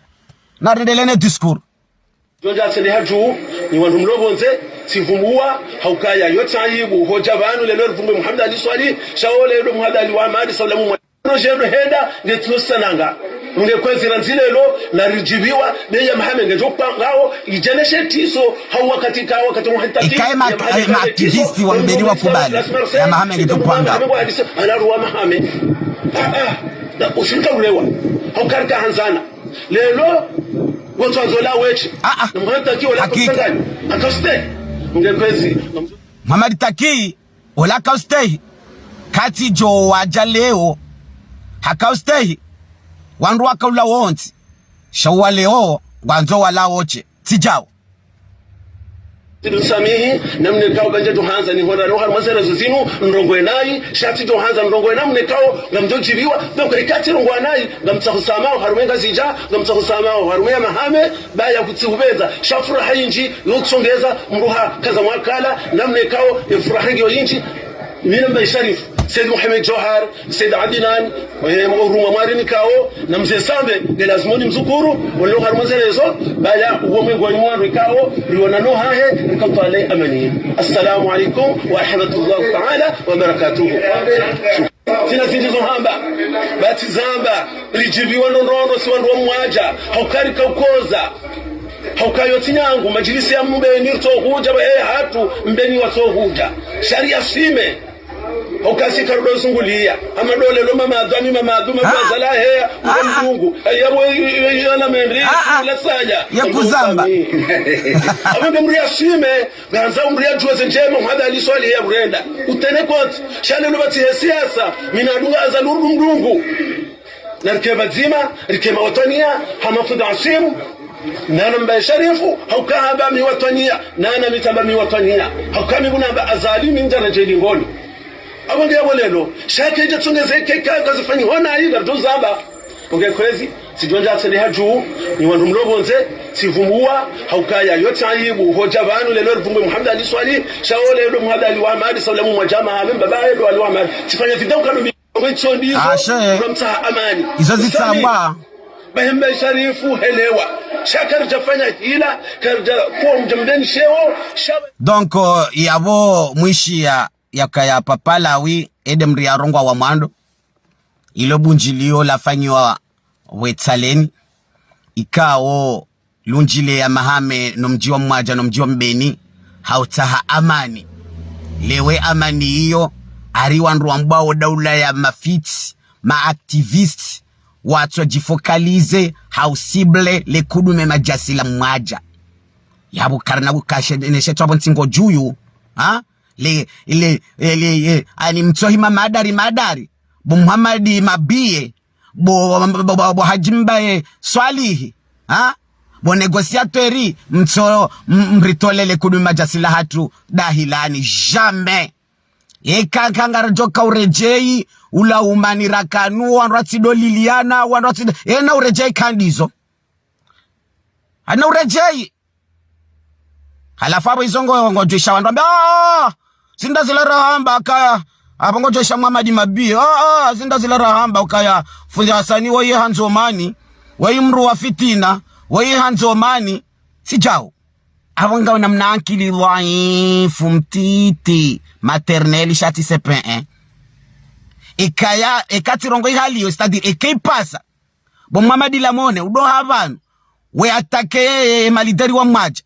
Narendelee ne discours. Djo ndja tsende hadju, nyi wandru mlo pvondze, tsivumbuwa, haukaya yo tsi aibu, hodja pvanu lelo rivumbuwe Muhammad Ali Swalihi, sha wo lelo Muhammad Ali wa Ahmad Saulamu mwa. No djendo henda, nge tsino sananga. Nge kwezi randzi lelo, na ridjibiwa, be ya Mahame ngedjo pangao, idjene she tiso, hau wakati ka, wakati Muhammad Taki, ikaye ma, ya Mahame ma activiste wa mbeli wa kubali, ya Mahame ngedjo pangao. Mahame wa hadisi, ana ruwa Mahame. Ah, ah, na ushinka ulewa. Haukarika handzana. Lelo, wotso anzola weche. Ah, ah. Na Muhammad Taki ola hakika. Kusangani. Akaste. Nge kwezi. Muhammad Taki, ola kaustehi. Katsi djo wadja leo. Hakaustehi. Wandru wakaula wontsi. Sha wa leo, ngwandzo wala woche. Tsi djao. Tsidjo nisamihi, namna ikao kandjadjo handza nihondrane oharumwa ze réseaux zinu, nirongowe nayi, sha tsidjo handza nirongowe namna ikao ngamdjo djibiwa, donc eka tsirongowa nayi, ngamtsaho swamaha oharumwa Ngazidja, ngamtsaho swamaha oharumwa ya Mahame, ba ya kutsihupvendza, sha furaha yindji, yo kusongeza, mdru hakaza mwakala, namna ikao, ye furaha ngiyo yindji, mi na Mbaye Sharifu, Said Mohamed Djohar, Said Adnan, eh, orumwa mwari nikao, na Mze Sambe, nge lazima nimzukuru, walo harumwa ze réseaux, ba ya uwo mwengoni mwa wandru ikao, riwonana hahe, rikamtwale amani. Assalamu alaikum wa rahmatullahi ta'ala wa barakatuh. Tsina zindji zo hamba, ba tsi zamba, ridjibiwa ndrongoo, si wandru wa Mwadja, hauka rika ukoza, hauka yo tsi nyangu, madjilisi ya Mbeni ritsohudja, ba, eh, hatru, Mbeni watsohudja. Sharia swime. Hauka si karudo zunguliya. Ama dole lo mamadhu, ami mamadhu, mamadhu azala heya, ule mdungu. Aya, we, we, we, ana mendri, la saya. Ya kuzamba. Ame nge mdru ya swime, nganza mdru ya djuwe ze ndjema, Mohamed Ali Swalihi ya urenda. Utene koti, sha lelo batsi he siasa, mi nadunga aza lurdu mdungu. Na rike pvadzima, rike mawatwaniya, hama Fundi Asimu, nana Mbaye Sharifu, hauka hamba mi watwaniya, nana mi tsamba mi watwaniya, hauka mi kunamba Azali mi ndjana djeli ngoni. Abo nge abo lelo, sha kedja tsongeze keka kazifanyi hona yi, ngarudjo zamba. Onge kwezi, tsidjo ndja tsende hadju, ni wandru mlo pvondze, tsivumuwa, hauka ya yo tsi ayibu, hodja pvanu lelo ripvumwe Mohamed Ali Swalihi, sha o lelo Mohamed Ali wa Ahmadi, Saulamu Mwadjama, Hamim Baba, Edo Ali wa Ahmadi, tsifanya video kado mi Ashe. Izo zitsamba. Bahembe Sharifu helewa. Sha karidja fanya hila, karidja kuwa mdjamdeni sheo, sha- Donc, euh, yabo mwishiya, yakaya papa Lawi, ede mdru ya rongowa wa mwando. Ilo bundjiliyo lafanyiwa Wetsaleni. Ikao lundjile ya Mahame no mdji wa Mwadja no mdji wa Mbeni, hautsaha amani. Lewe amani iyo, hari wandru wambwao daula ya mafitsi, ma activistes, watso djifocaliser, hau cibler le kudume madjasi la Mwadja. Yabo karina kukashe, neshe tswabo ntsingo djuyu, ha? Le, le, le, le, ani mtsohi mamadari, madari. Bo Muhamadi Mabiye, bo, bo, bo, bo, bo Hadji Mbaye Swalihi, ha? Bo négociateur, mtso, m-, mritolele kudume madjasi la hatru dahilani. Jamais. Eka kangaradjoka uredjeyi, ula umani rakanu, wandru watsido liliana, wandru watsido, ena uredjeyi kandizo. Ana uredjeyi. Halafu abo izo ngo, ngodjuisha wandru wambe, "Ah, zinda zila rahamba kaya." Abo ngodjuisha Muhamadi Mabiye. "Ah, ah, zinda zila rahamba ukaya. Fundi Hasani woyi handzo amani. Woyi mdru wa fitina. Woyi handzo amani." Tsi djao. Abo ngawo namna ankili dhwaifu mtiti. Maternelle sha tsi C P un. Ikaya, eka tsirongo ihali yo, c'est-à-dire eka ipasa. Bo Muhamadi Lamone, udo ha pvanu, we attaquer ye, ye, ye malideri wa Mwadja.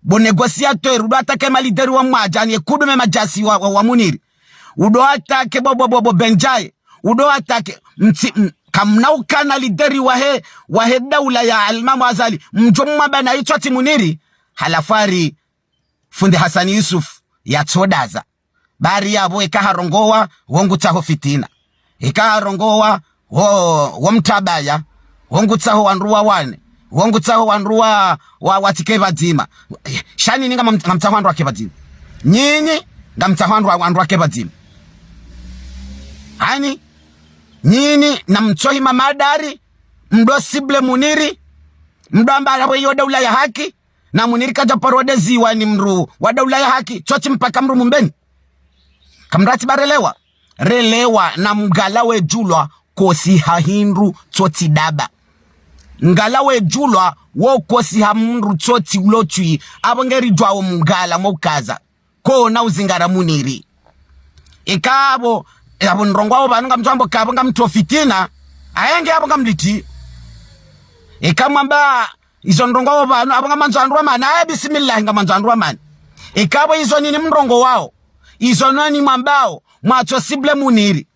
Bo négociateur, udo attaquer malideri wa Mwadja, ani ye kudume madjasi wa, wa, wa Muniri. Udo attaquer bo, bo, bo, bo Benjaye. Udo attaquer, mtsi, m-, kamna ukana lideri wahe, wahe daula ya Alimamu Azali. Mdjo mwamba na itswa tsi Muniri. Halafu hari Fundi Hasani Yusuf, yatsodaza. Bari yabo eka harongowa, wo ngutsaho fitina. Eka harongowa, wo, wo mtabaya, wo ngutsaho wandru wawane, wo ngutsaho wandru wa, wa, watsike pvadzima. Sha nyinyi ngam-, ngamtsaho wandru wake pvadzima. Nyinyi ngamtsaho wandru wa, wandru wake pvadzima. Ani, nyinyi namtsohi mamadari, mdo cibler Muniri, mdo amba yabo iyo daula ya haki, na Muniri kadja paro deziwa ni mdru wa daula ya haki, tsotsi mpaka mdru Mbeni. Kamratsi barelewa. Relewa na mngala wedjulwa kosi ha hindru tsotsi daba. Mngala wedjulwa wo kosi ha mdru tsotsi ulo tswi, abo ngeridjwao mngala mo ukaza. Ko na uzingara Muniri. Eka abo, abo nrongowa wo pvanu ngamtsu amba ka abo ngamtso fitina, ayenge abo ngamliti. Eka mwamba izo nrongowa wo pvanu, abo ngamandzo wandru wamani, aye bismillah ngamandzo wandru wamani. Eka abo izo nyinyi mrongowao, izo nyinyi mwambao, mwatso cibler Muniri.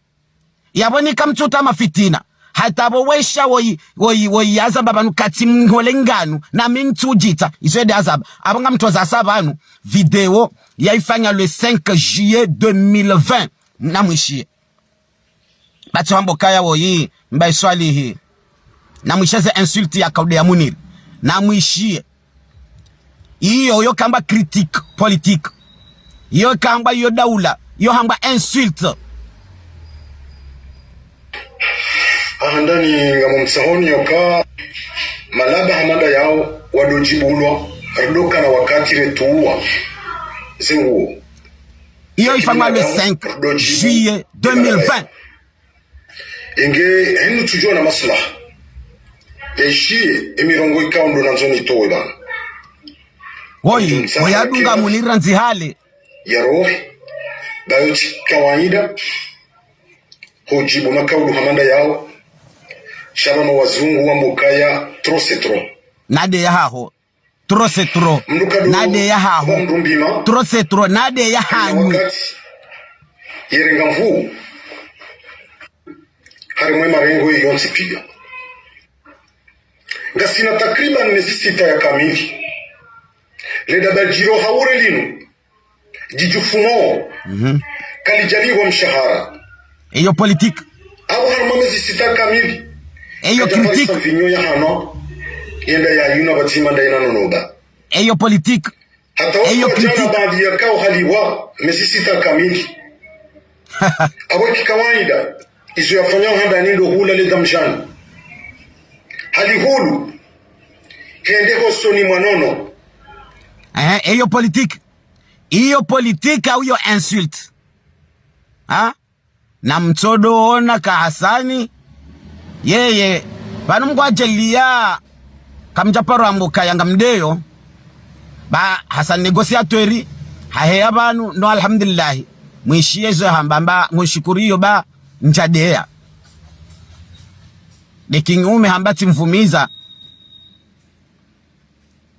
Yabo ni kamtsuta mafitina. Hata abo wesha woyi, woyi, woyi azaba pvanu katsi mhole nganu, na mi ntsudjitsa, izo ede azaba. Abo ngamtsoza sa pvanu, video, yaifanya le cinq juillet deux mille vingt, namwishiye. Batso hambo kaya woyi, Mbaye Swalihi. Namwishiye ze insulte ya kaude ya Muniri. Namwishiye. Iyo, yo kamba critique politique. Yo kamba yo daula, yo hamba insulte. Ahandani ngamo mtsahoni yoka malaba hama nda yao wadodjibulwa, ridokana wakati retuwa zenguo. Iyo ifanywa le cinq juillet deux mille vingt. Inge henu tsudjuwa na maslaha yaishiye emirongo ikao ndo nandzo nitowe bana. Woyi, woyi adunga munira ndzihale. Ya rohe, bayo tsi kawaida, hodjibu makaudu hama nda yao, sha ba mawazungu wambo ukaya trop c'est trop. Nade ya haho. Trop c'est trop. Nade ya haho. Trop c'est trop. Nade ya hanyu. Yerenga mvu. Harimwe marengo yontsi piya. Ngasina takriban mezi sita ya kamili. Leda badjiro haure linu. Djidjufumo. Kalidjalihwa mshahara. Eyo politique. Abo harumwa mezi sita kamili. Eyo critique. Vinyo ya hano. Yenda ya yuna batima nda yina nonoba. Eyo politique. Hata eyo critique. Baadhi yakao haliwa mezi sita kamili. Abo kikawaida. Izo yafanya handa nindo hula leda mdjani. Halihulu. Hende hosoni mwa nono. Eh, eyo politique. Iyo politique au yo insulte? Ha? Na mtsodo ona ka Hasani, yeye, pvanu mngwadjeliya, kamdja paro ambo kaya ngamdeyo, ba Hasani négociateur, haheya pvanu, no alhamdulillahi, mwishiye zo hamba mba, ngushukuriyo ba, ndjadeya. De kinyume hamba tsimvumiza.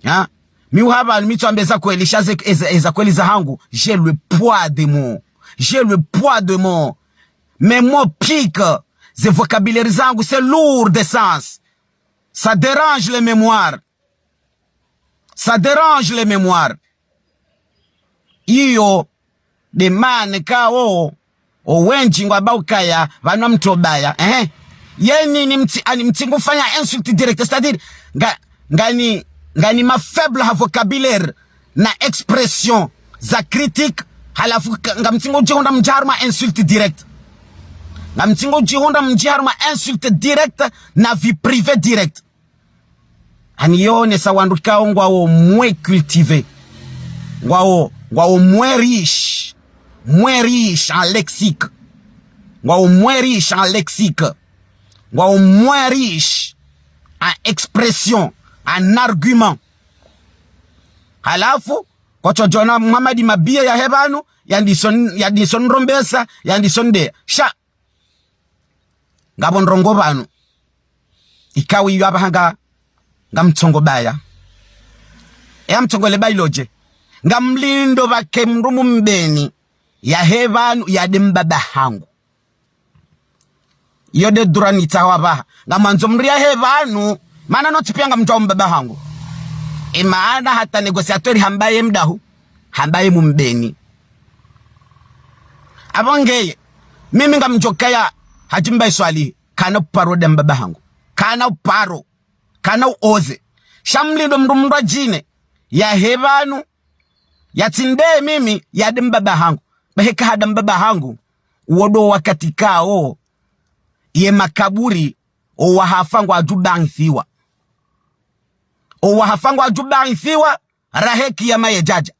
Ha? Mi uhaba, mi tsu amba eza kweli, sha ze, eza, eza kweli zahangu, j'ai le poids des mots. J'ai le poids des mots. Mes mots piquent. Ze vocabulaire zangu, c'est lourd de sens. Ça dérange les mémoires. Ça dérange les mémoires. Iyo, de maana kawo, owendji ngwamba ukaya, pvanu mtsobaya, eh? Yeni ni mti, ani mti ngufanya insulte directe, c'est-à-dire, nga, ngani, ngani ma faible ha vocabulaire na expression za critique, halafu ka, nga mti ngudjihundra mdja harumwa insulte directe. Nga mti ngudjihundra mdja harumwa insulte directe na vie privée directe. Ani yonesa wandru kao ngwawo moins cultivés. Ngwawo, ngwawo moins riches. Moins riches en lexique. Ngwawo moins riches en lexique. Ngwawo moins riches en expression, en argument. Halafu, kotsodjona Muhammad Mabiya yahe pvanu, yandiso n, yandiso nirombesa, yandiso nideya. Sha, ngapvo ndrongo pvanu. Ikawi iyo apvaha nga, ngamtsongo baya. Eya mtsongo le bayi lodje. Ngamlindo pvake mndru mumbeni. Yahe pvanu yade mbaba hangu. Iyo de dura nitsaho apvaha. Ngamwandzo mndru yahe pvanu. Mana notsi piya ngamdjuwa mbaba hangu. Emaana hata négociateur hambaye mdahu. Hambaye mumbeni. Apvo ngeye, mimi ngamdjokaya hadjimba iswali, kana uparo de mbaba hangu. Kana uparo, kana uoze. Sha mlindo mndru mndru adjine, yahe pvanu, yatsinde mimi, yade mbaba hangu. Bahi kahada mbaba hangu, uwo do wakati kao, ye makaburi, owahafa ngwadjo baithiwa. Owahafa ngwadjo baithiwa, rahe kiyama yedjadja.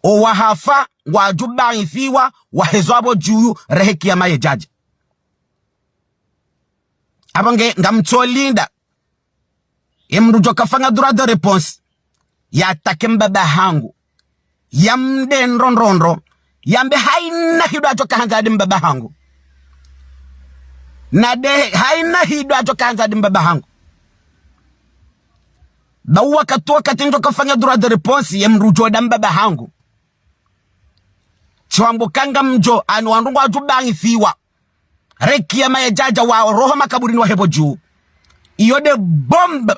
Owahafa ngwadjo baithiwa, wahezwa apvo djuu, rahe kiyama yedjadja. Apvo nge ngamtsolinda. Emndru djo kafanya droit de réponse. Yatake mbaba hangu. Yamde ndrondrondro. Yambe haina hindru adjo kahandza hadi mbaba hangu. Nade haina hindru adjo kahandza hadi mbaba hangu. Ba wakati wakati ndjo kafanya droit de réponse, ye mndru djo da mbaba hangu. Tsiwambo kanga mdjo, anu wandru ngwadjo baithiwa. Rahe kiyama yedjadja wa roho makaburini wahe pvo djuu. Iyo de bombe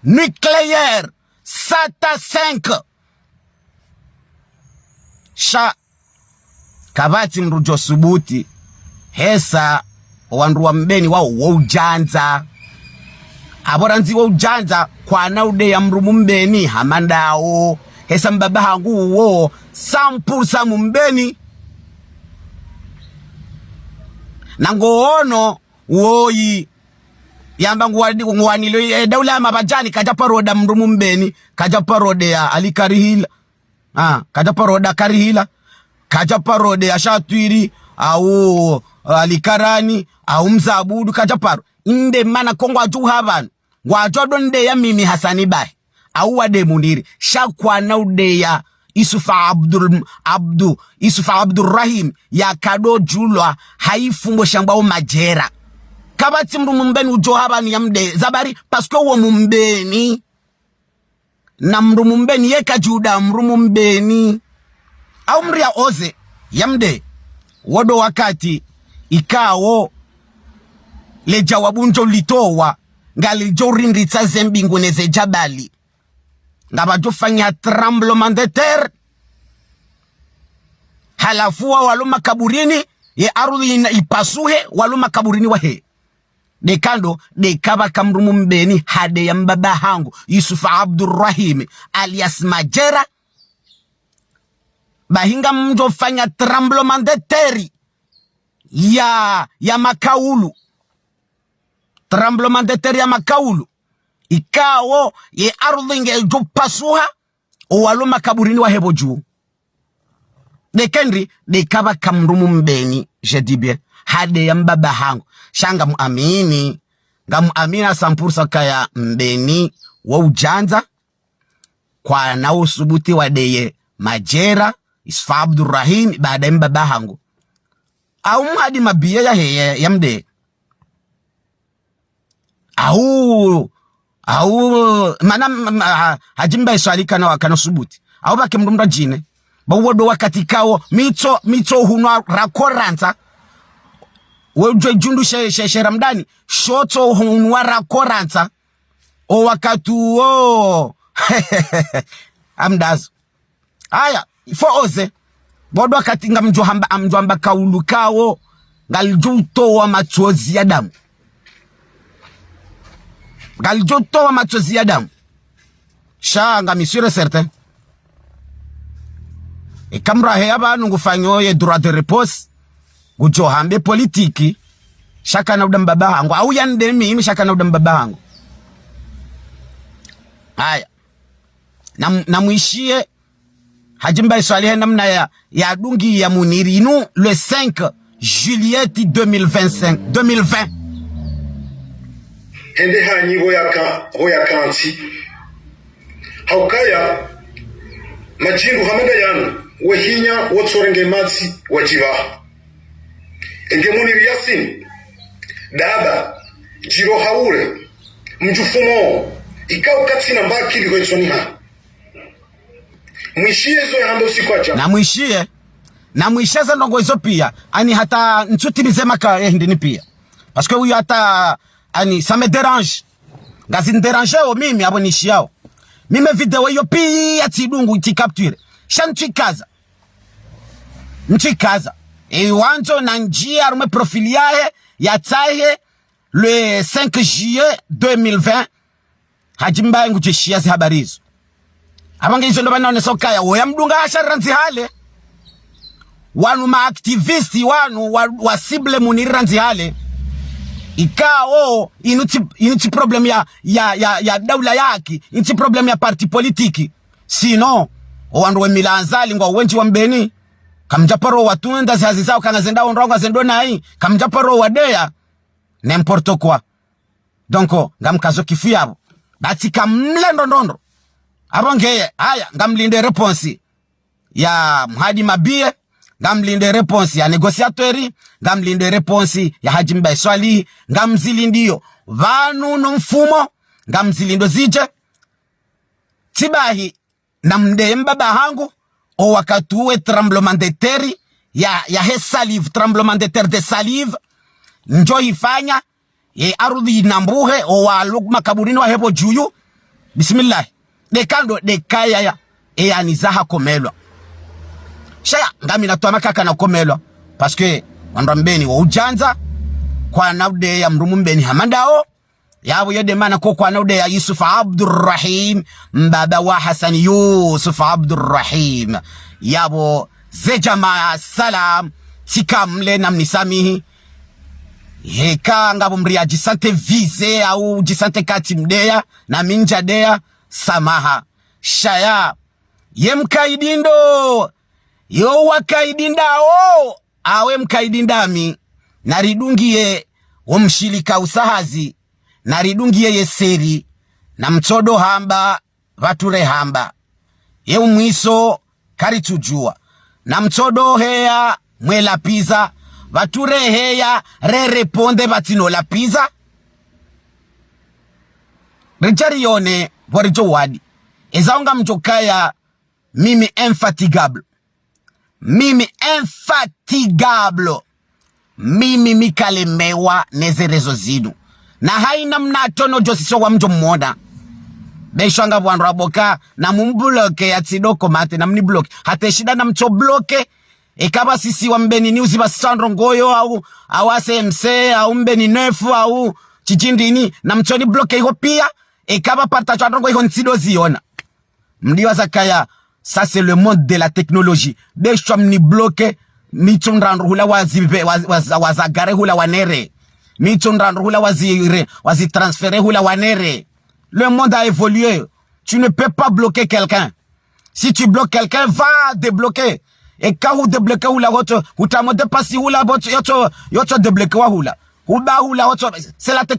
nucléaire Sata cinq. Sha kapvatsi mndru djo subuti. Hesa wandru wa mbeni wao wo udjandza. Apvo randzi wo udjandza kwana udeya mdru mumbeni hama ndawo. Hesa mbaba hangu uwo, cent pour cent mumbeni. Na ngoono woyi yamba nguwadi-, nguwanilo, eh, daula ya mabadjani, kadja paro da mdru mumbeni, kadja paro deya Ali Karihila. Ah, kadja paro da Karihila, kadja paro deya Shatwiri, au, eh, Ali Karani, au Mze Abudu, kadja paro. Inde mana ko ngwadjo ha pvanu, ngwadjo do ndeya mimi Hasani Bahi, au wade Muniri, sha kwana udeya Yusuf Abdul, Abdu, Yusuf Abdurrahim, yakado djulwa ha ifumbo shambwao Madjera. Kapvatsi mdru mumbeni udjo ha pvanu yamdeye, zabari, parce que wo mumbeni. Na mdru mumbeni yeka djuda mdru mumbeni. Au mdru ya oze, yamdeye. Wo do wakati ikao le djawabu ndjo litowa, ngalidjo rindritsa ze mbingu ne ze djabali. Ngapvadjo fanya tremblement de terre. Halafu wa walo makaburini, ye ardhwi ina-, ipasuhe, walo makaburini wahe. Dekando, dekapvaka mdru mumbeni hadeya mbaba hangu, Yusuf Abdurrahim, alias Madjera. Bahi ngamdjo fanya tremblement de terre ya, ya makaulu. Tremblement de terre ya makaulu. Ikao ye ardhwi ngedjo pasuha, o walo makaburini wahe pvo dju. Dekendri, dekapvaka mdru mumbeni, je dis bien, hadeya mbaba hangu. Sha ngamuamini, ngamuamini à cent pour cent kaya mbeni wo udjandza, kwana usubuti wadeye Madjera, Yusuf Abdurrahim, baada mbaba hangu. Au Mhadi Mabiye yahe, ya, yamdeye. Au, au, mana, ma, ma, ha, Hadji Mbae Swali kana wa, kana subuti. Au pvake mdru mdru djine. Ba wo do wakati kao, mitso, mitso hunwa rako randza. We udjwe djundu she, she, she Ramdani, sho tso hunwa rako randza. O wakati wo. Amdazo. Aya, il faut oser. Bo do wakati ngamdjo hamba, amdjo hamba kaulu kao, ngalidjo utowa matsozi ya damu. Ngalidjo utowa matsozi ya damu. Sha ngami sûr et certain. Eka mdru wahe ya pvanu ngufanyo ye droit de réponse, ngudjo hambe politique, sha kana uda mbaba hangu. Au yande mimi, sha kana uda mbaba hangu. Aya. Na, namwishiye, Hadji Mbae Swali he namna ya, yadungiya Muniri inu le cinq juillet deux mille vingt-cinq, deux mille vingt. Hende hanyi pvo yaka-, pvo yakantsi. Haukaya, madjingu hama nda yanu, wehinya wotsorenge matsi wadjipvaha. Enge Muniri Yasin, daba, djiro haure, mdjufumo, ikao katsina mbakili hwetsoni ha. Mwishiye zo yahamba usiku wa djana. Namwishiye, namwishiye za ndrongo izo piya, ani hata ntsutimize maka, eh, ndini piya. Parce que uyo hata, ani, ça me dérange. Ngazi ndérange o mimi apvo nishiyao. Mimi video iyo piya tsidungu tsi capture. Sha ntsikaza. Ntsikaza. E wandzo nandjiye harumwa profil yahe, yatsahe, le cinq juillet deux mille vingt, Hadji Mbae ngudjishiya zi habari izo. Apvo nge izo ndo pvanu naonesa ukaya, wo yamdunga hasha randzi hale. Wanu ma activistes wanu wa, wa cible Muniri randzi hale. Ikao, inu tsi, inu tsi problème ya, ya, ya, ya daula ya haki, inu tsi problème ya parti politique. Sinon, o wandru we mila Azali ngwao wendji wa mbeni. Kamdja paro watunda zi hazi zao kanga zenda ondro nga zendo nayi. Kamdja paro wadeya. N'importe quoi. Donc, ngamkazo kifu yapvo. Batsi kamle ndrondrondro. Apvo ngeye, haya, ngamlinde réponse ya Mhadi Mabiye, ngamlinde réponse ya négociateur, ngamlinde réponse ya Hadji Mbae Swali, ngamzilindiyo. Pvanu no mfumo, ngamzilindo zidje. Tsibahi, namdeye mbaba hangu, o wakati we tremblement de terre, ya, yahe salive, tremblement de terre de salive, ndjo hifanya, ye ardhwi inambuhe, o walo makaburini wahe pvo dju. Bismillah. Dekando, dekaya ya, e yani zaha komelwa. Shaya, ngami natwama kaka na komelwa. Parce que, wandru wa mbeni wo udjandza, kwana udeya mdru mumbeni hama ndawo, Yapvo yo nde mana kokwana udeya Yusuf Abdurrahim, mbaba wa Hassan Yusuf Abdurrahim. Yapvo ze djamaa salam, tsika mle na mnisamihi. Heka ngapvo mdru ya djisante visé au djisante katsi mdeya, na mi ndjadeya, samaha. Shaya, ye mkaidi ndo, yo wakaidi ndawo, awe mkaidi ndami, naridungiye wo mshilika usahazi, naridungiye ye seri, na mtsodo hamba, pvatsu rehamba. Ye umwiso, karitsudjuwa. Na mtsodo heya, mwe lapviza, pvatsu reheya, re répondre pvatsino lapviza. Ridja riyone, pvo ridjo wadi. Eza unga mdjo kaya, mimi infatigable. Mimi infatigable. Mimi mi kalemewa ne ze réseaux zinu. Na haina mna tono djo sisho wa mdjo mwona. Be shwanga pvwandru wa boka, na mumbloke ya tsido komate, na mnibloke. Hata shida na mtso bloke, eka pvwa sisi wa Mbeni News pvwa siswa ndrongoyo, au, au A C M C, au Mbeni Neuf, au Tshidjindini, na mtso ni bloke iho piya, eka pvwa partage wa ndrongo iho ntsido ziyona. Mdiwaza kaya, ça c'est le monde de la technologie. Be shwa mni bloke, mi tsu ndrandru hula wazi, wazi, wazi, wazi gare hula wanere. Mi tsu ndrandru hula wazi re, wazi transférer hula wanere. Le monde a évolué. Tu ne peux pas bloquer quelqu'un. Si tu bloques quelqu'un, va débloquer. Eka hu débloquer hula hotso, hutamo dépasser hula botso, yotso, yotso débloquer wa hula. Huba hula hotso, c'est la